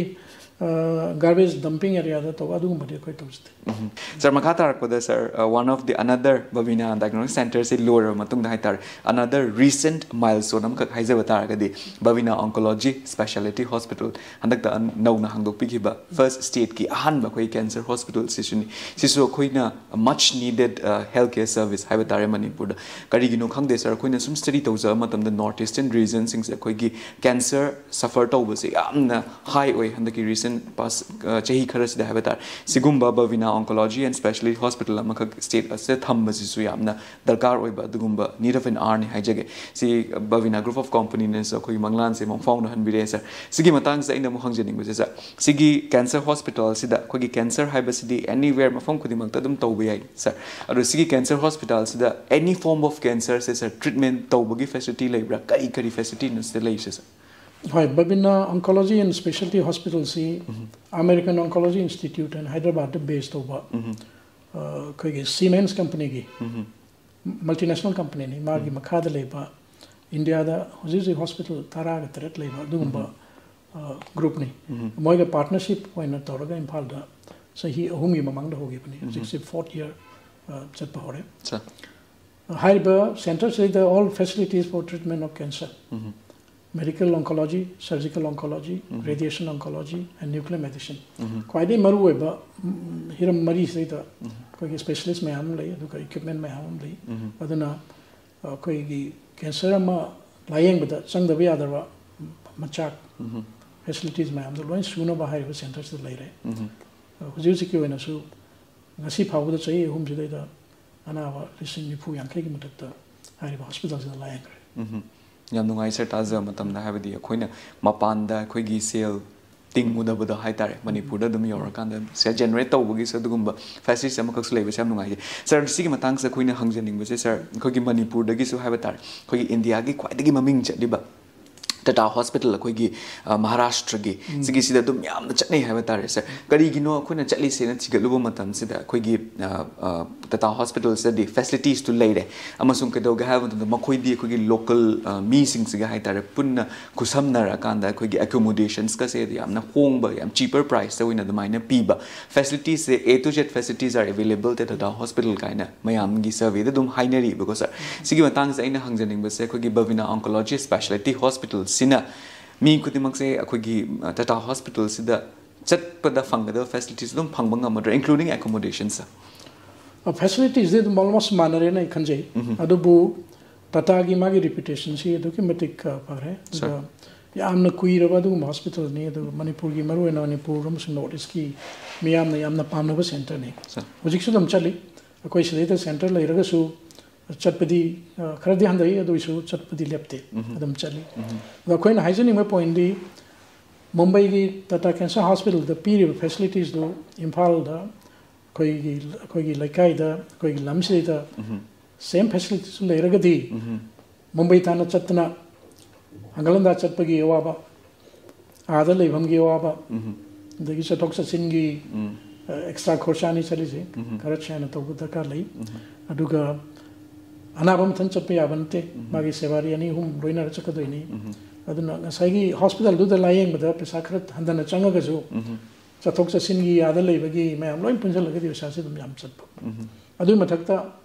ꯑ, garbage dumping area ꯗ ꯇꯧꯕ, ꯑꯗꯨꯒꯨꯝꯕꯗꯤ ꯑꯩꯈꯣꯏ ꯇꯧꯖꯗꯦ꯫ ꯎꯝ꯫ ꯁꯥꯔ, ꯃꯈꯥ ꯇꯥꯔꯛꯄꯗ ꯁꯥꯔ, ꯑ, one of the another Babina diagnostic centre ꯁꯤ ꯂꯣꯏꯔꯕ ꯃꯇꯨꯡꯗ ꯍꯥꯏ ꯇꯥꯔꯦ, another recent milestone ꯑꯃꯈꯛ ꯍꯥꯏꯖꯕ ꯇꯥꯔꯒꯗꯤ, ꯕꯕꯤꯅꯥ Oncology Speciality Hospital ꯍꯟꯗꯛꯇ ꯑꯟ-, ꯅꯧꯅ ꯍꯥꯡꯗꯣꯛꯄꯤꯈꯤꯕ first state ꯀꯤ ꯑꯍꯥꯟꯕ ꯑꯩꯈꯣꯏ cancer hospital ꯁꯤꯁꯨꯅꯤ꯫ ꯁꯤꯁꯨ ꯑꯩꯈꯣꯏꯅ much needed, ꯑ, health care service ꯍꯥꯏꯕ ꯇꯥꯔꯦ ꯃꯅꯤꯄꯨꯔꯗ꯫ ꯀꯔꯤꯒꯤꯅꯣ ꯈꯪꯗꯦ ꯁꯥꯔ, ꯑꯩꯈꯣꯏꯅ ꯁꯨꯝ study ꯇꯧꯖꯕ ꯃꯇꯝꯗ North Eastern region ꯁꯤꯡꯁꯦ ꯑꯩꯈꯣꯏꯒꯤ cancer suffer ꯇꯧꯕꯁꯦ ꯌꯥꯝꯅ high ꯑꯣꯏ ꯍꯟꯗꯛꯀꯤ recent ꯄꯥꯁ ꯆꯍꯤ ꯈꯔꯁꯤꯗ ꯍꯥꯏꯕ ꯇꯥꯔꯦ, ꯁꯤꯒꯨꯝꯕ ꯕꯕꯤꯅꯥ ꯑꯣꯟꯀꯣꯂꯣꯖꯤ ꯑꯦꯟ ꯁ꯭ꯄꯦꯁꯤꯌꯦꯂꯤꯇꯤ ꯍꯣꯁꯄꯤꯇꯥꯜ ꯑꯃꯈꯛ ꯁ꯭ꯇꯦꯠ ꯑꯁꯤꯗ ꯊꯝꯕꯁꯤꯁꯨ ꯌꯥꯝꯅ ꯗꯔꯀꯥꯔ ꯑꯣꯏꯕ ꯑꯗꯨꯒꯨꯝꯕ need of an hour ꯅꯤ ꯍꯥꯏꯖꯒꯦ꯫ ꯁꯤ ꯕꯕꯤꯅꯥ ꯒ꯭ꯔꯨꯞ ꯑꯣꯐ ꯀꯝꯄꯅꯤꯅꯁꯨ ꯑꯩꯈꯣꯏꯒꯤ ꯃꯪꯂꯥꯟꯁꯦ ꯃꯪꯐꯥꯎꯅꯍꯟꯕꯤꯔꯦ ꯁꯥꯔ꯫ ꯁꯤꯒꯤ ꯃꯇꯥꯡꯁꯤꯗ ꯑꯩꯅ ꯑꯃꯨꯛ ꯍꯪꯖꯅꯤꯡꯕꯁꯦ ꯁꯥꯔ, ꯁꯤꯒꯤ ꯀꯦꯟꯁꯔ ꯍꯣꯁꯄꯤꯇꯥꯜꯁꯤꯗ ꯑꯩꯈꯣꯏꯒꯤ ꯀꯦꯟꯁꯔ ꯍꯥꯏꯕꯁꯤꯗꯤ anywhere, ꯃꯐꯝ ꯈꯨꯗꯤꯡꯃꯛꯇ ꯑꯗꯨꯝ ꯇꯧꯕ ꯌꯥꯏ ꯁꯥꯔ꯫ ꯑꯗꯣ ꯁꯤꯒꯤ ꯀꯦꯟꯁꯔ ꯍꯣꯁꯄꯤꯇꯥꯜꯁꯤꯗ any form of cancer ꯁꯦ ꯁꯥꯔ, ꯇ꯭ꯔꯤꯠꯃꯦꯟ ꯇꯧꯕꯒꯤ ꯐꯦꯁꯤꯂꯤꯇꯤ ꯂꯩꯕ꯭ꯔꯥ? ꯀꯔꯤ ꯀꯔꯤ ꯐꯦꯁꯤꯂꯤꯇꯤꯅꯣ ꯁꯤꯗ ꯂꯩꯔꯤꯁꯦ ꯁꯥꯔ? ꯍꯣꯏ, ꯕꯕꯤꯅꯥ ꯑꯣꯟꯀꯣꯂꯣꯖꯤ ꯑꯦꯟ ꯁ꯭ꯄꯦꯁꯤꯌꯦꯂꯤꯇꯤ ꯍꯣꯁꯄꯤꯇꯥꯜꯁꯤ ꯑꯃꯦꯔꯤꯀꯟ ꯑꯣꯟꯀꯣꯂꯣꯖꯤ ꯏꯟꯁꯇꯤꯇ꯭ꯌꯨꯠ ꯍꯥꯏꯅ ꯍꯥꯏꯗ꯭ꯔꯕꯥꯗꯇ ꯕꯦꯁ ꯇꯧꯕ, ꯑ, ꯑꯩꯈꯣꯏꯒꯤ ꯁꯤꯃꯦꯟꯁ ꯀꯝꯄꯅꯤꯒꯤ ꯃꯜꯇꯤꯅꯦꯁꯅꯦꯜ ꯀꯝꯄꯅꯤꯅꯤ꯫ ꯃꯥꯒꯤ ꯃꯈꯥꯗ ꯂꯩꯕ ꯏꯟꯗꯤꯌꯥꯗ ꯍꯧꯖꯤꯛ ꯍꯧꯖꯤꯛ ꯍꯣꯁꯄꯤꯇꯥꯜ ꯇꯔꯥꯒ ꯇꯔꯦꯠ ꯂꯩꯕ ꯑꯗꯨꯒꯨꯝꯕ, ꯑ, ꯒ꯭ꯔꯨꯞꯅꯤ꯫ ꯃꯣꯏꯒ ꯄꯥꯔꯠꯅꯔꯁꯤꯞ ꯑꯣꯏꯅ ꯇꯧꯔꯒ ꯏꯝꯐꯥꯜꯗ ꯆꯍꯤ ꯑꯍꯨꯝꯒꯤ ꯃꯃꯥꯡꯗ ꯍꯧꯈꯤꯕꯅꯤ꯫ ꯍꯧꯖꯤꯛꯁꯦ ꯐꯣꯔꯠ ꯏꯌꯥꯔ, ꯑ, ꯆꯠꯄ ꯍꯧꯔꯦ꯫ ꯁꯥꯔ꯫ ꯍꯥꯏꯔꯤꯕ ꯁꯦꯟꯇꯔꯁꯤꯗ all facilities for treatment of cancer, medical oncology, surgical oncology, radiation oncology and nuclear medicine꯫ ꯈ꯭ꯋꯥꯏꯗꯒꯤ ꯃꯔꯨꯑꯣꯏꯕ, ꯎꯝ, ꯍꯤꯔꯝ ꯃꯔꯤꯁꯤꯗꯩꯗ ꯑꯩꯈꯣꯏꯒꯤ ꯁ꯭ꯄꯦꯁꯤꯌꯦꯂꯤꯁ ꯃꯌꯥꯝ ꯑꯃ ꯂꯩ, ꯑꯗꯨꯒ ꯏꯀ꯭ꯋꯤꯞꯃꯦꯟ ꯃꯌꯥꯝ ꯑꯃ ꯂꯩ꯫ ꯑꯗꯨꯅ ꯑꯩꯈꯣꯏꯒꯤ ꯀꯦꯟꯁꯔ ꯑꯃ ꯂꯥꯌꯦꯡꯕꯗ ꯆꯪꯗꯕ ꯌꯥꯗ꯭ꯔꯕ ꯃꯆꯥꯛ, ꯐꯦꯁꯤꯂꯤꯇꯤꯁ ꯃꯌꯥꯝꯗꯣ ꯂꯣꯏ ꯁꯨꯅꯕ ꯍꯥꯏꯔꯤꯕ ꯁꯦꯟꯇꯔꯁꯤꯗ ꯂꯩꯔꯦ꯫ ꯍꯧꯖꯤꯛ ꯍꯧꯖꯤꯛꯀꯤ ꯑꯣꯏꯅꯁꯨ ꯉꯁꯤ ꯐꯥꯎꯕꯗ ꯆꯍꯤ ꯑꯍꯨꯝꯁꯤꯗꯩꯗ ꯑꯅꯥꯕ ꯂꯤꯁꯤꯡ ꯅꯤꯐꯨ ꯌꯥꯡꯈꯩꯒꯤ ꯃꯊꯛꯇ ꯍꯥꯏꯔꯤꯕ ꯍꯣꯁꯄꯤꯇꯥꯜꯁꯤꯗ ꯂꯥꯌꯦꯡꯈ꯭ꯔꯦ꯫ ꯎꯝ꯫ ꯌꯥꯝ ꯅꯨꯡꯉꯥꯏ ꯁꯥꯔ, ꯇꯥꯖꯕ ꯃꯇꯝꯗ, ꯍꯥꯏꯕꯗꯤ ꯑꯩꯈꯣꯏꯅ ꯃꯄꯥꯟꯗ ꯑꯩꯈꯣꯏꯒꯤ ꯁꯦꯜ ꯇꯤꯡꯉꯨꯗꯕꯗꯣ ꯍꯥꯏꯇꯥꯔꯦ, ꯃꯅꯤꯄꯨꯔꯗ ꯑꯗꯨꯝ ꯌꯧꯔꯀꯥꯟꯗ ꯁꯦꯜ ꯖꯦꯅꯦꯔꯦꯠ ꯇꯧꯕꯒꯤꯁꯨ ꯑꯗꯨꯒꯨꯝꯕ ꯐꯦꯁꯤꯂꯤꯇꯤꯁ ꯑꯃꯈꯛꯁꯨ ꯂꯩꯕꯁꯦ ꯌꯥꯝ ꯅꯨꯡꯉꯥꯏꯖꯩ꯫ ꯁꯥꯔ, ꯁꯤꯒꯤ ꯃꯇꯥꯡꯁꯤꯗ ꯑꯩꯈꯣꯏꯅ ꯍꯪꯖꯅꯤꯡꯕꯁꯦ, ꯁꯥꯔ, ꯑꯩꯈꯣꯏꯒꯤ ꯃꯅꯤꯄꯨꯔꯗꯒꯤꯁꯨ ꯍꯥꯏꯕ ꯇꯥꯔꯦ, ꯑꯩꯈꯣꯏꯒꯤ ꯏꯟꯗꯤꯌꯥꯒꯤ ꯈ꯭ꯋꯥꯏꯗꯒꯤ ꯃꯃꯤꯡ ꯆꯠꯂꯤꯕ ꯇꯥꯇꯥ ꯍꯣꯁꯄꯤꯇꯥꯜ ꯑꯩꯈꯣꯏꯒꯤ, ꯑ, ꯃꯍꯥꯔꯥꯁꯇ꯭ꯔꯒꯤ, ꯁꯤꯒꯤꯁꯤꯗ ꯑꯗꯨꯝ ꯌꯥꯝꯅ ꯆꯠꯅꯩ ꯍꯥꯏꯕ ꯇꯥꯔꯦ ꯁꯥꯔ꯫ ꯀꯔꯤꯒꯤꯅꯣ ꯑꯩꯈꯣꯏꯅ ꯆꯠꯂꯤꯁꯦꯅ ꯊꯤꯒꯠꯂꯨꯕ ꯃꯇꯝꯁꯤꯗ ꯑꯩꯈꯣꯏꯒꯤ, ꯑ, ꯑ, ꯇꯥꯇꯥ ꯍꯣꯁꯄꯤꯇꯥꯜꯁꯤꯗꯗꯤ ꯐꯦꯁꯤꯂꯤꯇꯤꯁꯇꯨ ꯂꯩꯔꯦ, ꯑꯃꯁꯨꯡ ꯀꯩꯗꯧꯒꯦ ꯍꯥꯏꯕ ꯃꯇꯝꯗ ꯃꯈꯣꯏꯗꯤ ꯑꯩꯈꯣꯏꯒꯤ ꯂꯣꯀꯦꯜ, ꯑ, ꯃꯤꯁꯤꯡꯁꯤꯒ ꯍꯥꯏꯇꯥꯔꯦ ꯄꯨꯟꯅ ꯈꯨꯠꯁꯝꯅꯔꯀꯥꯟꯗ ꯑꯩꯈꯣꯏꯒꯤ ꯑꯦꯀꯣꯃꯣꯗꯦꯁꯟꯁꯀꯁꯦ ꯌꯥꯝꯅ ꯍꯣꯡꯕ, ꯌꯥꯝ ꯆꯤꯄꯔ ꯄ꯭ꯔꯥꯏꯁꯇ ꯑꯣꯏꯅ ꯑꯗꯨꯃꯥꯏꯅ ꯄꯤꯕ, facilities say A to Z facilities are available at Tata Hospital ꯀꯥꯏꯅ ꯃꯌꯥꯝꯒꯤ ꯁꯔꯚꯦꯗ ꯑꯗꯨꯝ ꯍꯥꯏꯅꯔꯤꯕꯀꯣ ꯁꯥꯔ꯫ ꯁꯤꯒꯤ ꯃꯇꯥꯡꯁꯦ ꯑꯩꯅ ꯍꯪꯖꯅꯤꯡꯕꯁꯦ, ꯑꯩꯈꯣꯏꯒꯤ ꯕꯕꯤꯅꯥ ꯑꯣꯟꯀꯣꯂꯣꯖꯤ ꯁ꯭ꯄꯦꯁꯤꯌꯦꯂꯤꯇꯤ ꯍꯣꯁꯄꯤꯇꯥꯜꯁꯤꯅ ꯃꯤ ꯈꯨꯗꯤꯡꯃꯛꯁꯦ ꯑꯩꯈꯣꯏꯒꯤ, ꯑ, ꯇꯥꯇꯥ ꯍꯣꯁꯄꯤꯇꯥꯜꯁꯤꯗ ꯆꯠꯄꯗ ꯐꯪꯒꯗꯕ ꯐꯦꯁꯤꯂꯤꯇꯤꯁ ꯑꯗꯨꯝ ꯐꯪꯕ ꯉꯝꯃꯗ꯭ꯔꯥ, including accommodations ꯁꯥꯔ? ꯑ, ꯐꯦꯁꯤꯂꯤꯇꯤꯁꯇꯤ ꯑꯗꯨꯝ almost ꯃꯥꯟꯅꯔꯦꯅ ꯑꯩ ꯈꯟꯖꯩ꯫ ꯑꯗꯨꯕꯨ ꯇꯥꯇꯥꯒꯤ ꯃꯥꯒꯤ ꯔꯤꯄ꯭ꯌꯨꯇꯦꯁꯟꯁꯤ ꯑꯗꯨꯛꯀꯤ ꯃꯇꯤꯛ, ꯑ, ꯐꯈ꯭ꯔꯦ꯫ ꯑꯗꯨꯒ ꯁꯥꯔ꯫ ꯌꯥꯝꯅ ꯀꯨꯏꯔꯕ ꯑꯗꯨꯒꯨꯝꯕ ꯍꯣꯁꯄꯤꯇꯥꯜꯅꯤ꯫ ꯑꯗꯨꯒ ꯃꯅꯤꯄꯨꯔꯒꯤ, ꯃꯔꯨꯑꯣꯏꯅ ꯃꯅꯤꯄꯨꯔ ꯑꯃꯁꯨꯡ ꯅꯣꯔꯠ ꯏꯁꯀꯤ ꯃꯤꯌꯥꯝꯅ ꯌꯥꯝꯅ ꯄꯥꯝꯅꯕ ꯁꯦꯟꯇꯔꯅꯤ꯫ ꯁꯥꯔ꯫ ꯍꯧꯖꯤꯛꯁꯨ ꯑꯗꯨꯝ ꯆꯠꯂꯤ꯫ ꯑꯩꯈꯣꯏ ꯁꯤꯗꯩꯗ ꯁꯦꯟꯇꯔ ꯂꯩꯔꯒꯁꯨ ꯆꯠꯄꯗꯤ, ꯑ, ꯈꯔꯗꯤ ꯍꯟꯊꯩ, ꯑꯗꯨ ꯑꯣꯏꯔꯁꯨ ꯆꯠꯄꯗꯤ ꯂꯦꯞꯇꯦ꯫ ꯎꯝ꯫ ꯑꯗꯨꯝ ꯆꯠꯂꯤ꯫ ꯎꯝ꯫ ꯑꯗꯣ ꯑꯩꯈꯣꯏꯅ ꯍꯥꯏꯖꯅꯤꯡꯕ ꯄꯣꯏꯟꯗꯤ, ꯃꯨꯝꯕꯩꯒꯤ ꯇꯥꯇꯥ ꯀꯦꯟꯁꯔ ꯍꯣꯁꯄꯤꯇꯥꯜꯗ ꯄꯤꯔꯤꯕ ꯐꯦꯁꯤꯂꯤꯇꯤꯁꯇꯨ ꯏꯝꯐꯥꯜꯗ ꯑꯩꯈꯣꯏꯒꯤ, ꯑꯩꯈꯣꯏꯒꯤ ꯂꯩꯀꯥꯏꯗ, ꯑꯩꯈꯣꯏꯒꯤ ꯂꯝꯁꯤꯗꯩꯗ ꯎꯝ꯫ ꯁꯦꯝ ꯐꯦꯁꯤꯂꯤꯇꯤꯁꯇꯨ ꯂꯩꯔꯒꯗꯤ, ꯎꯝ꯫ ꯃꯨꯝꯕꯩ ꯇꯥꯟꯅ ꯆꯠꯇꯅ ꯍꯪꯒꯠ ꯍꯟꯗꯥ ꯆꯠꯄꯒꯤ ꯑꯋꯥꯕ, ꯑꯥꯗ ꯂꯩꯐꯝꯒꯤ ꯑꯋꯥꯕ, ꯎꯝ꯫ ꯑꯗꯒꯤ ꯆꯠꯊꯣꯛ ꯆꯠꯁꯤꯟꯒꯤ, ꯎꯝ꯫ ꯑ, ꯑꯦꯛꯁꯇ꯭ꯔꯥ ꯈꯣꯔꯁꯥꯅꯤ ꯆꯠꯂꯤꯁꯦ, ꯎꯝ꯫ ꯈꯔ ꯁꯦꯟꯅ ꯇꯧꯕ ꯗꯔꯀꯥꯔ ꯂꯩ꯫ ꯎꯝ꯫ ꯑꯗꯨꯒ ꯑꯅꯥꯕ ꯃꯊꯟ ꯆꯠꯄ ꯌꯥꯕ ꯅꯠꯇꯦ, ꯎꯝ꯫ ꯃꯥꯒꯤ ꯁꯦꯕꯥꯔꯤ ꯑꯅꯤ ꯑꯍꯨꯝ ꯂꯣꯏꯅꯔ ꯆꯠꯀꯗꯣꯏꯅꯤ꯫ ꯎꯝ꯫ ꯑꯗꯨꯅ ꯉꯁꯥꯏꯒꯤ ꯍꯣꯁꯄꯤꯇꯥꯜꯗꯨꯗ ꯂꯥꯌꯦꯡꯕꯗ ꯄꯩꯁꯥ ꯈꯔ ꯍꯟꯊꯅ ꯆꯪꯉꯒꯁꯨ, ꯎꯝ꯫ ꯆꯠꯊꯣꯛ ꯆꯠꯁꯤꯟꯒꯤ, ꯑꯥꯗ ꯂꯩꯕꯒꯤ ꯃꯌꯥꯝ ꯂꯣꯏ ꯄꯨꯟꯁꯤꯜꯂꯒꯗꯤ ꯄꯩꯁꯥꯁꯦ ꯑꯗꯨꯝ ꯌꯥꯝ ꯆꯠꯄ꯫ ꯎꯝ꯫ ꯑꯗꯨꯒꯤ ꯃꯊꯛꯇ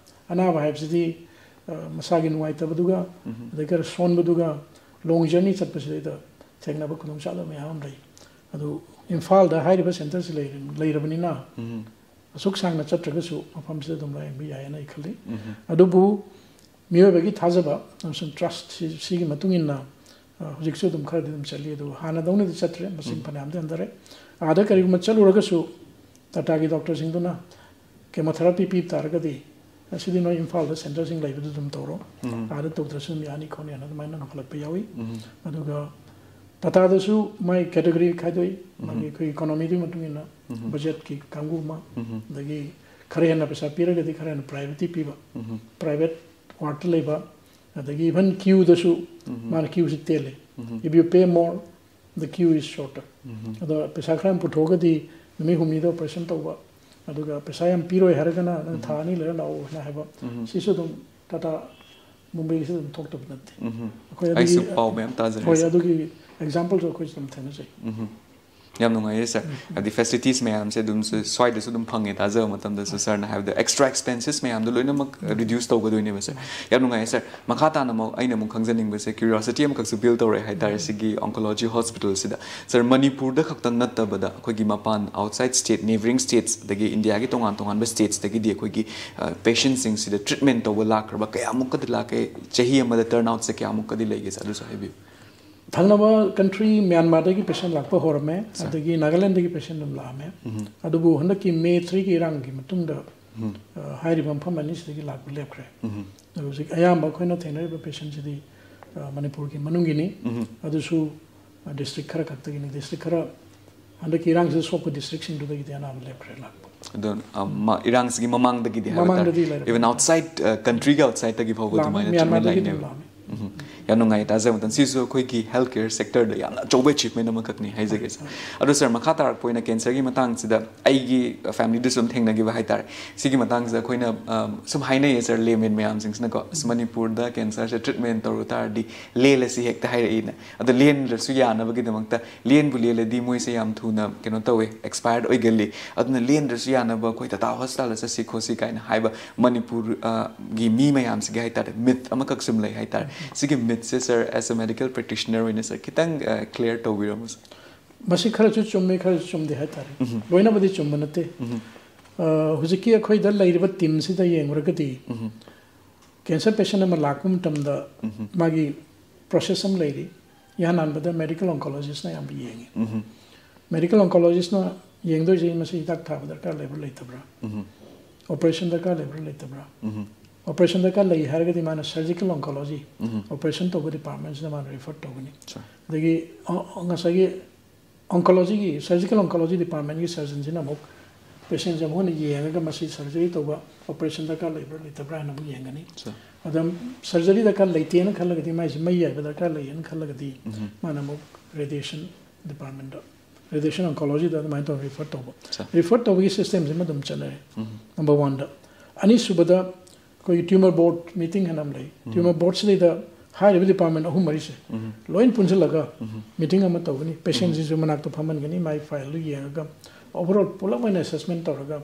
ꯑꯅꯥꯕ ꯍꯥꯏꯕꯁꯤꯗꯤ, ꯑ, ꯃꯁꯥꯒꯤ ꯅꯨꯡꯉꯥꯏꯇꯕꯗꯨꯒ, ꯎꯝ꯫ ꯑꯗꯩ ꯈꯔ ꯁꯣꯟꯕꯗꯨꯒ, ꯂꯣꯡ ꯖꯔꯅꯤ ꯆꯠꯄꯁꯤꯗꯩꯗ ꯊꯦꯡꯅꯕ ꯈꯨꯗꯣꯡꯆꯥꯗꯕ ꯃꯌꯥꯝ ꯑꯃ ꯂꯩ꯫ ꯑꯗꯨ ꯏꯝꯐꯥꯜꯗ ꯍꯥꯏꯔꯤꯕ ꯁꯦꯟꯇꯔꯁꯤ ꯂꯩꯔ-, ꯂꯩꯔꯕꯅꯤꯅ, ꯎꯝ꯫ ꯑꯁꯨꯛ ꯁꯥꯡꯅ ꯆꯠꯇ꯭ꯔꯒꯁꯨ ꯃꯐꯝꯁꯤꯗ ꯑꯗꯨꯝ ꯂꯥꯌꯦꯡꯕ ꯌꯥꯏꯌꯦꯅ ꯑꯩ ꯈꯜꯂꯤ꯫ ꯎꯝ꯫ ꯑꯗꯨꯕꯨ ꯃꯤꯑꯣꯏꯕꯒꯤ ꯊꯥꯖꯕ ꯑꯃꯁꯨꯡ ꯇ꯭ꯔꯁ ꯁꯤ-, ꯁꯤꯒꯤ ꯃꯇꯨꯡ ꯏꯟꯅ, ꯑ, ꯍꯧꯖꯤꯛꯁꯨ ꯑꯗꯨꯝ ꯈꯔꯗꯤ ꯑꯗꯨꯝ ꯆꯠꯂꯤ꯫ ꯑꯗꯨꯕꯨ ꯍꯥꯟꯅꯗꯧꯅꯗꯤ ꯆꯠꯇ꯭ꯔꯦ, ꯃꯁꯤꯡ ꯎꯝ꯫ ꯐꯅꯌꯥꯝꯗꯤ ꯍꯟꯊꯔꯦ꯫ ꯑꯥꯗ ꯀꯔꯤꯒꯨꯝꯕ ꯆꯠꯂꯨꯔꯒꯁꯨ ꯇꯥꯇꯥꯒꯤ ꯗꯣꯛꯇꯔꯁꯤꯡꯗꯨꯅ ꯀꯦꯃꯣꯊꯦꯔꯥꯄꯤ ꯄꯤꯕ ꯇꯥꯔꯒꯗꯤ, "ꯑꯁꯤꯗꯤ ꯅꯣꯏ ꯏꯝꯐꯥꯜꯗ ꯁꯦꯟꯇꯔꯁꯤꯡ ꯂꯩꯕꯗ ꯑꯗꯨꯝ ꯇꯧꯔꯣ, ꯎꯝ꯫ ꯑꯥꯗ ꯇꯧꯗ꯭ꯔꯁꯨ ꯑꯗꯨꯝ ꯌꯥꯅꯤ ꯈꯣꯠꯅꯤ" ꯍꯥꯏꯅ ꯑꯗꯨꯃꯥꯏꯅ ꯍꯧꯒꯠꯂꯛꯄ ꯌꯥꯎꯏ꯫ ꯎꯝ꯫ ꯑꯗꯨꯒ ꯇꯥꯇꯥꯗꯁꯨ ꯃꯥꯏ ꯀꯦꯇꯦꯒꯣꯔꯤ ꯈꯥꯏꯗꯣꯛꯏ, ꯎꯝ꯫ ꯃꯥꯒꯤ ꯑꯩꯈꯣꯏ ꯏꯀꯣꯅꯣꯃꯤꯗꯨꯒꯤ ꯃꯇꯨꯡ ꯏꯟꯅ ꯎꯝ꯫ ꯕꯖꯦꯠꯀꯤ ꯀꯥꯡꯕꯨ ꯑꯃ, ꯎꯝ꯫ ꯑꯗꯒꯤ ꯈꯔ ꯍꯦꯟꯅ ꯄꯩꯁꯥ ꯄꯤꯔꯒꯗꯤ ꯈꯔ ꯍꯦꯟꯅ ꯄ꯭ꯔꯥꯏꯌꯣꯔꯤꯇꯤ ꯄꯤꯕ, ꯎꯝ꯫ ꯄ꯭ꯔꯥꯏꯚꯦꯠ ꯋꯥꯔꯗꯇ ꯂꯩꯕ, ꯑꯗꯒꯤ ꯏꯚꯟ ꯀ꯭ꯌꯨꯗꯁꯨ ꯎꯝ꯫ ꯃꯥꯅ ꯀ꯭ꯌꯨꯁꯤ ꯇꯦꯜꯂꯤ꯫ ꯎꯝ꯫ If you pay more, the queue is shorter. ꯎꯝ꯫ ꯑꯗꯣ ꯄꯩꯁꯥ ꯈꯔ ꯌꯥꯝ ꯄꯨꯊꯣꯛꯑꯒꯗꯤ ꯅꯨꯃꯤꯠ ꯍꯨꯝꯅꯤꯗ ꯑꯣꯄꯔꯦꯁꯟ ꯇꯧꯕ, ꯑꯗꯨꯒ ꯄꯩꯁꯥ ꯌꯥꯝ ꯄꯤꯔꯣꯏ ꯍꯥꯏꯔꯒꯅ ꯅꯪ ꯊꯥ ꯑꯅꯤ ꯂꯩꯔ ꯂꯥꯛꯑꯣ ꯍꯥꯏꯅ ꯍꯥꯏꯕ, ꯎꯝ꯫ ꯁꯤꯁꯨ ꯑꯗꯨꯝ ꯇꯥꯇꯥ ꯃꯨꯝꯕꯩꯒꯤꯁꯨ ꯑꯗꯨꯝ ꯊꯣꯛꯇꯕ ꯅꯠꯇꯦ꯫ ꯎꯝ꯫ ꯑꯩꯈꯣꯏ ꯑꯩꯁꯨ ꯑꯗꯨꯒꯤ, ꯄꯥꯎ ꯃꯌꯥꯝ ꯇꯥꯖꯔꯦ, ꯍꯣꯏ, ꯁꯥꯔ꯫ ꯑꯗꯨꯒꯤ ꯑꯦꯛꯖꯥꯝꯄꯜꯁꯨ ꯑꯩꯈꯣꯏꯁꯨ ꯑꯗꯨꯝ ꯊꯦꯡꯅꯖꯩ꯫ ꯎꯝ꯫ ꯌꯥꯝ ꯅꯨꯡꯉꯥꯏꯌꯦ, ꯁꯥꯔ꯫ ꯍꯥꯏꯗꯤ ꯐꯦꯁꯤꯂꯤꯇꯤꯁ ꯃꯌꯥꯝꯁꯦ ꯑꯗꯨꯝ ꯁ-, ꯁ꯭ꯋꯥꯏꯗꯁꯨ ꯑꯗꯨꯝ ꯐꯪꯉꯦ, ꯇꯥꯖꯕ ꯃꯇꯝꯗꯁꯨ ꯁꯥꯔꯅ ꯍꯥꯏꯕꯗ ꯑꯦꯛꯁꯇ꯭ꯔꯥ ꯑꯦꯛꯁꯄꯦꯟꯁꯦꯁ ꯃꯌꯥꯝꯗꯣ ꯂꯣꯏꯅꯃꯛ ꯔꯤꯗ꯭ꯌꯨꯁ ꯇꯧꯒꯗꯣꯏꯅꯦꯕ, ꯁꯥꯔ꯫ ꯌꯥꯝ ꯅꯨꯡꯉꯥꯏꯌꯦ, ꯁꯥꯔ꯫ ꯃꯈꯥ ꯇꯥꯅ ꯑꯃꯨꯛ ꯑꯩꯅ ꯑꯃꯨꯛ ꯈꯪꯖꯅꯤꯡꯕꯁꯦ, ꯀ꯭ꯌꯨꯔꯤꯌꯣꯁꯤꯇꯤ ꯑꯃꯈꯛꯁꯨ ꯕꯤꯜ ꯇꯧꯔꯛꯑꯦ ꯍꯥꯏꯇꯥꯔꯦ, ꯁꯤꯒꯤ ꯑꯣꯟꯀꯣꯂꯣꯖꯤ ꯍꯣꯁꯄꯤꯇꯥꯜꯁꯤꯗ꯫ ꯁꯥꯔ, ꯃꯅꯤꯄꯨꯔꯗ ꯈꯛꯇꯪ ꯅꯠꯇꯕꯗ ꯑꯩꯈꯣꯏꯒꯤ ꯃꯄꯥꯟ, ꯑꯥꯎꯠꯁꯥꯏꯠ ꯁ꯭ꯇꯦꯠ, ꯅꯦꯕꯔꯤꯡ ꯁ꯭ꯇꯦꯠꯁ, ꯑꯗꯒꯤ ꯏꯟꯗꯤꯌꯥꯒꯤ ꯇꯣꯉꯥꯟ ꯇꯣꯉꯥꯟꯕ ꯁ꯭ꯇꯦꯠꯁꯇꯒꯤꯗꯤ ꯑꯩꯈꯣꯏꯒꯤ, ꯑ, ꯄꯦꯁꯦꯟꯁꯤꯡꯁꯤꯗ ꯇ꯭ꯔꯤꯠꯃꯦꯟ ꯇꯧꯕ ꯂꯥꯛꯈ꯭ꯔꯕ ꯀꯌꯥꯃꯨꯛꯀꯗꯤ ꯂꯥꯛꯀꯦ? ꯆꯍꯤ ꯑꯃꯗ ꯇꯔꯟ ꯑꯥꯎꯠꯁꯦ ꯀꯌꯥꯃꯨꯛꯀꯗꯤ ꯂꯩꯒꯦ, ꯁꯥꯔ? ꯑꯗꯨꯁꯨ ꯍꯥꯏꯕꯤꯌꯨ꯫ ꯊꯪꯅꯕ ꯀꯟꯇ꯭ꯔꯤ ꯃ꯭ꯌꯥꯟꯃꯥꯔꯗꯒꯤ ꯄꯦꯁꯦꯟ ꯂꯥꯛꯄ ꯍꯧꯔꯝꯃꯦ, Sir. ꯑꯗꯒꯤ ꯅꯥꯒꯥꯂꯦꯟꯗꯒꯤ ꯄꯦꯁꯦꯟ ꯑꯗꯨꯝ ꯂꯥꯛꯑꯝꯃꯦ꯫ ꯎꯝ. ꯑꯗꯨꯕꯨ ꯍꯟꯗꯛꯀꯤ ꯃꯦ ꯊ꯭ꯔꯤꯒꯤ ꯏꯔꯥꯡꯒꯤ ꯃꯇꯨꯡꯗ ꯎꯝ. ꯑ, ꯍꯥꯏꯔꯤꯕ ꯃꯐꯝ ꯑꯅꯤꯁꯤꯗꯒꯤ ꯂꯥꯛꯄ ꯂꯦꯞꯈ꯭ꯔꯦ꯫ ꯎꯝ. ꯑꯗꯣ ꯍꯧꯖꯤꯛ ꯑꯌꯥꯝꯕ ꯑꯩꯈꯣꯏꯅ ꯊꯦꯡꯅꯔꯤꯕ ꯄꯦꯁꯦꯟꯁꯤꯗꯤ ꯑ, ꯃꯅꯤꯄꯨꯔꯒꯤ ꯃꯅꯨꯡꯒꯤꯅꯤ꯫ ꯎꯝ. ꯑꯗꯨꯁꯨ ꯗꯤꯁꯇ꯭ꯔꯤꯛ ꯈꯔ ꯈꯛꯇꯒꯤꯅꯤ꯫ ꯗꯤꯁꯇ꯭ꯔꯤꯛ ꯈꯔ, ꯍꯟꯗꯛꯀꯤ ꯏꯔꯥꯡꯁꯤꯗ ꯁꯣꯛꯄ ꯗꯤꯁꯇ꯭ꯔꯤꯛꯁꯤꯡꯗꯨꯗꯒꯤꯗꯤ ꯑꯅꯥꯕ ꯂꯦꯞꯈ꯭ꯔꯦ ꯂꯥꯛꯄ꯫ ꯑꯗꯣ ꯑ, ꯃ- ꯏꯔꯥꯡꯁꯤꯒꯤ ꯃꯃꯥꯡꯗꯒꯤꯗꯤ ꯍꯥꯏꯕ ꯃꯃꯥꯡꯗꯗꯤ ꯇꯥꯔꯦ, ꯂꯩꯔꯝꯃꯦ꯫ Even outside, uh, countryꯒꯤ outsideꯇꯒꯤ ꯐꯥꯎꯕ ꯂꯥꯛꯑꯝꯃꯦ, ꯑꯗꯨꯃꯥꯏꯅ treatment ꯃ꯭ꯌꯥꯟꯃꯥꯔꯗꯒꯤ ꯂꯥꯛꯏꯅꯦꯕ꯫ ꯑꯗꯨꯝ ꯂꯥꯛꯑꯝꯃꯦ꯫ ꯎꯝ. ꯌꯥꯝ ꯅꯨꯡꯉꯥꯏ ꯇꯥꯖꯕ ꯃꯇꯝ꯫ ꯁꯤꯁꯨ ꯑꯩꯈꯣꯏꯒꯤ health care sectorꯗ ꯌꯥꯝꯅ ꯑꯆꯧꯕ achievement ꯑꯃꯈꯛꯅꯤ ꯍꯥꯏꯖꯒꯦ, sir. ꯑꯗꯣ sir, ꯃꯈꯥ ꯇꯥꯔꯛꯄ ꯑꯣꯏꯅ cancerꯒꯤ ꯃꯇꯥꯡꯁꯤꯗ ꯑꯩꯒꯤ familyꯗꯁꯨ ꯑꯗꯨꯝ ꯊꯦꯡꯅꯈꯤꯕ ꯍꯥꯏꯇꯥꯔꯦ꯫ ꯁꯤꯒꯤ ꯃꯇꯥꯡꯁꯤꯗ ꯑꯩꯈꯣꯏꯅ, ꯑ, ꯁꯨꯝ ꯍꯥꯏꯅꯩꯌꯦ, sir, layman ꯃꯌꯥꯝꯁꯤꯡꯁꯤꯅꯀꯣ, "ꯑꯁ, ꯃꯅꯤꯄꯨꯔꯗ cancerꯁꯦ treatment ꯇꯧꯔꯨ ꯇꯥꯔꯗꯤ ꯂꯦꯜꯂꯁꯤ ꯍꯦꯛꯇ" ꯍꯥꯏꯔꯛꯏꯅ꯫ ꯑꯗꯣ ꯂꯦꯟꯗ꯭ꯔꯁꯨ ꯌꯥꯅꯕꯒꯤꯗꯃꯛꯇ, ꯂꯦꯟꯕꯨ ꯂꯦꯜꯂꯗꯤ ꯃꯣꯏꯁꯦ ꯌꯥꯝ ꯊꯨꯅ, ꯀꯩꯅꯣ ꯇꯧꯋꯦ, expire ꯑꯣꯏꯒꯜꯂꯤ, ꯑꯗꯨꯅ ꯂꯦꯟꯗ꯭ꯔꯁꯨ ꯌꯥꯅꯕ ꯑꯩꯈꯣꯏ ꯇꯥꯇꯥ ꯍꯣꯁꯄꯤꯇꯥꯜꯗ ꯆꯠꯁꯤ ꯈꯣꯠꯁꯤ ꯀꯥꯏꯅ ꯍꯥꯏꯕ ꯃꯅꯤꯄꯨꯔ, ꯑ, ꯒꯤ ꯃꯤ ꯃꯌꯥꯝꯁꯤꯒꯤ ꯍꯥꯏꯇꯥꯔꯦ, myth ꯑꯃꯈꯛ ꯁꯨꯝ ꯂꯩ ꯍꯥꯏꯇꯥꯔꯦ꯫ ꯁꯤꯒꯤ mythꯁꯦ, sir, as a medical practitioner ꯑꯣꯏꯅ, sir, ꯈꯤꯇꯪ, ꯑ, clear ꯇꯧꯕꯤꯔꯝꯃꯣ, sir꯫ ꯃꯁꯤ ꯈꯔꯁꯨ ꯆꯨꯝꯃꯤ, ꯈꯔꯁꯨ ꯆꯨꯝꯗꯦ ꯍꯥꯏꯇꯥꯔꯦ꯫ ꯎꯝ. ꯂꯣꯏꯅꯕꯨꯗꯤ ꯆꯨꯝꯕ ꯅꯠꯇꯦ꯫ ꯎꯝ. ꯑ, ꯍꯧꯖꯤꯛꯀꯤ ꯑꯩꯈꯣꯏꯗ ꯂꯩꯔꯤꯕ teamꯁꯤꯗ ꯌꯦꯡꯂꯨꯔꯒꯗꯤ ꯎꯝ. cancer patient ꯑꯃ ꯂꯥꯛꯄ ꯃꯇꯝꯗ ꯎꯝ. ꯃꯥꯒꯤ process ꯑꯃ ꯂꯩꯔꯤ꯫ ꯏꯍꯥꯟ ꯍꯥꯟꯕꯗ medical oncologistꯅ ꯑꯌꯥꯝꯕ ꯌꯦꯡꯉꯤ꯫ ꯎꯝ. Medical oncologistꯅ ꯌꯦꯡꯗꯣꯏꯁꯦ ꯃꯁꯤ ꯍꯤꯗꯥꯛ ꯊꯥꯕ ꯗꯔꯀꯥꯔ ꯂꯩꯕ꯭ꯔꯥ ꯂꯩꯇꯕ꯭ꯔꯥ, ꯎꯝ. operation ꯗꯔꯀꯥꯔ ꯂꯩꯕ꯭ꯔꯥ ꯂꯩꯇꯕ꯭ꯔꯥ꯫ ꯎꯝ. Operation ꯗꯔꯀꯥꯔ ꯂꯩ ꯍꯥꯏꯔꯒꯗꯤ ꯃꯥꯅ surgical oncology, ꯎꯝ. operation ꯇꯧꯕ departmentꯁꯤꯗ ꯃꯥꯅ refer ꯇꯧꯒꯅꯤ꯫ Sir. ꯑꯗꯒꯤ ꯑ-, ꯉꯁꯥꯏꯒꯤ oncologygꯤ, surgical oncology departmentꯀꯤ surgeonꯁꯤꯅ ꯑꯃꯨꯛ patientꯁꯦ ꯑꯃꯨꯛ ꯍꯟꯅ ꯌꯦꯡꯉꯒ ꯃꯁꯤ surgery ꯇꯧꯕ operation ꯗꯔꯀꯥꯔ ꯂꯩꯕ꯭ꯔꯥ ꯂꯩꯇꯕ꯭ꯔꯥ ꯍꯥꯏꯅ ꯑꯃꯨꯛ ꯌꯦꯡꯒꯅꯤ꯫ Sir. ꯑꯗ surgery ꯗꯔꯀꯥꯔ ꯂꯩꯇꯦꯅ ꯈꯜꯂꯒꯗꯤ, ꯃꯥꯏꯁꯦ ꯃꯩ ꯌꯥꯏꯕ ꯗꯔꯀꯥꯔ ꯂꯩꯌꯦꯅ ꯈꯜꯂꯒꯗꯤ, ꯎꯝ. ꯃꯥꯅ ꯑꯃꯨꯛ radiation departmentꯇ, radiation oncologyꯗ ꯑꯗꯨꯃꯥꯏꯅ ꯇꯧꯔꯒ refer ꯇꯧꯕ꯫ Sir. Refer ꯇꯧꯕꯒꯤ systemꯁꯤꯃ ꯑꯗꯨꯝ ꯆꯠꯅꯔꯦ, ꯎꯝ. number oneꯗ꯫ ꯑꯅꯤꯁꯨꯕꯗ ꯑꯩꯈꯣꯏꯒꯤ tumor board meeting ꯍꯥꯏꯅ ꯑꯃ ꯂꯩ꯫ Tumor boardꯁꯤꯗꯩꯗ ꯍꯥꯏꯔꯤꯕ department ꯑꯍꯨꯝ ꯃꯔꯤꯁꯦ ꯎꯝ. ꯂꯣꯏ ꯄꯨꯟꯁꯤꯜꯂꯒ ꯎꯝ. meeting ꯑꯃ ꯇꯧꯒꯅꯤ꯫ Patientꯁꯤꯁꯨ ꯃꯅꯥꯛꯇ ꯐꯝꯍꯟꯒꯅꯤ, ꯃꯥꯒꯤ fileꯗꯨ ꯌꯦꯡꯉꯒ overall ꯄꯨꯂꯞ ꯑꯣꯏꯅ assessment ꯇꯧꯔꯒ,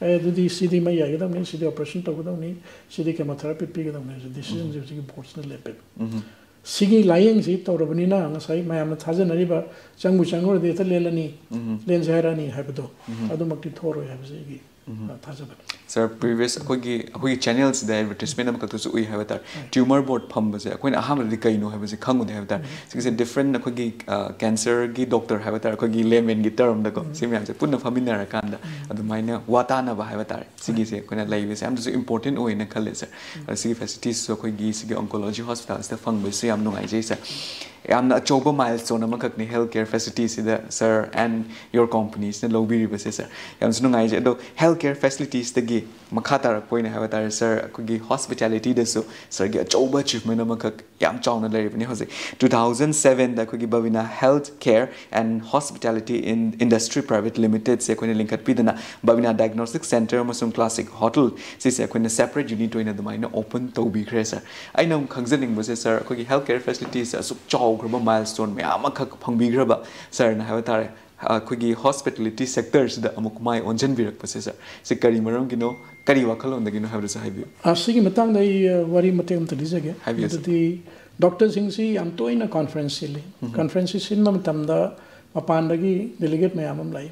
"ꯑꯦ, ꯑꯗꯨꯗꯤ ꯁꯤꯗꯤ ꯃꯩ ꯌꯥꯏꯒꯗꯕꯅꯤ, ꯁꯤꯗꯤ operation ꯇꯧꯒꯗꯕꯅꯤ, ꯁꯤꯗꯤ chemotherapy ꯄꯤꯒꯗꯕꯅꯤ" ꯍꯥꯏꯁꯦ decisionꯁꯦ ꯍꯧꯖꯤꯛꯀꯤ boardꯁꯤꯅ ꯂꯦꯞꯄꯦꯕ꯫ ꯎꯝ. ꯁꯤꯒꯤ ꯂꯥꯏꯌꯦꯡꯁꯤ ꯇꯧꯔꯕꯅꯤꯅ ꯉꯁꯥꯏ ꯃꯌꯥꯝꯅ ꯊꯥꯖꯅꯔꯤꯕ "ꯆꯪꯕꯨ ꯆꯪꯉꯨꯔꯗꯤ ꯍꯦꯛꯇ ꯂꯦꯜꯂꯅꯤ, ꯎꯝ. ꯂꯦꯟꯁꯦ ꯍꯥꯏꯔꯛꯑꯅꯤ" ꯍꯥꯏꯕꯗꯣ, ꯎꯝ. ꯑꯗꯨꯃꯛꯇꯤ ꯊꯣꯛꯑꯔꯣꯏ ꯍꯥꯏꯕꯁꯦ ꯑꯩꯒꯤ ꯎꯝ꯫ ꯊꯥꯖꯕꯅꯤ꯫ ꯁꯥꯔ, ꯄ꯭ꯔꯤꯚꯤꯌꯁ ꯑꯩꯈꯣꯏꯒꯤ ꯑꯩꯈꯣꯏꯒꯤ ꯆꯦꯅꯦꯜꯁꯤꯗ ꯑꯦꯗꯚꯔꯇꯤꯁꯃꯦꯟ ꯑꯃꯈꯛꯇꯁꯨ ꯎꯏ ꯍꯥꯏꯕ ꯇꯥꯔꯦ꯫ ꯇ꯭ꯌꯨꯃꯔ ꯕꯣꯔꯗ ꯐꯝꯕꯁꯦ ꯑꯩꯈꯣꯏꯅ ꯑꯍꯥꯟꯕꯗꯗꯤ ꯀꯩꯅꯣ ꯍꯥꯏꯕꯁꯦ ꯈꯪꯉꯨꯗꯦ ꯍꯥꯏꯕ ꯇꯥꯔꯦ꯫ ꯁꯤꯒꯤꯁꯦ ꯗꯤꯐ꯭ꯔꯦꯟ ꯑꯩꯈꯣꯏꯒꯤ ꯀꯦꯟꯁꯔꯒꯤ ꯗꯣꯛꯇꯔ ꯍꯥꯏꯕ ꯇꯥꯔꯦ, ꯑꯩꯈꯣꯏꯒꯤ ꯂꯦꯃꯦꯟꯒꯤ ꯇꯔꯝꯗꯀꯣ, ꯁꯤ ꯃꯌꯥꯝꯁꯦ ꯄꯨꯟꯅ ꯐꯝꯃꯤꯟꯅꯔꯀꯥꯟꯗ ꯑꯗꯨꯃꯥꯏꯅ ꯋꯥ ꯇꯥꯅꯕ ꯍꯥꯏꯕ ꯇꯥꯔꯦ, ꯁꯤꯒꯤꯁꯦ ꯑꯩꯈꯣꯏꯅ ꯂꯩꯕꯁꯦ ꯌꯥꯝꯅꯁꯨ ꯏꯝꯄꯣꯔꯇꯦꯟ ꯑꯣꯏꯅ ꯈꯜꯂꯦ ꯁꯥꯔ꯫ ꯑꯗꯣ ꯁꯤꯒꯤ ꯐꯦꯁꯤꯂꯤꯇꯤꯁꯁꯨ ꯑꯩꯈꯣꯏꯒꯤ ꯁꯤꯒꯤ ꯑꯣꯟꯀꯣꯂꯣꯖꯤ ꯍꯣꯁꯄꯤꯇꯥꯜꯁꯤꯗ ꯐꯪꯕꯁꯤꯁꯨ ꯌꯥꯝ ꯅꯨꯡꯉꯥꯏꯖꯩ ꯁꯥꯔ꯫ ꯌꯥꯝꯅ ꯑꯆꯧꯕ ꯃꯥꯏꯜꯁ꯭ꯇꯣꯟ ꯑꯃꯈꯛꯅꯤ ꯍꯦꯜꯊ ꯀꯦꯌꯔ ꯐꯦꯁꯤꯂꯤꯇꯤꯁꯤꯗ ꯁꯥꯔ ꯑꯦꯟ ꯌꯣꯔ ꯀꯣꯝꯄꯅꯤꯁꯤꯅ ꯂꯧꯕꯤꯔꯤꯕꯁꯦ ꯁꯥꯔ꯫ ꯌꯥꯝꯁꯨ ꯅꯨꯡꯉꯥꯏꯖꯩ꯫ ꯑꯗꯣ ꯍꯦꯜꯊ ꯀꯦꯌꯔ ꯐꯦꯁꯤꯂꯤꯇꯤꯁꯇꯒꯤ ꯃꯈꯥ ꯇꯥꯔꯛꯄ ꯑꯣꯏꯅ ꯍꯥꯏꯕ ꯇꯥꯔꯦ ꯁꯥꯔ, ꯑꯩꯈꯣꯏꯒꯤ ꯍꯣꯁꯄꯤꯇꯥꯂꯤꯇꯤꯗꯁꯨ ꯁꯥꯔꯒꯤ ꯑꯆꯧꯕ ꯑꯆꯤꯚꯃꯦꯟ ꯑꯃꯈꯛ ꯌꯥꯝ ꯆꯥꯎꯅ ꯂꯩꯔꯤꯕꯅꯤ ꯍꯧꯖꯤꯛ꯫ ꯇꯨ ꯊꯥꯎꯖꯟ ꯁꯕꯦꯟꯗ ꯑꯩꯈꯣꯏꯒꯤ Babina health care and hospitality in industry private ꯂꯤꯃꯤꯇꯦꯗꯁꯦ ꯑꯩꯈꯣꯏꯅ ꯂꯤꯡꯈꯠꯄꯤꯗꯅ ꯕꯕꯤꯅꯥ ꯗꯥꯏꯒꯅꯣꯁꯇꯤꯛ ꯁꯦꯟꯇꯔ ꯑꯃꯁꯨꯡ ꯀ꯭ꯂꯥꯁꯤꯛ ꯍꯣꯇꯦꯜ ꯁꯤꯁꯦ ꯑꯩꯈꯣꯏꯅ ꯁꯦꯄꯔꯦꯠ ꯌꯨꯅꯤꯠ ꯑꯣꯏꯅ ꯑꯗꯨꯃꯥꯏꯅ ꯑꯣꯄꯟ ꯇꯧꯕꯤꯈ꯭ꯔꯦ ꯁꯥꯔ꯫ ꯑꯩꯅ ꯑꯃꯨꯛ ꯈꯪꯖꯅꯤꯡꯕꯁꯦ ꯁꯥꯔ, ꯑꯩꯈꯣꯏꯒꯤ ꯍꯦꯜꯊ ꯀꯦꯌꯔ ꯐꯦꯁꯤꯂꯤꯇꯤꯁꯦ ꯑꯁꯨꯛ ꯆꯥꯎꯈ꯭ꯔꯕ ꯃꯥꯏꯜꯁ꯭ꯇꯣꯟ ꯃꯌꯥꯝ ꯑꯃꯈꯛ ꯐꯪꯕꯤꯈ꯭ꯔꯕ ꯁꯥꯔꯅ ꯍꯥꯏꯕ ꯇꯥꯔꯦ, ꯑꯩꯈꯣꯏꯒꯤ ꯍꯣꯁꯄꯤꯇꯥꯂꯤꯇꯤ ꯁꯦꯛꯇꯔꯁꯤꯗ ꯑꯃꯨꯛ ꯃꯥꯏ ꯑꯣꯟꯁꯤꯟꯕꯤꯔꯛꯄꯁꯦ ꯁꯥꯔ, ꯁꯤ ꯀꯔꯤ ꯃꯔꯝꯒꯤꯅꯣ, ꯀꯔꯤ ꯋꯥꯈꯜꯂꯣꯟꯗꯒꯤꯅꯣ ꯍꯥꯏꯕꯗꯨꯁꯨ ꯍꯥꯏꯕꯤꯌꯨ꯫ ꯑ, ꯁꯤꯒꯤ ꯃꯇꯥꯡꯗ ꯑꯩ ꯑ, ꯋꯥꯔꯤ ꯃꯇꯦꯛ ꯑꯃꯇ ꯂꯤꯖꯒꯦ꯫ ꯍꯥꯏꯕꯤꯌꯨ, ꯁꯥꯔ꯫ ꯃꯗꯨꯗꯤ ꯗꯣꯛꯇꯔꯁꯤꯡꯁꯤ ꯌꯥꯝ ꯇꯣꯏꯅ ꯀꯣꯟꯐ꯭ꯔꯦꯟꯁ ꯁꯤꯜꯂꯤ꯫ ꯀꯣꯟꯐ꯭ꯔꯦꯟꯁꯁꯤ ꯁꯤꯟꯕ ꯃꯇꯝꯗ ꯃꯄꯥꯟꯗꯒꯤ ꯗꯦꯂꯤꯒꯦꯠ ꯃꯌꯥꯝ ꯑꯃ ꯂꯥꯛꯏ꯫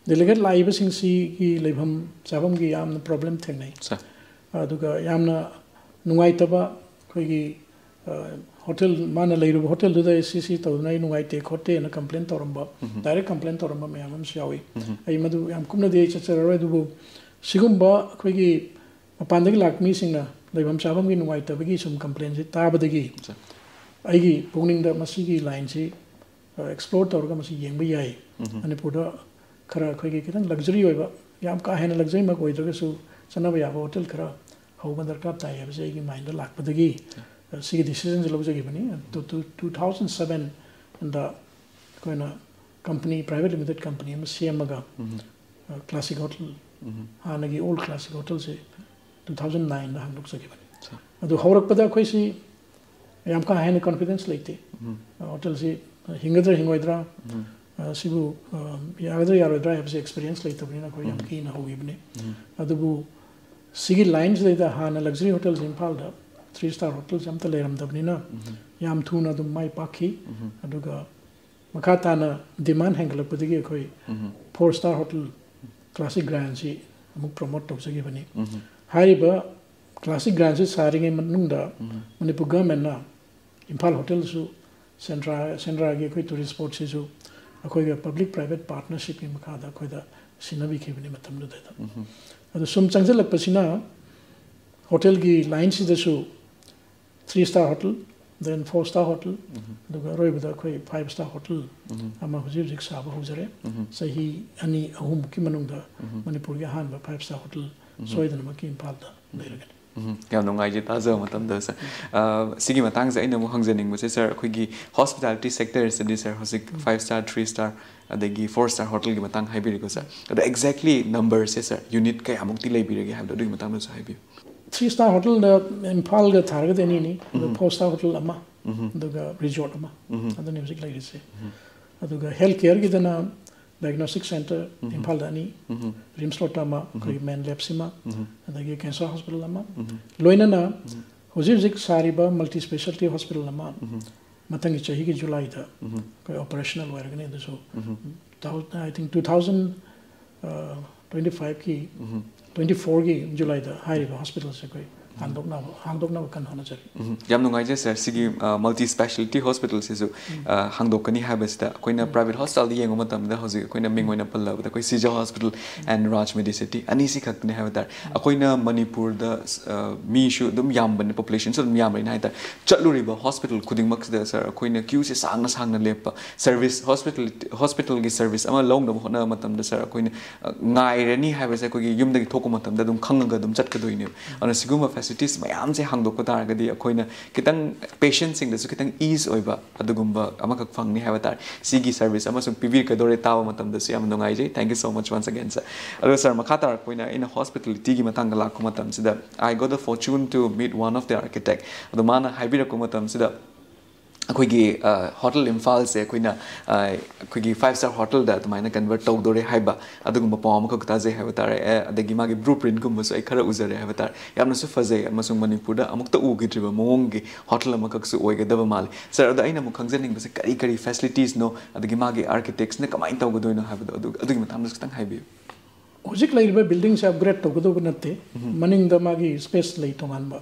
ꯗꯦꯂꯤꯒꯦꯠ ꯂꯥꯛꯏꯕꯁꯤꯡꯁꯤꯒꯤ ꯂꯩꯐꯝ ꯆꯥꯐꯝꯒꯤ ꯌꯥꯝꯅ ꯄ꯭ꯔꯣꯕ꯭ꯂꯦꯝ ꯊꯦꯡꯅꯩ꯫ ꯁꯥꯔ꯫ ꯑꯗꯨꯒ ꯌꯥꯝꯅ ꯅꯨꯡꯉꯥꯏꯇꯕ ꯑꯩꯈꯣꯏꯒꯤ ꯑ, ꯍꯣꯇꯦꯜ, ꯃꯥꯅ ꯂꯩꯔꯨꯕ ꯍꯣꯇꯦꯜꯗꯨꯗ ꯑꯩ ꯁꯤ ꯁꯤ ꯇꯧꯗꯅ ꯑꯩ ꯅꯨꯡꯉꯥꯏꯇꯦ ꯈꯣꯠꯇꯦꯅ ꯀꯝꯄ꯭ꯂꯦꯟ ꯇꯧꯔꯝꯕ, ꯗꯥꯏꯔꯦꯛ ꯀꯝꯄ꯭ꯂꯦꯟ ꯇꯧꯔꯝꯕ ꯃꯌꯥꯝ ꯑꯃꯁꯨ ꯌꯥꯎꯏ꯫ ꯑꯩ ꯃꯗꯨ ꯌꯥꯝ ꯀꯨꯞꯅꯗꯤ ꯑꯩ ꯆꯠꯆꯔꯔꯣꯏ, ꯑꯗꯨꯕꯨ ꯁꯤꯒꯨꯝꯕ ꯑꯩꯈꯣꯏꯒꯤ ꯃꯄꯥꯟꯗꯒꯤ ꯂꯥꯛꯄ ꯃꯤꯁꯤꯡꯅ ꯂꯩꯐꯝ ꯆꯥꯐꯝꯒꯤ ꯅꯨꯡꯉꯥꯏꯇꯕꯒꯤ ꯁꯨꯝ ꯀꯝꯄ꯭ꯂꯦꯟꯁꯤ ꯇꯥꯕꯗꯒꯤ ꯁꯥꯔ꯫ ꯑꯩꯒꯤ ꯄꯨꯛꯅꯤꯡꯗ ꯃꯁꯤꯒꯤ ꯂꯥꯏꯟꯁꯤ ꯑꯦꯛꯁꯄ꯭ꯂꯣꯔ ꯇꯧꯔꯒ ꯃꯁꯤ ꯌꯦꯡꯕ ꯌꯥꯏ꯫ ꯃꯅꯤꯄꯨꯔꯗ ꯈꯔ ꯑꯩꯈꯣꯏꯒꯤ ꯈꯤꯇꯪ ꯂꯛꯖꯔꯤ ꯑꯣꯏꯕ, ꯌꯥꯝ ꯀꯥ ꯍꯦꯟꯅ ꯂꯛꯖꯔꯤꯃꯛ ꯑꯣꯏꯗ꯭ꯔꯒꯁꯨ ꯆꯠꯅꯕ ꯌꯥꯕ ꯍꯣꯇꯦꯜ ꯈꯔ ꯍꯧꯕ ꯗꯔꯀꯥꯔ ꯇꯥꯏ ꯍꯥꯏꯕꯁꯦ ꯑꯩꯒꯤ ꯃꯥꯏꯟꯗ ꯂꯥꯛꯄꯗꯒꯤ, ꯑ, ꯁꯤꯒꯤ ꯗꯤꯁꯤꯖꯟꯁꯦ ꯂꯧꯖꯈꯤꯕꯅꯤ꯫ ꯇꯨ ꯇꯨ ꯊꯥꯎꯖꯟ ꯁꯕꯦꯟꯗ ꯑꯩꯈꯣꯏꯅ ꯀꯝꯄꯅꯤ, ꯄ꯭ꯔꯥꯏꯚꯦꯠ ꯂꯤꯃꯤꯇꯦꯠ ꯀꯝꯄꯅꯤ ꯑꯃ ꯁꯦꯝꯃꯒ, ꯑ, ꯀ꯭ꯂꯥꯁꯤꯛ ꯍꯣꯇꯦꯜ ꯍꯥꯟꯅꯒꯤ ꯑꯣꯜ ꯀ꯭ꯂꯥꯁꯤꯛ ꯍꯣꯇꯦꯜꯁꯦ ꯇꯨ ꯊꯥꯎꯖꯟ ꯅꯥꯏꯟꯗ ꯍꯥꯡꯗꯣꯛꯆꯈꯤꯕꯅꯤ꯫ ꯑꯗꯨ ꯍꯧꯔꯛꯄꯗ ꯑꯩꯈꯣꯏꯁꯤ ꯌꯥꯝ ꯀꯥ ꯍꯦꯟꯅ ꯀꯣꯟꯐꯤꯗꯦꯟꯁ ꯂꯩꯇꯦ꯫ ꯍꯣꯇꯦꯜꯁꯤ ꯍꯤꯡꯒꯗ꯭ꯔꯥ ꯍꯤꯡꯉꯣꯏꯗ꯭ꯔꯥ, ꯑ, ꯁꯤꯕꯨ, ꯑ, ꯌꯥꯒꯗ꯭ꯔꯥ ꯌꯥꯔꯣꯏꯗ꯭ꯔꯥ ꯍꯥꯏꯕꯁꯤ ꯑꯦꯛꯁꯄꯤꯔꯤꯌꯦꯟꯁ ꯂꯩꯇꯕꯅꯤꯅ ꯑꯩꯈꯣꯏ ꯌꯥꯝ ꯀꯤꯅ ꯍꯧꯈꯤꯕꯅꯤ꯫ ꯑꯗꯨꯕꯨ ꯁꯤꯒꯤ ꯂꯥꯏꯟꯁꯤꯗꯩꯗ ꯍꯥꯟꯅ ꯂꯛꯖꯔꯤ ꯍꯣꯇꯦꯜꯁꯤ ꯏꯝꯐꯥꯜꯗ ꯊ꯭ꯔꯤ ꯁ꯭ꯇꯥꯔ ꯍꯣꯇꯦꯜꯁꯤ ꯑꯝꯇ ꯂꯩꯔꯝꯗꯕꯅꯤꯅ ꯌꯥꯝ ꯊꯨꯅ ꯑꯗꯨꯝ ꯃꯥꯏ ꯄꯥꯛꯈꯤ꯫ ꯑꯗꯨꯒ ꯃꯈꯥ ꯇꯥꯅ ꯗꯤꯃꯥꯟ ꯍꯦꯟꯒꯠꯂꯛꯄꯗꯒꯤ ꯑꯩꯈꯣꯏ ꯐꯣꯔ ꯁ꯭ꯇꯥꯔ ꯍꯣꯇꯦꯜ ꯀ꯭ꯂꯥꯁꯤꯛ ꯒ꯭ꯔꯥꯟꯁꯤ ꯑꯃꯨꯛ ꯄ꯭ꯔꯣꯃꯣꯠ ꯇꯧꯖꯈꯤꯕꯅꯤ꯫ ꯍꯥꯏꯔꯤꯕ ꯀ꯭ꯂꯥꯁꯤꯛ ꯒ꯭ꯔꯥꯟꯁꯤ ꯁꯥꯔꯤꯉꯩ ꯃꯅꯨꯡꯗ ꯃꯅꯤꯄꯨꯔ ꯒꯚꯔꯟꯃꯦꯟꯠꯅ ꯏꯝꯐꯥꯜ ꯍꯣꯇꯦꯜꯁꯨ ꯁꯦꯟꯗ꯭ꯔꯥ, ꯁꯦꯟꯗ꯭ꯔꯥꯒꯤ ꯑꯩꯈꯣꯏ ꯇꯨꯔꯤꯁ ꯁ꯭ꯄꯣꯠꯁꯤꯁꯨ ꯑꯩꯈꯣꯏꯒ ꯄꯕ꯭ꯂꯤꯛ ꯄ꯭ꯔꯥꯏꯚꯦꯠ ꯄꯥꯔꯠꯅꯔꯁꯤꯞꯀꯤ ꯃꯈꯥꯗ ꯑꯩꯈꯣꯏꯗ ꯁꯤꯟꯅꯕꯤꯈꯤꯕꯅꯤ ꯃꯇꯝꯗꯨꯗꯩꯗ꯫ ꯑꯗꯨ ꯁꯨꯝ ꯆꯪꯁꯤꯜꯂꯛꯄꯁꯤꯅ ꯍꯣꯇꯦꯜꯒꯤ ꯂꯥꯏꯟꯁꯤꯗꯁꯨ three star hotel, then four star hotel, ꯑꯗꯨꯒ ꯑꯔꯣꯏꯕꯗ ꯑꯩꯈꯣꯏ ꯐꯥꯏꯚ ꯁ꯭ꯇꯥꯔ ꯍꯣꯇꯦꯜ ꯑꯃ ꯍꯧꯖꯤꯛ ꯍꯧꯖꯤꯛ ꯁꯥꯕ ꯍꯧꯖꯔꯦ꯫ ꯆꯍꯤ ꯑꯅꯤ ꯑꯍꯨꯝꯃꯨꯛꯀꯤ ꯃꯅꯨꯡꯗ ꯃꯅꯤꯄꯨꯔꯒꯤ ꯑꯍꯥꯟꯕ ꯐꯥꯏꯚ ꯁ꯭ꯇꯥꯔ ꯍꯣꯇꯦꯜ ꯁꯣꯏꯗꯅꯃꯛꯀꯤ ꯏꯝꯐꯥꯜꯗ ꯂꯩꯔꯒꯅꯤ꯫ ꯎꯝ, ꯌꯥꯝ ꯅꯨꯡꯉꯥꯏꯖꯩ ꯇꯥꯖꯕ ꯃꯇꯝꯗ, ꯁꯥꯔ꯫ ꯑ, ꯁꯤꯒꯤ ꯃꯇꯥꯡꯁꯦ ꯑꯩꯅ ꯑꯃꯨꯛ ꯍꯪꯖꯅꯤꯡꯕꯁꯦ, ꯁꯥꯔ, ꯑꯩꯈꯣꯏꯒꯤ ꯍꯣꯁꯄꯤꯇꯥꯂꯤꯇꯤ ꯁꯦꯛꯇꯔꯁꯤꯗꯤ, ꯁꯥꯔ, ꯍꯧꯖꯤꯛ ꯐꯥꯏꯚ ꯁ꯭ꯇꯥꯔ, ꯊ꯭ꯔꯤ ꯁ꯭ꯇꯥꯔ, ꯑꯗꯒꯤ ꯐꯣꯔ ꯁ꯭ꯇꯥꯔ ꯍꯣꯇꯦꯜꯒꯤ ꯃꯇꯥꯡ ꯍꯥꯏꯕꯤꯔꯦꯀꯣ, ꯁꯥꯔ꯫ ꯑꯗꯣ ꯑꯦꯛꯖꯦꯛꯂꯤ ꯅꯝꯕꯔꯁꯦ, ꯁꯥꯔ, ꯌꯨꯅꯤꯠ ꯀꯌꯥꯃꯨꯛꯇꯤ ꯂꯩꯕꯤꯔꯒꯦ ꯍꯥꯏꯕꯗꯣ ꯑꯗꯨꯒꯤ ꯃꯇꯥꯡꯗꯁꯨ ꯍꯥꯏꯕꯤꯌꯨ꯫ ꯊ꯭ꯔꯤ ꯁ꯭ꯇꯥꯔ ꯍꯣꯇꯦꯜꯗ ꯏꯝꯐꯥꯜꯒ ꯊꯥꯔꯒꯗꯤ ꯑꯅꯤꯅꯤ, ꯑꯗꯨꯒ ꯐꯣꯔ ꯁ꯭ꯇꯥꯔ ꯍꯣꯇꯦꯜ ꯑꯃ, ꯑꯗꯨꯒ ꯔꯤꯖꯣꯔꯠ ꯑꯃ, ꯑꯗꯨꯅꯤ ꯍꯧꯖꯤꯛ ꯂꯩꯔꯤꯁꯦ꯫ ꯑꯗꯨꯒ ꯍꯦꯜꯊ ꯀꯦꯌꯔꯒꯤꯗꯅ ꯗꯥꯏꯒꯅꯣꯁꯇꯤꯛ ꯁꯦꯟꯇꯔ ꯏꯝꯐꯥꯜꯗ ꯑꯅꯤ, ꯔꯤꯝꯁ ꯔꯣꯗꯇ ꯑꯃ, ꯑꯩꯈꯣꯏꯒꯤ ꯃꯦꯟ ꯂꯦꯕꯁꯤꯃ, ꯑꯗꯒꯤ ꯀꯦꯟꯁꯔ ꯍꯣꯁꯄꯤꯇꯥꯜ ꯑꯃ, ꯂꯣꯏꯅꯅ ꯍꯧꯖꯤꯛ ꯍꯧꯖꯤꯛ ꯁꯥꯔꯤꯕ ꯃꯜꯇꯤ ꯁ꯭ꯄꯦꯁꯥꯂꯤꯇꯤ ꯍꯣꯁꯄꯤꯇꯥꯜ ꯑꯃ ꯃꯊꯪꯒꯤ ꯆꯍꯤꯒꯤ ꯖꯨꯂꯥꯏꯗ ꯑꯩꯈꯣꯏ ꯑꯣꯄꯔꯦꯁꯅꯦꯜ ꯑꯣꯏꯔꯒꯅꯤ꯫ ꯑꯗꯨꯁꯨ, I think, two thousand twenty fiveꯀꯤ, twenty fourꯒꯤ ꯖꯨꯂꯥꯏꯗ ꯍꯥꯏꯔꯤꯕ ꯍꯣꯁꯄꯤꯇꯥꯜꯁꯦ ꯑꯩꯈꯣꯏ ꯍꯥꯡꯗꯣꯛꯅꯕ, ꯍꯥꯡꯗꯣꯛꯅꯕ ꯀꯟꯅ ꯍꯣꯠꯅꯖꯔꯤ꯫ ꯎꯝ, ꯌꯥꯝ ꯅꯨꯡꯉꯥꯏꯖꯩ, ꯁꯥꯔ꯫ ꯁꯤꯒꯤ, ꯑ, ꯃꯜꯇꯤ ꯁ꯭ꯄꯦꯁꯥꯂꯤꯇꯤ ꯍꯣꯁꯄꯤꯇꯥꯜꯁꯤꯁꯨ, ꯑ, ꯍꯥꯡꯗꯣꯛꯀꯅꯤ ꯍꯥꯏꯕꯁꯤꯗ ꯑꯩꯈꯣꯏꯅ ꯄ꯭ꯔꯥꯏꯚꯦꯠ ꯍꯣꯁꯄꯤꯇꯥꯜꯗ ꯌꯦꯡꯕ ꯃꯇꯝꯗ ꯍꯧꯖꯤꯛ ꯑꯩꯈꯣꯏꯅ ꯃꯤꯡ ꯑꯣꯏꯅ ꯄꯜꯂꯕꯗ ꯑꯩꯈꯣꯏ ꯁꯤꯖ ꯍꯣꯁꯄꯤꯇꯥꯜ ꯑꯦꯟ ꯔꯥꯖ ꯃꯦꯗꯤꯁꯤꯇꯤ ꯑꯅꯤꯁꯤ ꯈꯛꯇꯅꯤ ꯍꯥꯏꯕ ꯇꯥꯔꯦ꯫ ꯑꯩꯈꯣꯏꯅ ꯃꯅꯤꯄꯨꯔꯗ, ꯑ, ꯃꯤꯁꯨ ꯑꯗꯨꯝ ꯌꯥꯝꯕꯅꯤ, ꯄꯣꯄꯨꯂꯦꯁꯟꯁꯨ ꯑꯗꯨꯝ ꯌꯥꯝꯕꯅꯤꯅ ꯍꯥꯏ ꯇꯥꯔꯦ꯫ ꯆꯠꯂꯨꯔꯤꯕ ꯍꯣꯁꯄꯤꯇꯥꯜ ꯈꯨꯗꯤꯡꯃꯛꯁꯤꯗ, ꯁꯥꯔ, ꯑꯩꯈꯣꯏꯅ ꯀ꯭ꯌꯨꯁꯦ ꯁꯥꯡꯅ ꯁꯥꯡꯅ ꯂꯦꯞꯄ, ꯁꯔꯚꯤꯁ, ꯍꯣꯁꯄꯤꯇꯥꯜ, ꯍꯣꯁꯄꯤꯇꯥꯜꯒꯤ ꯁꯔꯚꯤꯁ ꯑꯃ ꯂꯧꯅꯕ ꯍꯣꯠꯅꯕ ꯃꯇꯝꯗ, ꯁꯥꯔ, ꯑꯩꯈꯣꯏꯅ, ꯑ, ꯉꯥꯏꯔꯅꯤ ꯍꯥꯏꯕꯁꯦ ꯑꯩꯈꯣꯏꯒꯤ ꯌꯨꯝꯗꯒꯤ ꯊꯣꯛꯄ ꯃꯇꯝꯗ ꯑꯗꯨꯝ ꯈꯪꯉꯒ ꯑꯗꯨꯝ ꯆꯠꯀꯗꯣꯏꯅꯦꯕ꯫ ꯑꯗꯨꯅ ꯁꯤꯒꯨꯝꯕ ꯐꯦꯁꯤꯂꯤꯇꯤꯁ ꯃꯌꯥꯝꯁꯦ ꯍꯥꯡꯗꯣꯛꯄ ꯇꯥꯔꯒꯗꯤ ꯑꯩꯈꯣꯏꯅ ꯈꯤꯇꯪ ꯄꯦꯁꯦꯟꯁꯤꯡꯗꯁꯨ ꯈꯤꯇꯪ ꯏꯖ ꯑꯣꯏꯕ ꯑꯗꯨꯒꯨꯝꯕ ꯑꯃꯈꯛ ꯐꯪꯅꯤ ꯍꯥꯏꯕ ꯇꯥꯔꯦ꯫ ꯁꯤꯒꯤ ꯁꯔꯚꯤꯁ ꯑꯃꯁꯨꯡ ꯄꯤꯕꯤꯔꯛꯀꯗꯧꯔꯦ ꯇꯥꯕ ꯃꯇꯝꯗꯁꯨ ꯌꯥꯝ ꯅꯨꯡꯉꯥꯏꯖꯩ꯫ Thank you so much once again, sir. ꯑꯗꯣ, ꯁꯥꯔ, ꯃꯈꯥ ꯇꯥꯔꯛꯄ ꯑꯣꯏꯅ ꯑꯩꯅ ꯍꯣꯁꯄꯤꯇꯥꯂꯤꯇꯤꯒꯤ ꯃꯇꯥꯡꯗ ꯂꯥꯛꯄ ꯃꯇꯝꯁꯤꯗ, I got the fortune to meet one of the architect. ꯑꯗꯣ ꯃꯥꯅ ꯍꯥꯏꯕꯤꯔꯛꯄ ꯃꯇꯝꯁꯤꯗ, ꯑꯩꯈꯣꯏꯒꯤ, ꯑ, ꯍꯣꯇꯦꯜ ꯏꯝꯐꯥꯜꯁꯦ ꯑꯩꯈꯣꯏꯅ, ꯑ, ꯑꯩꯈꯣꯏꯒꯤ ꯐꯥꯏꯚ ꯁ꯭ꯇꯥꯔ ꯍꯣꯇꯦꯜꯗ ꯑꯗꯨꯃꯥꯏꯅ ꯀꯟꯚꯔꯠ ꯇꯧꯗꯣꯔꯦ ꯍꯥꯏꯕ ꯑꯗꯨꯒꯨꯝꯕ ꯄꯥꯎ ꯑꯃꯈꯛ ꯇꯥꯖꯩ ꯍꯥꯏꯕ ꯇꯥꯔꯦ꯫ ꯑꯦ, ꯑꯗꯒꯤ ꯃꯥꯒꯤ ꯕ꯭ꯂꯨ ꯄ꯭ꯔꯤꯟꯠꯀꯨꯝꯕꯁꯨ ꯑꯩ ꯈꯔ ꯎꯖꯔꯦ ꯍꯥꯏꯕ ꯇꯥꯔꯦ꯫ ꯌꯥꯝꯅꯁꯨ ꯐꯖꯩ ꯑꯃꯁꯨꯡ ꯃꯅꯤꯄꯨꯔꯗ ꯑꯃꯨꯛꯇ ꯎꯈꯤꯗ꯭ꯔꯤꯕ ꯃꯑꯣꯡꯒꯤ ꯍꯣꯇꯦꯜ ꯑꯃꯈꯛꯁꯨ ꯑꯣꯏꯒꯗꯕ ꯃꯥꯜꯂꯤ꯫ ꯁꯥꯔ, ꯑꯗꯣ ꯑꯩꯅ ꯑꯃꯨꯛ ꯈꯪꯖꯅꯤꯡꯕꯁꯦ ꯀꯔꯤ ꯀꯔꯤ ꯐꯦꯁꯤꯂꯤꯇꯤꯁꯅꯣ, ꯑꯗꯒꯤ ꯃꯥꯒꯤ ꯑꯥꯔꯀꯤꯇꯦꯛꯁꯅ ꯀꯃꯥꯏꯅ ꯇꯧꯒꯗꯣꯏꯅꯣ ꯍꯥꯏꯕꯗꯣ, ꯑꯗꯨ, ꯑꯗꯨꯒꯤ ꯃꯇꯥꯡꯗꯁꯨ ꯈꯤꯇꯪ ꯍꯥꯏꯕꯤꯌꯨ꯫ ꯍꯧꯖꯤꯛ ꯂꯩꯔꯤꯕ buildingꯁꯦ upgrade ꯇꯧꯒꯗꯧꯕ ꯅꯠꯇꯦ꯫ ꯃꯅꯤꯡꯗ ꯃꯥꯒꯤ space ꯂꯩ ꯇꯣꯉꯥꯟꯕ꯫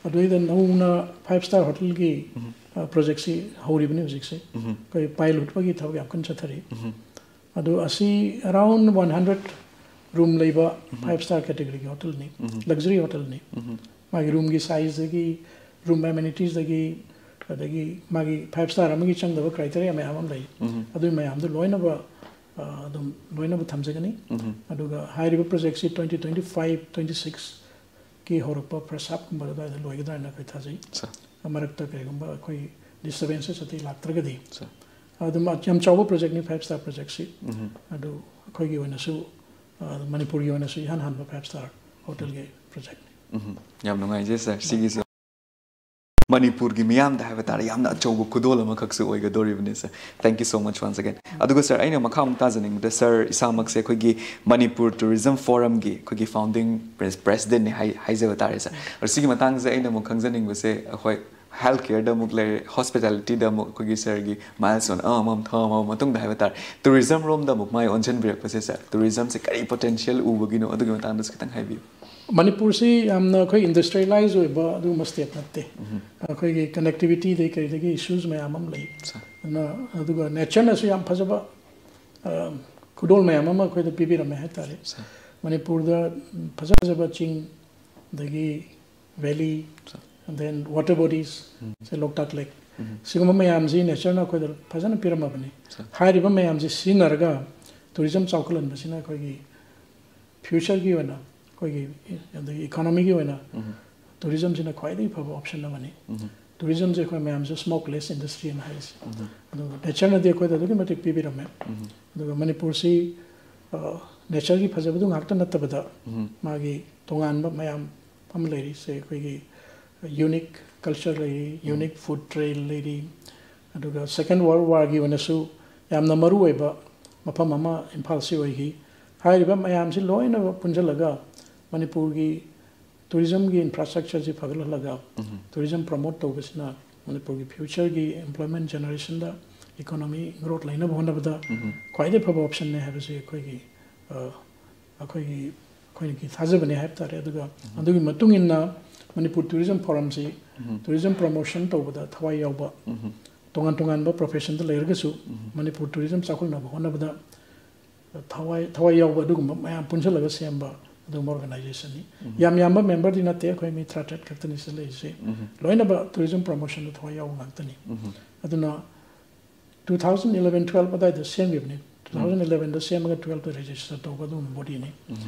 ꯑꯗꯨꯗꯩꯗ ꯅꯧꯅ five star hotelꯒꯤ projectꯁꯤ ꯍꯧꯔꯤꯕꯅꯤ ꯍꯧꯖꯤꯛꯁꯦ꯫ ꯑꯩꯈꯣꯏ pilot ꯑꯃꯒꯤ ꯊꯕꯛ ꯌꯥꯝ ꯀꯟꯅ ꯆꯠꯊꯔꯤ꯫ ꯑꯗꯨ ꯑꯁꯤ around one hundred room ꯂꯩꯕ five star categoryꯒꯤ hotelꯅꯤ, luxury hotelꯅꯤ꯫ ꯃꯥꯒꯤ roomꯒꯤ sizeꯗꯒꯤ, room amenitiesꯗꯒꯤ, ꯑꯗꯒꯤ ꯃꯥꯒꯤ five star ꯑꯃꯒꯤ ꯆꯪꯗꯕ criteria ꯃꯌꯥꯝ ꯑꯃ ꯂꯩ꯫ ꯑꯗꯨꯒꯤ ꯃꯌꯥꯝꯗꯨ ꯂꯣꯏꯅꯕ ꯑꯗꯨꯝ ꯂꯣꯏꯅꯕ ꯊꯝꯖꯒꯅꯤ꯫ ꯑꯗꯨꯒ ꯍꯥꯏꯔꯤꯕ projectꯁꯤ twenty twenty five twenty sixꯀꯤ ꯍꯧꯔꯛꯄ first halfꯀꯨꯝꯕ ꯑꯗꯨꯋꯥꯏꯗ ꯂꯣꯏꯒꯗ꯭ꯔꯥ ꯍꯥꯏꯅ ꯑꯩꯈꯣꯏ ꯊꯥꯖꯩ꯫ ꯃꯔꯛꯇ ꯀꯔꯤꯒꯨꯝꯕ ꯑꯩꯈꯣꯏ disturbances ꯑꯇꯩ ꯂꯥꯛꯇ꯭ꯔꯒꯗꯤ꯫ ꯑꯗꯨꯝ ꯌꯥꯝ ꯆꯥꯎꯕ projectꯅꯤ five star projectꯁꯤ꯫ ꯑꯗꯨ ꯑꯩꯈꯣꯏꯒꯤ ꯑꯣꯏꯅꯁꯨ, ꯃꯅꯤꯄꯨꯔꯒꯤ ꯑꯣꯏꯅꯁꯨ ꯏꯍꯥꯟ ꯍꯥꯟꯕ five star hotelꯒꯤ projectꯅꯤ꯫ ꯌꯥꯝ ꯅꯨꯡꯉꯥꯏꯖꯩ sir꯫ ꯁꯤꯒꯤꯁꯦ ꯃꯅꯤꯄꯨꯔꯒꯤ ꯃꯤꯌꯥꯝꯗ ꯍꯥꯏꯕ ꯇꯥꯔꯦ ꯌꯥꯝꯅ ꯑꯆꯧꯕ ꯈꯨꯗꯣꯜ ꯑꯃꯈꯛꯁꯨ ꯑꯣꯏꯒꯗꯧꯔꯤꯕꯅꯤ sir꯫ Thank you so much once again꯫ ꯑꯗꯨꯒ sir, ꯑꯩꯅ ꯃꯈꯥ ꯑꯃꯨꯛ ꯇꯥꯖꯅꯤꯡꯕꯗ, sir ꯏꯁꯥꯃꯛꯁꯦ ꯑꯩꯈꯣꯏꯒꯤ ꯃꯅꯤꯄꯨꯔ Tourism Forumꯒꯤ ꯑꯩꯈꯣꯏꯒꯤ founding presidentꯅꯤ ꯍꯥꯏ-, ꯍꯥꯏꯖꯕ ꯇꯥꯔꯦ sir꯫ ꯑꯗꯣ ꯁꯤꯒꯤ ꯃꯇꯥꯡꯁꯦ ꯑꯩꯅ ꯑꯃꯨꯛ ꯈꯪꯖꯅꯤꯡꯕꯁꯦ, ꯑꯩꯈꯣꯏ health careꯗ ꯑꯃꯨꯛ ꯂꯩꯔꯦ, hospitalityꯗ ꯑꯃꯨꯛ ꯑꯩꯈꯣꯏꯒꯤ sirꯒꯤ milestone ꯑꯃꯃꯝ ꯊꯝꯃꯕ ꯃꯇꯨꯡꯗ ꯍꯥꯏꯕ ꯇꯥꯔꯦ, tourism ꯔꯣꯝꯗ ꯑꯃꯨꯛ ꯃꯥꯏ ꯑꯣꯟꯁꯤꯟꯕꯤꯔꯛꯄꯁꯦ sir, tourismꯁꯦ ꯀꯔꯤ potential ꯎꯕꯒꯤꯅꯣ, ꯑꯗꯨꯒꯤ ꯃꯇꯥꯡꯗꯁꯨ ꯈꯤꯇꯪ ꯍꯥꯏꯕꯤꯌꯨ꯫ ꯃꯅꯤꯄꯨꯔꯁꯤ ꯌꯥꯝꯅ ꯑꯩꯈꯣꯏ industrialize ꯑꯣꯏꯕ ꯑꯗꯨꯒꯨꯝꯕ state ꯅꯠꯇꯦ꯫ ꯑꯩꯈꯣꯏꯒꯤ connectivityꯗꯒꯤ ꯀꯔꯤꯗꯒꯤ issues ꯃꯌꯥꯝ ꯑꯃ ꯂꯩ꯫ ꯑꯗꯨꯅ, ꯑꯗꯨꯒ natureꯅꯁꯨ ꯌꯥꯝ ꯐꯖꯕ, ꯑ, ꯈꯨꯗꯣꯜ ꯃꯌꯥꯝ ꯑꯃ ꯑꯩꯈꯣꯏꯗ ꯄꯤꯕꯤꯔꯝꯃꯦ ꯍꯥꯏꯇꯥꯔꯦ꯫ ꯃꯅꯤꯄꯨꯔꯗ ꯐꯖ ꯐꯖꯕ ꯆꯤꯡ, ꯑꯗꯒꯤ valley, and then water bodies, say Loktak lake, ꯁꯤꯒꯨꯝꯕ ꯃꯌꯥꯝꯁꯤ natureꯅ ꯑꯩꯈꯣꯏꯗ ꯐꯖꯅ ꯄꯤꯔꯝꯃꯕꯅꯤ꯫ ꯍꯥꯏꯔꯤꯕ ꯃꯌꯥꯝꯁꯤ ꯁꯤꯖꯤꯟꯅꯔꯒ tourism ꯆꯥꯎꯈꯠꯍꯟꯕꯁꯤꯅ ꯑꯩꯈꯣꯏꯒꯤ futureꯒꯤ ꯑꯣꯏꯅ, ꯑꯩꯈꯣꯏꯒꯤ, ꯑꯗꯒꯤ economyꯒꯤ ꯑꯣꯏꯅ tourismꯁꯤꯅ ꯈ꯭ꯋꯥꯏꯗꯒꯤ ꯐꯕ option ꯑꯃꯅꯤ꯫ Tourismꯁꯦ ꯑꯩꯈꯣꯏ ꯃꯌꯥꯝꯁꯨ smokeless industryꯅ ꯍꯥꯏꯔꯤꯁꯦ꯫ ꯑꯗꯨꯒ natureꯅꯗꯤ ꯑꯩꯈꯣꯏꯗ ꯑꯗꯨꯛꯀꯤ ꯃꯇꯤꯛ ꯄꯤꯕꯤꯔꯝꯃꯦ꯫ ꯑꯗꯨꯒ ꯃꯅꯤꯄꯨꯔꯁꯤ, ꯑ, natureꯒꯤ ꯐꯖꯕꯗꯨ ꯉꯥꯛꯇ ꯅꯠꯇꯕꯗ ꯃꯥꯒꯤ ꯇꯣꯉꯥꯟꯕ ꯃꯌꯥꯝ ꯑꯃ ꯂꯩꯔꯤ꯫ ꯁꯦ ꯑꯩꯈꯣꯏꯒꯤ unique culture ꯂꯩꯔꯤ, unique food trail ꯂꯩꯔꯤ, ꯑꯗꯨꯒ Second World Warꯒꯤ ꯑꯣꯏꯅꯁꯨ ꯌꯥꯝꯅ ꯃꯔꯨ ꯑꯣꯏꯕ ꯃꯐꯝ ꯑꯃ ꯏꯝꯐꯥꯜꯁꯤ ꯑꯣꯏꯈꯤ꯫ ꯍꯥꯏꯔꯤꯕ ꯃꯌꯥꯝꯁꯤ ꯂꯣꯏꯅꯃꯛ ꯄꯨꯟꯁꯤꯜꯂꯒ ꯃꯅꯤꯄꯨꯔꯒꯤ tourismꯒꯤ infrastructureꯁꯤ ꯐꯒꯠꯍꯜꯂꯒ tourism promote ꯇꯧꯕꯁꯤꯅ ꯃꯅꯤꯄꯨꯔꯒꯤ futureꯒꯤ employment generationꯗ economy growth ꯂꯩꯅꯕ ꯍꯣꯠꯅꯕꯗ ꯈ꯭ꯋꯥꯏꯗꯒꯤ ꯐꯕ optionꯅꯦ ꯍꯥꯏꯕꯁꯤ ꯑꯩꯈꯣꯏꯒꯤ, ꯑ, ꯑꯩꯈꯣꯏꯒꯤ ꯑꯩꯈꯣꯏꯒꯤ ꯊꯥꯖꯕꯅꯤ ꯍꯥꯏꯕ ꯇꯥꯔꯦ꯫ ꯑꯗꯨꯒ ꯑꯗꯨꯒꯤ ꯃꯇꯨꯡ ꯏꯟꯅ ꯃꯅꯤꯄꯨꯔ ꯇꯨꯔꯤꯖꯝ ꯐꯣꯔꯝꯁꯤ ꯇꯨꯔꯤꯖꯝ ꯄ꯭ꯔꯣꯃꯣꯁꯟ ꯇꯧꯕꯗ ꯊꯋꯥꯏ ꯌꯥꯎꯕ, ꯇꯣꯉꯥꯟ ꯇꯣꯉꯥꯟꯕ ꯄ꯭ꯔꯣꯐꯦꯁꯟꯗ ꯂꯩꯔꯒꯁꯨ ꯃꯅꯤꯄꯨꯔ ꯇꯨꯔꯤꯖꯝ ꯆꯥꯎꯈꯠꯅꯕ ꯍꯣꯠꯅꯕꯗ ꯊꯋꯥꯏ ꯊꯋꯥꯏ ꯌꯥꯎꯕ ꯑꯗꯨꯒꯨꯝꯕ ꯃꯌꯥꯝ ꯄꯨꯟꯁꯤꯜꯂꯒ ꯁꯦꯝꯕ ꯑꯗꯨꯒꯨꯝꯕ ꯑꯣꯔꯒꯅꯥꯏꯖꯦꯁꯟꯅꯤ꯫ ꯌꯥꯝ ꯌꯥꯝꯕ ꯃꯦꯝꯕꯔꯗꯤ ꯅꯠꯇꯦ, ꯑꯩꯈꯣꯏ ꯃꯤ ꯇꯔꯥꯇꯔꯦꯠ ꯈꯛꯇꯅꯤ ꯁꯤ ꯂꯩꯔꯤꯁꯦ꯫ ꯂꯣꯏꯅꯃꯛ ꯇꯨꯔꯤꯖꯝ ꯄ꯭ꯔꯣꯃꯣꯁꯟꯗ ꯊꯋꯥꯏ ꯌꯥꯎꯕ ꯉꯥꯛꯇꯅꯤ꯫ ꯑꯗꯨꯅ ꯇꯨ ꯊꯥꯎꯖꯟ ꯏꯂꯚꯦꯟ ꯇꯨꯋꯦꯜꯞ ꯑꯗꯥꯏꯗ ꯁꯦꯝꯈꯤꯕꯅꯤ꯫ ꯇꯨ ꯊꯥꯎꯖꯟ ꯏꯂꯚꯦꯟꯗ ꯁꯦꯝꯃꯒ ꯇꯨꯋꯦꯜꯞꯇ ꯔꯦꯖꯤꯁꯇꯔ ꯇꯧꯕ ꯑꯗꯨꯒꯨꯝꯕ ꯕꯣꯗꯤꯅꯤ꯫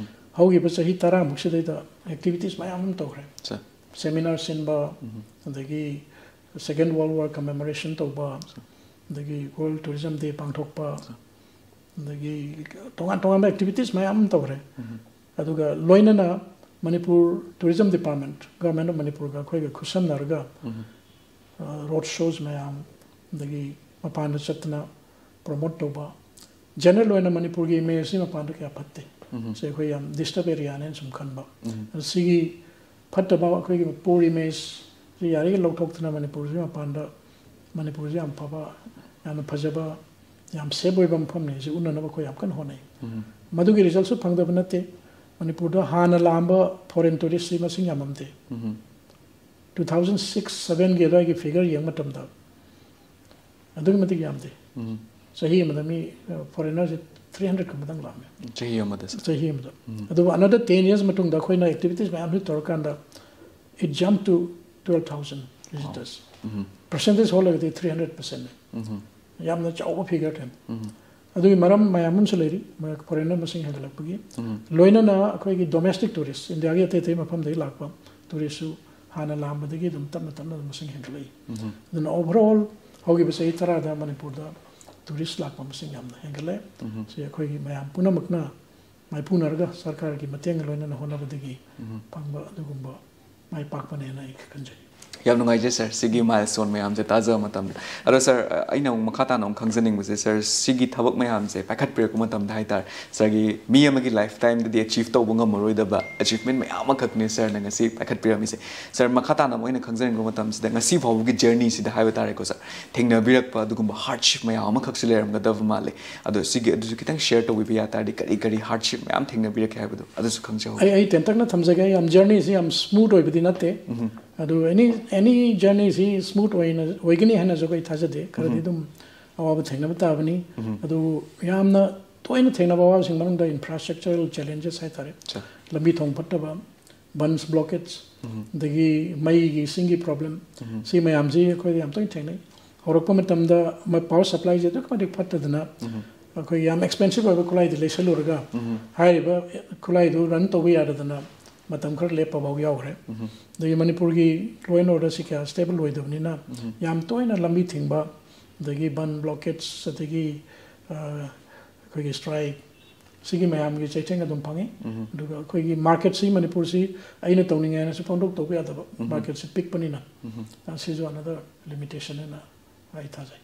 ꯍꯧꯈꯤꯕ ꯆꯍꯤ ꯇꯔꯥꯃꯨꯛꯁꯤꯗꯩꯗ ꯑꯦꯛꯇꯤꯚꯤꯇꯤꯁ ꯃꯌꯥꯝ ꯑꯃ ꯇꯧꯈ꯭ꯔꯦ꯫ ꯁꯦꯃꯤꯅꯥꯔ ꯁꯤꯟꯕ, ꯑꯗꯒꯤ ꯁꯦꯀꯦꯟ ꯋꯥꯔꯜ ꯋꯥꯔ ꯀꯃꯦꯃꯣꯔꯦꯁꯟ ꯇꯧꯕ, ꯑꯗꯒꯤ ꯋꯥꯔꯜ ꯇꯨꯔꯤꯖꯝ ꯗꯦ ꯄꯥꯡꯊꯣꯛꯄ, ꯑꯗꯒꯤ ꯇꯣꯉꯥꯟ ꯇꯣꯉꯥꯟꯕ ꯑꯦꯛꯇꯤꯚꯤꯇꯤꯁ ꯃꯌꯥꯝ ꯑꯃ ꯇꯧꯈ꯭ꯔꯦ꯫ ꯑꯗꯨꯒ ꯂꯣꯏꯅꯅ Manipur tourism department, government of ꯃꯅꯤꯄꯨꯔꯒ ꯑꯩꯈꯣꯏꯒ ꯈꯨꯠꯁꯝꯅꯔꯒ ꯔꯣꯗ ꯁꯣꯁ ꯃꯌꯥꯝ, ꯑꯗꯒꯤ ꯃꯄꯥꯟꯗ ꯆꯠꯇꯅ ꯄ꯭ꯔꯣꯃꯣꯠ ꯇꯧꯕ꯫ ꯖꯦꯅꯔꯦꯜ ꯑꯣꯏꯅ ꯃꯅꯤꯄꯨꯔꯒꯤ ꯏꯃꯦꯖꯁꯤ ꯃꯄꯥꯟꯗ ꯀꯌꯥ ꯐꯠꯇꯦ꯫ ꯁꯤ ꯑꯩꯈꯣꯏ ꯌꯥꯝ ꯗꯤꯁꯇꯔꯕ ꯑꯦꯔꯤꯌꯥꯅꯦꯅ ꯁꯨꯝ ꯈꯟꯕ꯫ ꯑꯗꯣ ꯁꯤꯒꯤ ꯐꯠꯇꯕ ꯑꯩꯈꯣꯏꯒꯤ ꯄꯣꯔ ꯏꯃꯦꯖꯁꯤ ꯌꯥꯔꯤꯈꯩ ꯂꯧꯊꯣꯛꯇꯅ ꯃꯅꯤꯄꯨꯔꯁꯤ ꯃꯄꯥꯟꯗ, ꯃꯅꯤꯄꯨꯔꯁꯤ ꯌꯥꯝ ꯐꯕ, ꯌꯥꯝꯅ ꯐꯖꯕ, ꯌꯥꯝ ꯁꯦꯐ ꯑꯣꯏꯕ ꯃꯐꯝꯅꯤ꯫ ꯁꯤ ꯎꯠꯅꯅꯕ ꯑꯩꯈꯣꯏ ꯌꯥꯝ ꯀꯟꯅ ꯍꯣꯠꯅꯩ꯫ ꯃꯗꯨꯒꯤ ꯔꯤꯖꯜꯠꯁꯨ ꯐꯪꯗꯕ ꯅꯠꯇꯦ꯫ ꯃꯅꯤꯄꯨꯔꯗ ꯍꯥꯟꯅ ꯂꯥꯛꯑꯝꯕ ꯐꯣꯔꯦꯟ ꯇꯨꯔꯤꯁꯁꯤ ꯃꯁꯤꯡ ꯌꯥꯝꯃꯝꯗꯦ꯫ ꯇꯨ ꯊꯥꯎꯖꯟ ꯁꯤꯛꯁ ꯁꯕꯦꯟꯒꯤ ꯑꯗꯨꯋꯥꯏꯒꯤ ꯐꯤꯒꯔ ꯌꯦꯡꯕ ꯃꯇꯝꯗ ꯑꯗꯨꯛꯀꯤ ꯃꯇꯤꯛ ꯌꯥꯝꯗꯦ꯫ ꯆꯍꯤ ꯑꯃꯗ ꯃꯤ ꯐꯣꯔꯦꯅꯔꯁꯦ ꯊ꯭ꯔꯤ ꯍꯟꯗ꯭ꯔꯦꯠ ꯈꯛꯇꯪ ꯂꯥꯛꯑꯝꯃꯦ꯫ ꯆꯍꯤ ꯑꯃꯗ ꯁꯥꯔ꯫ ꯆꯍꯤ ꯑꯃꯗ꯫ ꯑꯗꯨꯕꯨ ꯑꯅꯗꯔ ꯇꯦꯟ ꯌꯔꯁ ꯃꯇꯨꯡꯗ ꯑꯩꯈꯣꯏꯅ ꯑꯦꯛꯇꯤꯚꯤꯇꯤꯁ ꯃꯌꯥꯝꯁꯤ ꯇꯧꯔꯀꯥꯟꯗ it jump to twelve thousand visitors꯫ Percentage ꯍꯣꯜꯂꯒꯗꯤ ꯊ꯭ꯔꯤ ꯍꯟꯗ꯭ꯔꯦꯠ ꯄꯔꯁꯦꯟꯠꯅꯤ꯫ ꯌꯥꯝꯅ ꯆꯥꯎꯕ ꯐꯤꯒꯔꯅꯤ꯫ ꯑꯗꯨꯒꯤ ꯃꯔꯝ ꯃꯌꯥꯝ ꯑꯃꯁꯨ ꯂꯩꯔꯤ꯫ ꯐꯣꯔꯦꯅꯔ ꯃꯁꯤꯡ ꯍꯦꯟꯒꯠꯂꯛꯄꯒꯤ, ꯂꯣꯏꯅꯅ ꯑꯩꯈꯣꯏꯒꯤ ꯗꯣꯃꯦꯁꯇꯤꯛ ꯇꯨꯔꯤꯁ, ꯏꯟꯗꯤꯌꯥꯒꯤ ꯑꯇꯩ ꯑꯇꯩ ꯃꯐꯝꯗꯒꯤ ꯂꯥꯛꯄ ꯇꯨꯔꯤꯁꯁꯨ ꯍꯥꯟꯅ ꯂꯥꯛꯑꯝꯕꯗꯒꯤ ꯑꯗꯨꯝ ꯇꯞꯅ ꯇꯞꯅ ꯑꯗꯨꯝ ꯃꯁꯤꯡ ꯍꯦꯟꯒꯠꯂꯛꯏ꯫ ꯑꯗꯨꯅ ꯑꯣꯚꯔꯑꯣꯜ ꯍꯧꯈꯤꯕ ꯆꯍꯤ ꯇꯔꯥꯗ ꯃꯅꯤꯄꯨꯔꯗ ꯇꯨꯔꯤꯁ ꯂꯥꯛꯄ ꯃꯁꯤꯡ ꯌꯥꯝꯅ ꯍꯦꯟꯒꯠꯂꯦ꯫ ꯁꯤ ꯑꯩꯈꯣꯏꯒꯤ ꯃꯌꯥꯝ ꯄꯨꯝꯅꯃꯛꯅ ꯃꯥꯏꯄꯨꯅꯔꯒ ꯁꯔꯀꯥꯔꯒꯤ ꯃꯇꯦꯡꯒ ꯂꯣꯏꯅꯅ ꯍꯣꯠꯅꯕꯗꯒꯤ ꯐꯪꯕ ꯑꯗꯨꯒꯨꯝꯕ ꯃꯥꯏ ꯄꯥꯛꯄꯅꯦꯅ ꯑꯩ ꯈꯟꯖꯩ꯫ ꯌꯥꯝ ꯅꯨꯡꯉꯥꯏꯖꯩ ꯁꯥꯔ, ꯁꯤꯒꯤ ꯃꯥꯏꯜꯁ꯭ꯇꯣꯟ ꯃꯌꯥꯝꯁꯦ ꯇꯥꯖꯕ ꯃꯇꯝꯗ꯫ ꯑꯗꯣ ꯁꯥꯔ, ꯑꯩꯅ ꯑꯃꯨꯛ ꯃꯈꯥ ꯇꯥꯅ ꯑꯃꯨꯛ ꯈꯪꯖꯅꯤꯡꯕꯁꯦ, ꯁꯥꯔ, ꯁꯤꯒꯤ ꯊꯕꯛ ꯃꯌꯥꯝꯁꯦ ꯄꯥꯏꯈꯠꯄꯤꯔꯛꯄ ꯃꯇꯝꯗ ꯍꯥꯏꯇꯥꯔꯦ, ꯁꯥꯔꯒꯤ ꯃꯤ ꯑꯃꯒꯤ ꯂꯥꯏꯐ ꯇꯥꯏꯝꯗꯗꯤ ꯑꯦꯆꯤꯞ ꯇꯧꯕ ꯉꯝꯃꯔꯣꯏꯗꯕ ꯑꯦꯆꯤꯞꯃꯦꯟ ꯃꯌꯥꯝ ꯑꯃꯈꯛꯅꯦ ꯁꯥꯔꯅ ꯉꯁꯤ ꯄꯥꯏꯈꯠꯄꯤꯔꯝꯃꯤꯁꯦ꯫ ꯁꯥꯔ, ꯃꯈꯥ ꯇꯥꯅ ꯑꯃꯨꯛ ꯑꯩꯅ ꯈꯪꯖꯅꯤꯡꯕ ꯃꯇꯝꯁꯤꯗ, ꯉꯁꯤ ꯐꯥꯎꯕꯒꯤ ꯖꯔꯅꯤꯁꯤꯗ ꯍꯥꯏꯕ ꯇꯥꯔꯦꯀꯣ ꯁꯥꯔ, ꯊꯦꯡꯅꯕꯤꯔꯛꯄ ꯑꯗꯨꯒꯨꯝꯕ ꯍꯥꯔꯗꯁꯤꯞ ꯃꯌꯥꯝ ꯑꯃꯈꯛꯁꯨ ꯂꯩꯔꯝꯒꯗꯕ ꯃꯥꯜꯂꯦ꯫ ꯑꯗꯣ ꯁꯤꯒꯤ ꯑꯗꯨꯁꯨ ꯈꯤꯇꯪ ꯁꯦꯌꯔ ꯇꯧꯕꯤꯕ ꯌꯥ ꯇꯥꯔꯗꯤ, ꯀꯔꯤ ꯀꯔꯤ ꯍꯥꯔꯗꯁꯤꯞ ꯃꯌꯥꯝ ꯊꯦꯡꯅꯕꯤꯔꯛꯀꯦ ꯍꯥꯏꯕꯗꯣ ꯑꯗꯨꯁꯨ ꯈꯪꯖꯍꯧꯒꯦ꯫ ꯑꯩ ꯑꯩ ꯇꯦꯟꯇꯛꯅ ꯊꯝꯖꯒꯦ, ꯌꯥꯝ ꯖꯔꯅꯤꯁꯤ ꯌꯥꯝ ꯁ꯭ꯃꯨꯠ ꯑꯣꯏꯕꯗꯤ ꯅꯠꯇꯦ꯫ ꯑꯗꯨ ꯑꯦꯅꯤ ꯑꯦꯅꯤ ꯖꯔꯅꯤꯁꯤ ꯁ꯭ꯃꯨꯠ ꯑꯣꯏꯅ ꯑꯣꯏꯒꯅꯤ ꯍꯥꯏꯅꯁꯨ ꯑꯩꯈꯣꯏ ꯊꯥꯖꯗꯦ꯫ ꯈꯔꯗꯤ ꯑꯗꯨꯝ ꯑꯋꯥꯕ ꯊꯦꯡꯅꯕ ꯇꯥꯕꯅꯤ꯫ ꯑꯗꯨ ꯌꯥꯝꯅ ꯇꯣꯏꯅ ꯊꯦꯡꯅꯕ ꯑꯋꯥꯕꯁꯤꯡ ꯃꯅꯨꯡꯗ ꯏꯟꯐ꯭ꯔꯥꯁ꯭ꯇ꯭ꯔꯛꯆꯔꯦꯜ ꯆꯦꯂꯦꯟꯖꯦꯁ ꯍꯥꯏꯇꯥꯔꯦ꯫ ꯂꯝꯕꯤ ꯊꯣꯡ ꯐꯠꯇꯕ, ꯕꯟꯁ ꯕ꯭ꯂꯣꯀꯦꯠꯁ, ꯑꯗꯒꯤ ꯃꯩꯒꯤ ꯏꯁꯤꯡꯒꯤ ꯄ꯭ꯔꯣꯕ꯭ꯂꯦꯝ, ꯁꯤ ꯃꯌꯥꯝꯁꯤ ꯑꯩꯈꯣꯏꯗ ꯌꯥꯝ ꯇꯣꯏꯅ ꯊꯦꯡꯅꯩ꯫ ꯍꯧꯔꯛꯄ ꯃꯇꯝꯗ ꯄꯥꯋꯔ ꯁꯄ꯭ꯂꯥꯏꯁꯦ ꯑꯗꯨꯛꯀꯤ ꯃꯇꯤꯛ ꯐꯠꯇꯗꯅ, ꯑꯩꯈꯣꯏ ꯌꯥꯝ ꯑꯦꯛꯁꯄꯦꯟꯁꯤꯞ ꯑꯣꯏꯕ ꯈꯨꯠꯂꯥꯏꯗꯤ ꯂꯩꯁꯜꯂꯨꯔꯒ, ꯍꯥꯏꯔꯤꯕ ꯈꯨꯠꯂꯥꯏꯗꯨ ꯔꯟ ꯇꯧꯕ ꯌꯥꯗꯗꯅ ꯃꯇꯝ ꯈꯔ ꯂꯦꯞꯄ ꯐꯥꯎ ꯌꯥꯎꯈ꯭ꯔꯦ꯫ ꯑꯗꯒꯤ ꯃꯅꯤꯄꯨꯔꯒꯤ ꯂꯣ ꯑꯦꯟ ꯑꯣꯔꯗꯔꯁꯤ ꯀꯌꯥ ꯁ꯭ꯇꯦꯕꯜ ꯑꯣꯏꯗꯕꯅꯤꯅ, ꯌꯥꯝ ꯇꯣꯏꯅ ꯂꯝꯕꯤ ꯊꯤꯡꯕ, ꯑꯗꯒꯤ ꯕꯟ ꯕ꯭ꯂꯣꯀꯦꯠꯁ, ꯑꯗꯒꯤ ꯑꯩꯈꯣꯏꯒꯤ ꯁ꯭ꯇ꯭ꯔꯥꯏꯛ, ꯁꯤꯒꯤ ꯃꯌꯥꯝꯒꯤ ꯆꯩꯊꯦꯡ ꯑꯗꯨꯝ ꯐꯪꯉꯤ꯫ ꯑꯗꯨꯒ ꯑꯩꯈꯣꯏꯒꯤ ꯃꯥꯔꯀꯦꯠꯁꯤ ꯃꯅꯤꯄꯨꯔꯁꯤ ꯑꯩꯅ ꯇꯧꯅꯤꯡꯉꯦ ꯍꯥꯏꯅꯁꯨ ꯐꯣꯡꯗꯣꯛ ꯇꯧꯕ ꯌꯥꯗꯕ, ꯃꯥꯔꯀꯦꯠꯁꯤ ꯄꯤꯛꯄꯅꯤꯅ, ꯑ, ꯁꯤꯁꯨ ꯑꯅꯗꯔ ꯂꯤꯃꯤꯇꯦꯁꯟ ꯍꯥꯏꯅ ꯑꯩ ꯊꯥꯖꯩ꯫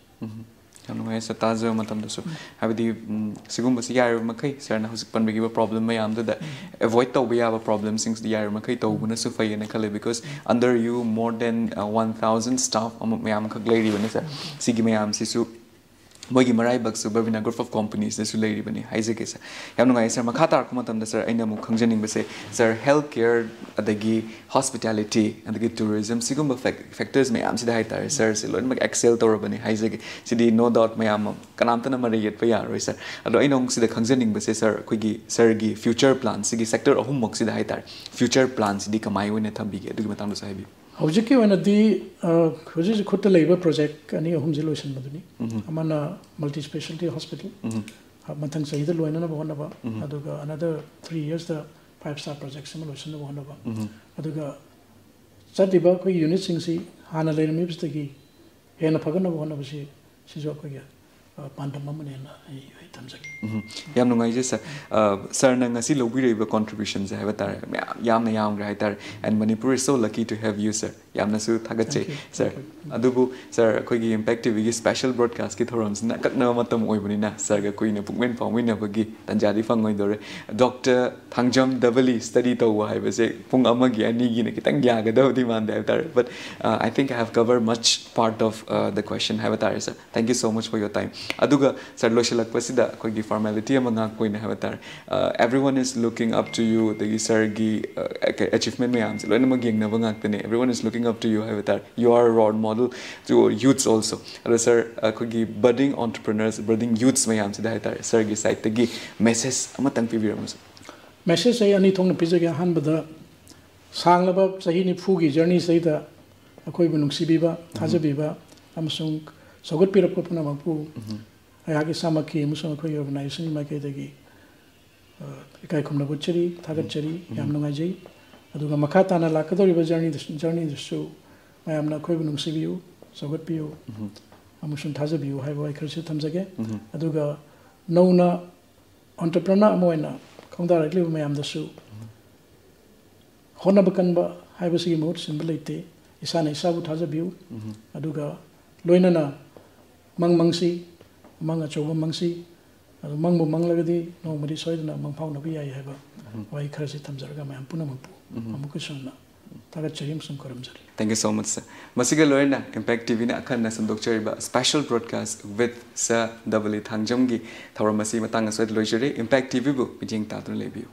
ꯌꯥꯝ ꯅꯨꯡꯉꯥꯏ ꯁꯥꯔ, ꯇꯥꯖꯕ ꯃꯇꯝꯗꯁꯨ꯫ ꯍꯥꯏꯕꯗꯤ, ꯎꯝ, ꯁꯤꯒꯨꯝꯕꯁꯤ ꯌꯥꯔꯤꯕ ꯃꯈꯩ ꯁꯥꯔꯅ ꯍꯧꯖꯤꯛ ꯄꯟꯕꯤꯈꯤꯕ ꯄ꯭ꯔꯣꯕ꯭ꯂꯦꯝ ꯃꯌꯥꯝꯗꯨꯗ ꯑꯦꯚꯣꯏꯗ ꯇꯧꯕ ꯌꯥꯕ ꯄ꯭ꯔꯣꯕ꯭ꯂꯦꯝꯁꯤꯡꯁꯤꯗꯤ ꯌꯥꯔꯤꯕ ꯃꯈꯩ ꯇꯧꯕꯅꯁꯨ ꯐꯩꯌꯦꯅ ꯈꯜꯂꯦ꯫ Because under you more than, uh, one thousand staff ꯑꯃ ꯃꯌꯥꯝ ꯑꯃꯈꯛ ꯂꯩꯔꯤꯕꯅꯤ ꯁꯥꯔ꯫ ꯁꯤꯒꯤ ꯃꯌꯥꯝꯁꯤꯁꯨ ꯃꯣꯏꯒꯤ ꯃꯔꯥꯏꯕꯛꯁꯨ ꯕꯕꯤꯅꯥ ꯒ꯭ꯔꯨꯞ ꯑꯣꯐ ꯀꯣꯝꯄꯅꯤꯁꯅꯁꯨ ꯂꯩꯔꯤꯕꯅꯤ ꯍꯥꯏꯖꯒꯦ ꯁꯥꯔ꯫ ꯌꯥꯝ ꯅꯨꯡꯉꯥꯏ ꯁꯥꯔ꯫ ꯃꯈꯥ ꯇꯥꯔꯛꯄ ꯃꯇꯝꯗ ꯁꯥꯔ, ꯑꯩꯅ ꯑꯃꯨꯛ ꯈꯪꯖꯅꯤꯡꯕꯁꯦ, ꯁꯥꯔ, ꯍꯦꯜꯊ ꯀꯦꯌꯔ, ꯑꯗꯒꯤ ꯍꯣꯁꯄꯤꯇꯥꯂꯤꯇꯤ, ꯑꯗꯒꯤ ꯇꯨꯔꯤꯖꯝ, ꯁꯤꯒꯨꯝꯕ ꯐꯦꯛ-, ꯐꯦꯛꯇꯔꯁ ꯃꯌꯥꯝꯁꯤꯗ ꯍꯥꯏꯇꯥꯔꯦ, ꯁꯥꯔꯁꯦ ꯂꯣꯏꯅꯃꯛ ꯑꯦꯛꯁꯦꯜ ꯇꯧꯔꯕꯅꯤ ꯍꯥꯏꯖꯒꯦ꯫ ꯁꯤꯗꯤ ꯅꯣ ꯗꯥꯎꯠ ꯃꯌꯥꯝ ꯑꯃ, ꯀꯅꯥꯝꯇꯅ ꯃꯔꯩ ꯌꯦꯠꯄ ꯌꯥꯔꯣꯏ ꯁꯥꯔ꯫ ꯑꯗꯣ ꯑꯩꯅ ꯑꯃꯨꯛ ꯁꯤꯗ ꯈꯪꯖꯅꯤꯡꯕꯁꯦ, ꯁꯥꯔ, ꯑꯩꯈꯣꯏꯒꯤ ꯁꯥꯔꯒꯤ ꯐ꯭ꯌꯨꯆꯔ ꯄ꯭ꯂꯥꯟ, ꯁꯤꯒꯤ ꯁꯦꯛꯇꯔ ꯑꯍꯨꯝꯃꯛꯁꯤꯗ ꯍꯥꯏꯇꯥꯔꯦ, ꯐ꯭ꯌꯨꯆꯔ ꯄ꯭ꯂꯥꯟꯁꯤꯗꯤ ꯀꯃꯥꯏ ꯑꯣꯏꯅ ꯊꯝꯕꯤꯒꯦ? ꯑꯗꯨꯒꯤ ꯃꯇꯥꯡꯗꯁꯨ ꯍꯥꯏꯕꯤꯌꯨ꯫ ꯍꯧꯖꯤꯛꯀꯤ ꯑꯣꯏꯅꯗꯤ, ꯑ, ꯍꯧꯖꯤꯛ ꯍꯧꯖꯤꯛ ꯈꯨꯠꯇ ꯂꯩꯕ ꯄ꯭ꯔꯣꯖꯦꯛ ꯑꯅꯤ ꯑꯍꯨꯝꯁꯤ ꯂꯣꯏꯁꯤꯟꯕꯗꯨꯅꯤ꯫ ꯑꯃꯅ ꯃꯜꯇꯤ ꯁ꯭ꯄꯦꯁꯥꯂꯤꯇꯤ ꯍꯣꯁꯄꯤꯇꯥꯜ, ꯑ, ꯃꯊꯪ ꯆꯍꯤꯗ ꯂꯣꯏꯅꯅꯕ ꯍꯣꯠꯅꯕ, ꯑꯗꯨꯒ ꯑꯅꯗꯔ ꯊ꯭ꯔꯤ ꯌꯔꯁꯇ ꯐꯥꯏꯚ ꯁ꯭ꯇꯥꯔ ꯄ꯭ꯔꯣꯖꯦꯛꯁ ꯑꯃ ꯂꯣꯏꯁꯤꯟꯅꯕ ꯍꯣꯠꯅꯕ, ꯑꯗꯨꯒ ꯆꯠꯂꯤꯕ ꯑꯩꯈꯣꯏꯒꯤ ꯌꯨꯅꯤꯠꯁꯤꯡꯁꯤ ꯍꯥꯟꯅ ꯂꯩꯔꯝꯃꯤꯕꯁꯤꯗꯒꯤ ꯍꯦꯟꯅ ꯐꯒꯠꯅꯕ ꯍꯣꯠꯅꯕꯁꯤ, ꯁꯤꯁꯨ ꯑꯩꯈꯣꯏꯒꯤ, ꯑ, ꯄꯥꯟꯗꯝ ꯑꯃꯅꯦꯅ ꯑꯩ, ꯑꯩ ꯊꯝꯖꯒꯦ꯫ ꯌꯥꯝ ꯅꯨꯡꯉꯥꯏꯖꯩ ꯁꯥꯔ꯫ ꯑ, ꯁꯥꯔꯅ ꯉꯁꯤ ꯂꯧꯕꯤꯔꯛꯏꯕ ꯀꯣꯟꯇ꯭ꯔꯤꯕ꯭ꯌꯨꯁꯟꯁꯦ ꯍꯥꯏꯕ ꯇꯥꯔꯦ, ꯃꯌꯥꯝ, ꯌꯥꯝꯅ ꯌꯥꯝꯈ꯭ꯔꯦ ꯍꯥꯏꯇꯥꯔꯦ꯫ And Manipur is so lucky to have you, sir. ꯌꯥꯝꯅꯁꯨ ꯊꯥꯒꯠꯆꯩ꯫ Thank you. Sir, ꯑꯗꯨꯕꯨ sir, ꯑꯩꯈꯣꯏꯒꯤ Impact TVꯒꯤ special broadcastꯀꯤ ꯊꯧꯔꯝꯁꯤꯅ ꯑꯀꯛꯅꯕ ꯃꯇꯝ ꯑꯣꯏꯕꯅꯤꯅ sirꯒ ꯀꯨꯏꯅ ꯄꯨꯛꯃꯦꯟ ꯐꯥꯎꯃꯤꯟꯅꯕꯒꯤ ꯇꯥꯟꯖꯥꯗꯤ ꯐꯪꯉꯣꯏꯗꯧꯔꯦ꯫ Doctor ꯊꯥꯡꯖꯝ ꯗꯕꯂꯤ study ꯇꯧꯕ ꯍꯥꯏꯕꯁꯦ ꯄꯨꯡ ꯑꯃꯒꯤ ꯑꯅꯤꯒꯤꯅ ꯈꯤꯇꯪ ꯌꯥꯒꯗꯕꯗꯤ ꯃꯥꯟꯗꯦ ꯍꯥꯏꯕ ꯇꯥꯔꯦ꯫ But uh, I think I have covered much part of uh, the question ꯍꯥꯏꯕ ꯇꯥꯔꯦ, sir. Thank you so much for your time. ꯑꯗꯨꯒ sir, ꯂꯣꯏꯁꯤꯜꯂꯛꯄꯁꯤꯗ ꯑꯩꯈꯣꯏꯒꯤ formality ꯑꯃ ꯉꯥꯛꯄ ꯑꯣꯏꯅ ꯍꯥꯏꯕ ꯇꯥꯔꯦ꯫ Uh, everyone is looking up to you, ꯑꯗꯒꯤ sirꯒꯤ uh, achievement ꯃꯌꯥꯝꯁꯦ ꯂꯣꯏꯅꯃꯛ ꯌꯦꯡꯅꯕ ꯉꯥꯛꯇꯅꯦ꯫ Everyone is looking up to you ꯍꯥꯏꯕ ꯇꯥꯔꯦ꯫ You are a role model to youths also. ꯑꯗꯣ sir, ꯑꯩꯈꯣꯏꯒꯤ budding entrepreneurs, budding youths ꯃꯌꯥꯝꯁꯤꯗ ꯍꯥꯏ ꯇꯥꯔꯦ, sirꯒꯤ sideꯇꯒꯤ message ꯑꯃꯇꯪ ꯄꯤꯕꯤꯔꯝꯃꯨ, sir. Message ꯑꯩ ꯑꯅꯤ ꯊꯣꯛꯅ ꯄꯤꯖꯒꯦ꯫ ꯑꯍꯥꯟꯕꯗ, ꯁꯥꯡꯂꯕ ꯆꯍꯤ ꯅꯤꯐꯨꯒꯤ journeyꯁꯤꯗꯩꯗ ꯑꯩꯈꯣꯏꯕꯨ ꯅꯨꯡꯁꯤꯕꯤꯕ, ꯊꯥꯖꯕꯤꯕ ꯑꯃꯁꯨꯡ ꯆꯥꯎꯈꯠꯄꯤꯔꯛꯄ ꯄꯨꯝꯅꯃꯛꯄꯨ ꯑꯩꯍꯥꯛ ꯏꯁꯥꯃꯛꯀꯤ ꯑꯃꯁꯨꯡ ꯑꯩꯈꯣꯏꯒꯤ organizationꯒꯤ ꯃꯥꯏꯀꯩꯗꯒꯤ ꯑ, ꯏꯀꯥꯏ ꯈꯨꯝꯅꯕ ꯎꯠꯆꯔꯤ, ꯊꯥꯒꯠꯆꯔꯤ꯫ ꯌꯥꯝ ꯅꯨꯡꯉꯥꯏꯖꯩ꯫ ꯑꯗꯨꯒ ꯃꯈꯥ ꯇꯥꯅ ꯂꯥꯛꯀꯗꯧꯔꯤꯕ journeyꯗꯁꯨ, journeyꯗꯁꯨ ꯃꯌꯥꯝꯅ ꯑꯩꯈꯣꯏꯕꯨ ꯅꯨꯡꯁꯤꯕꯤꯌꯨ, ꯆꯥꯎꯈꯠꯄꯤꯌꯨ ꯑꯃꯁꯨꯡ ꯊꯥꯖꯕꯤꯌꯨ ꯍꯥꯏꯕ ꯋꯥꯍꯩ ꯈꯔꯁꯨ ꯊꯝꯖꯒꯦ꯫ ꯑꯗꯨꯒ ꯅꯧꯅ entrepreneur ꯑꯃ ꯑꯣꯏꯅ ꯈꯣꯡꯗꯥꯔꯛꯂꯤꯕ ꯃꯌꯥꯝꯗꯁꯨ ꯍꯣꯠꯅꯕ ꯀꯟꯕ ꯍꯥꯏꯕꯁꯤꯒꯤ ꯃꯍꯨꯠ ꯁꯤꯟꯕ ꯂꯩꯇꯦ꯫ ꯏꯁꯥꯅ ꯏꯁꯥꯕꯨ ꯊꯥꯖꯕꯤꯌꯨ꯫ ꯑꯗꯨꯒ ꯂꯣꯏꯅꯅ ꯃꯪ ꯃꯪꯁꯤ, ꯃꯪ ꯑꯆꯧꯕ ꯃꯪꯁꯤ꯫ ꯑꯗꯨ ꯃꯪꯕꯨ ꯃꯪꯂꯒꯗꯤ ꯅꯣꯡꯃꯗꯤ ꯁꯣꯏꯗꯅ ꯃꯪꯐꯥꯎꯅꯕ ꯌꯥꯏ ꯍꯥꯏꯕ ꯋꯥꯍꯩ ꯈꯔꯁꯤ ꯊꯝꯖꯔꯒ ꯃꯌꯥꯝ ꯄꯨꯝꯅꯃꯛꯄꯨ ꯑꯃꯨꯛꯀꯁꯨ ꯍꯟꯅ ꯊꯥꯒꯠꯆꯔꯤ ꯑꯃꯁꯨꯡ ꯈꯨꯔꯨꯝꯖꯔꯤ꯫ Thank you so much, sir. ꯃꯁꯤꯒ ꯂꯣꯏꯅꯅ Impact TVꯅ ꯑꯈꯟꯅ ꯁꯟꯗꯣꯛꯆꯔꯤꯕ special broadcast with sir ꯗꯕꯂꯤ ꯊꯥꯡꯖꯝꯒꯤ ꯊꯧꯔꯝ ꯑꯁꯤ ꯃꯇꯥꯡ ꯑꯁ꯭ꯋꯥꯏꯗ ꯂꯣꯏꯖꯔꯦ꯫ Impact TVꯕꯨ ꯃꯤꯠꯌꯦꯡ ꯇꯥꯗꯨꯅ ꯂꯩꯕꯤꯌꯨ꯫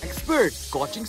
Expert coaching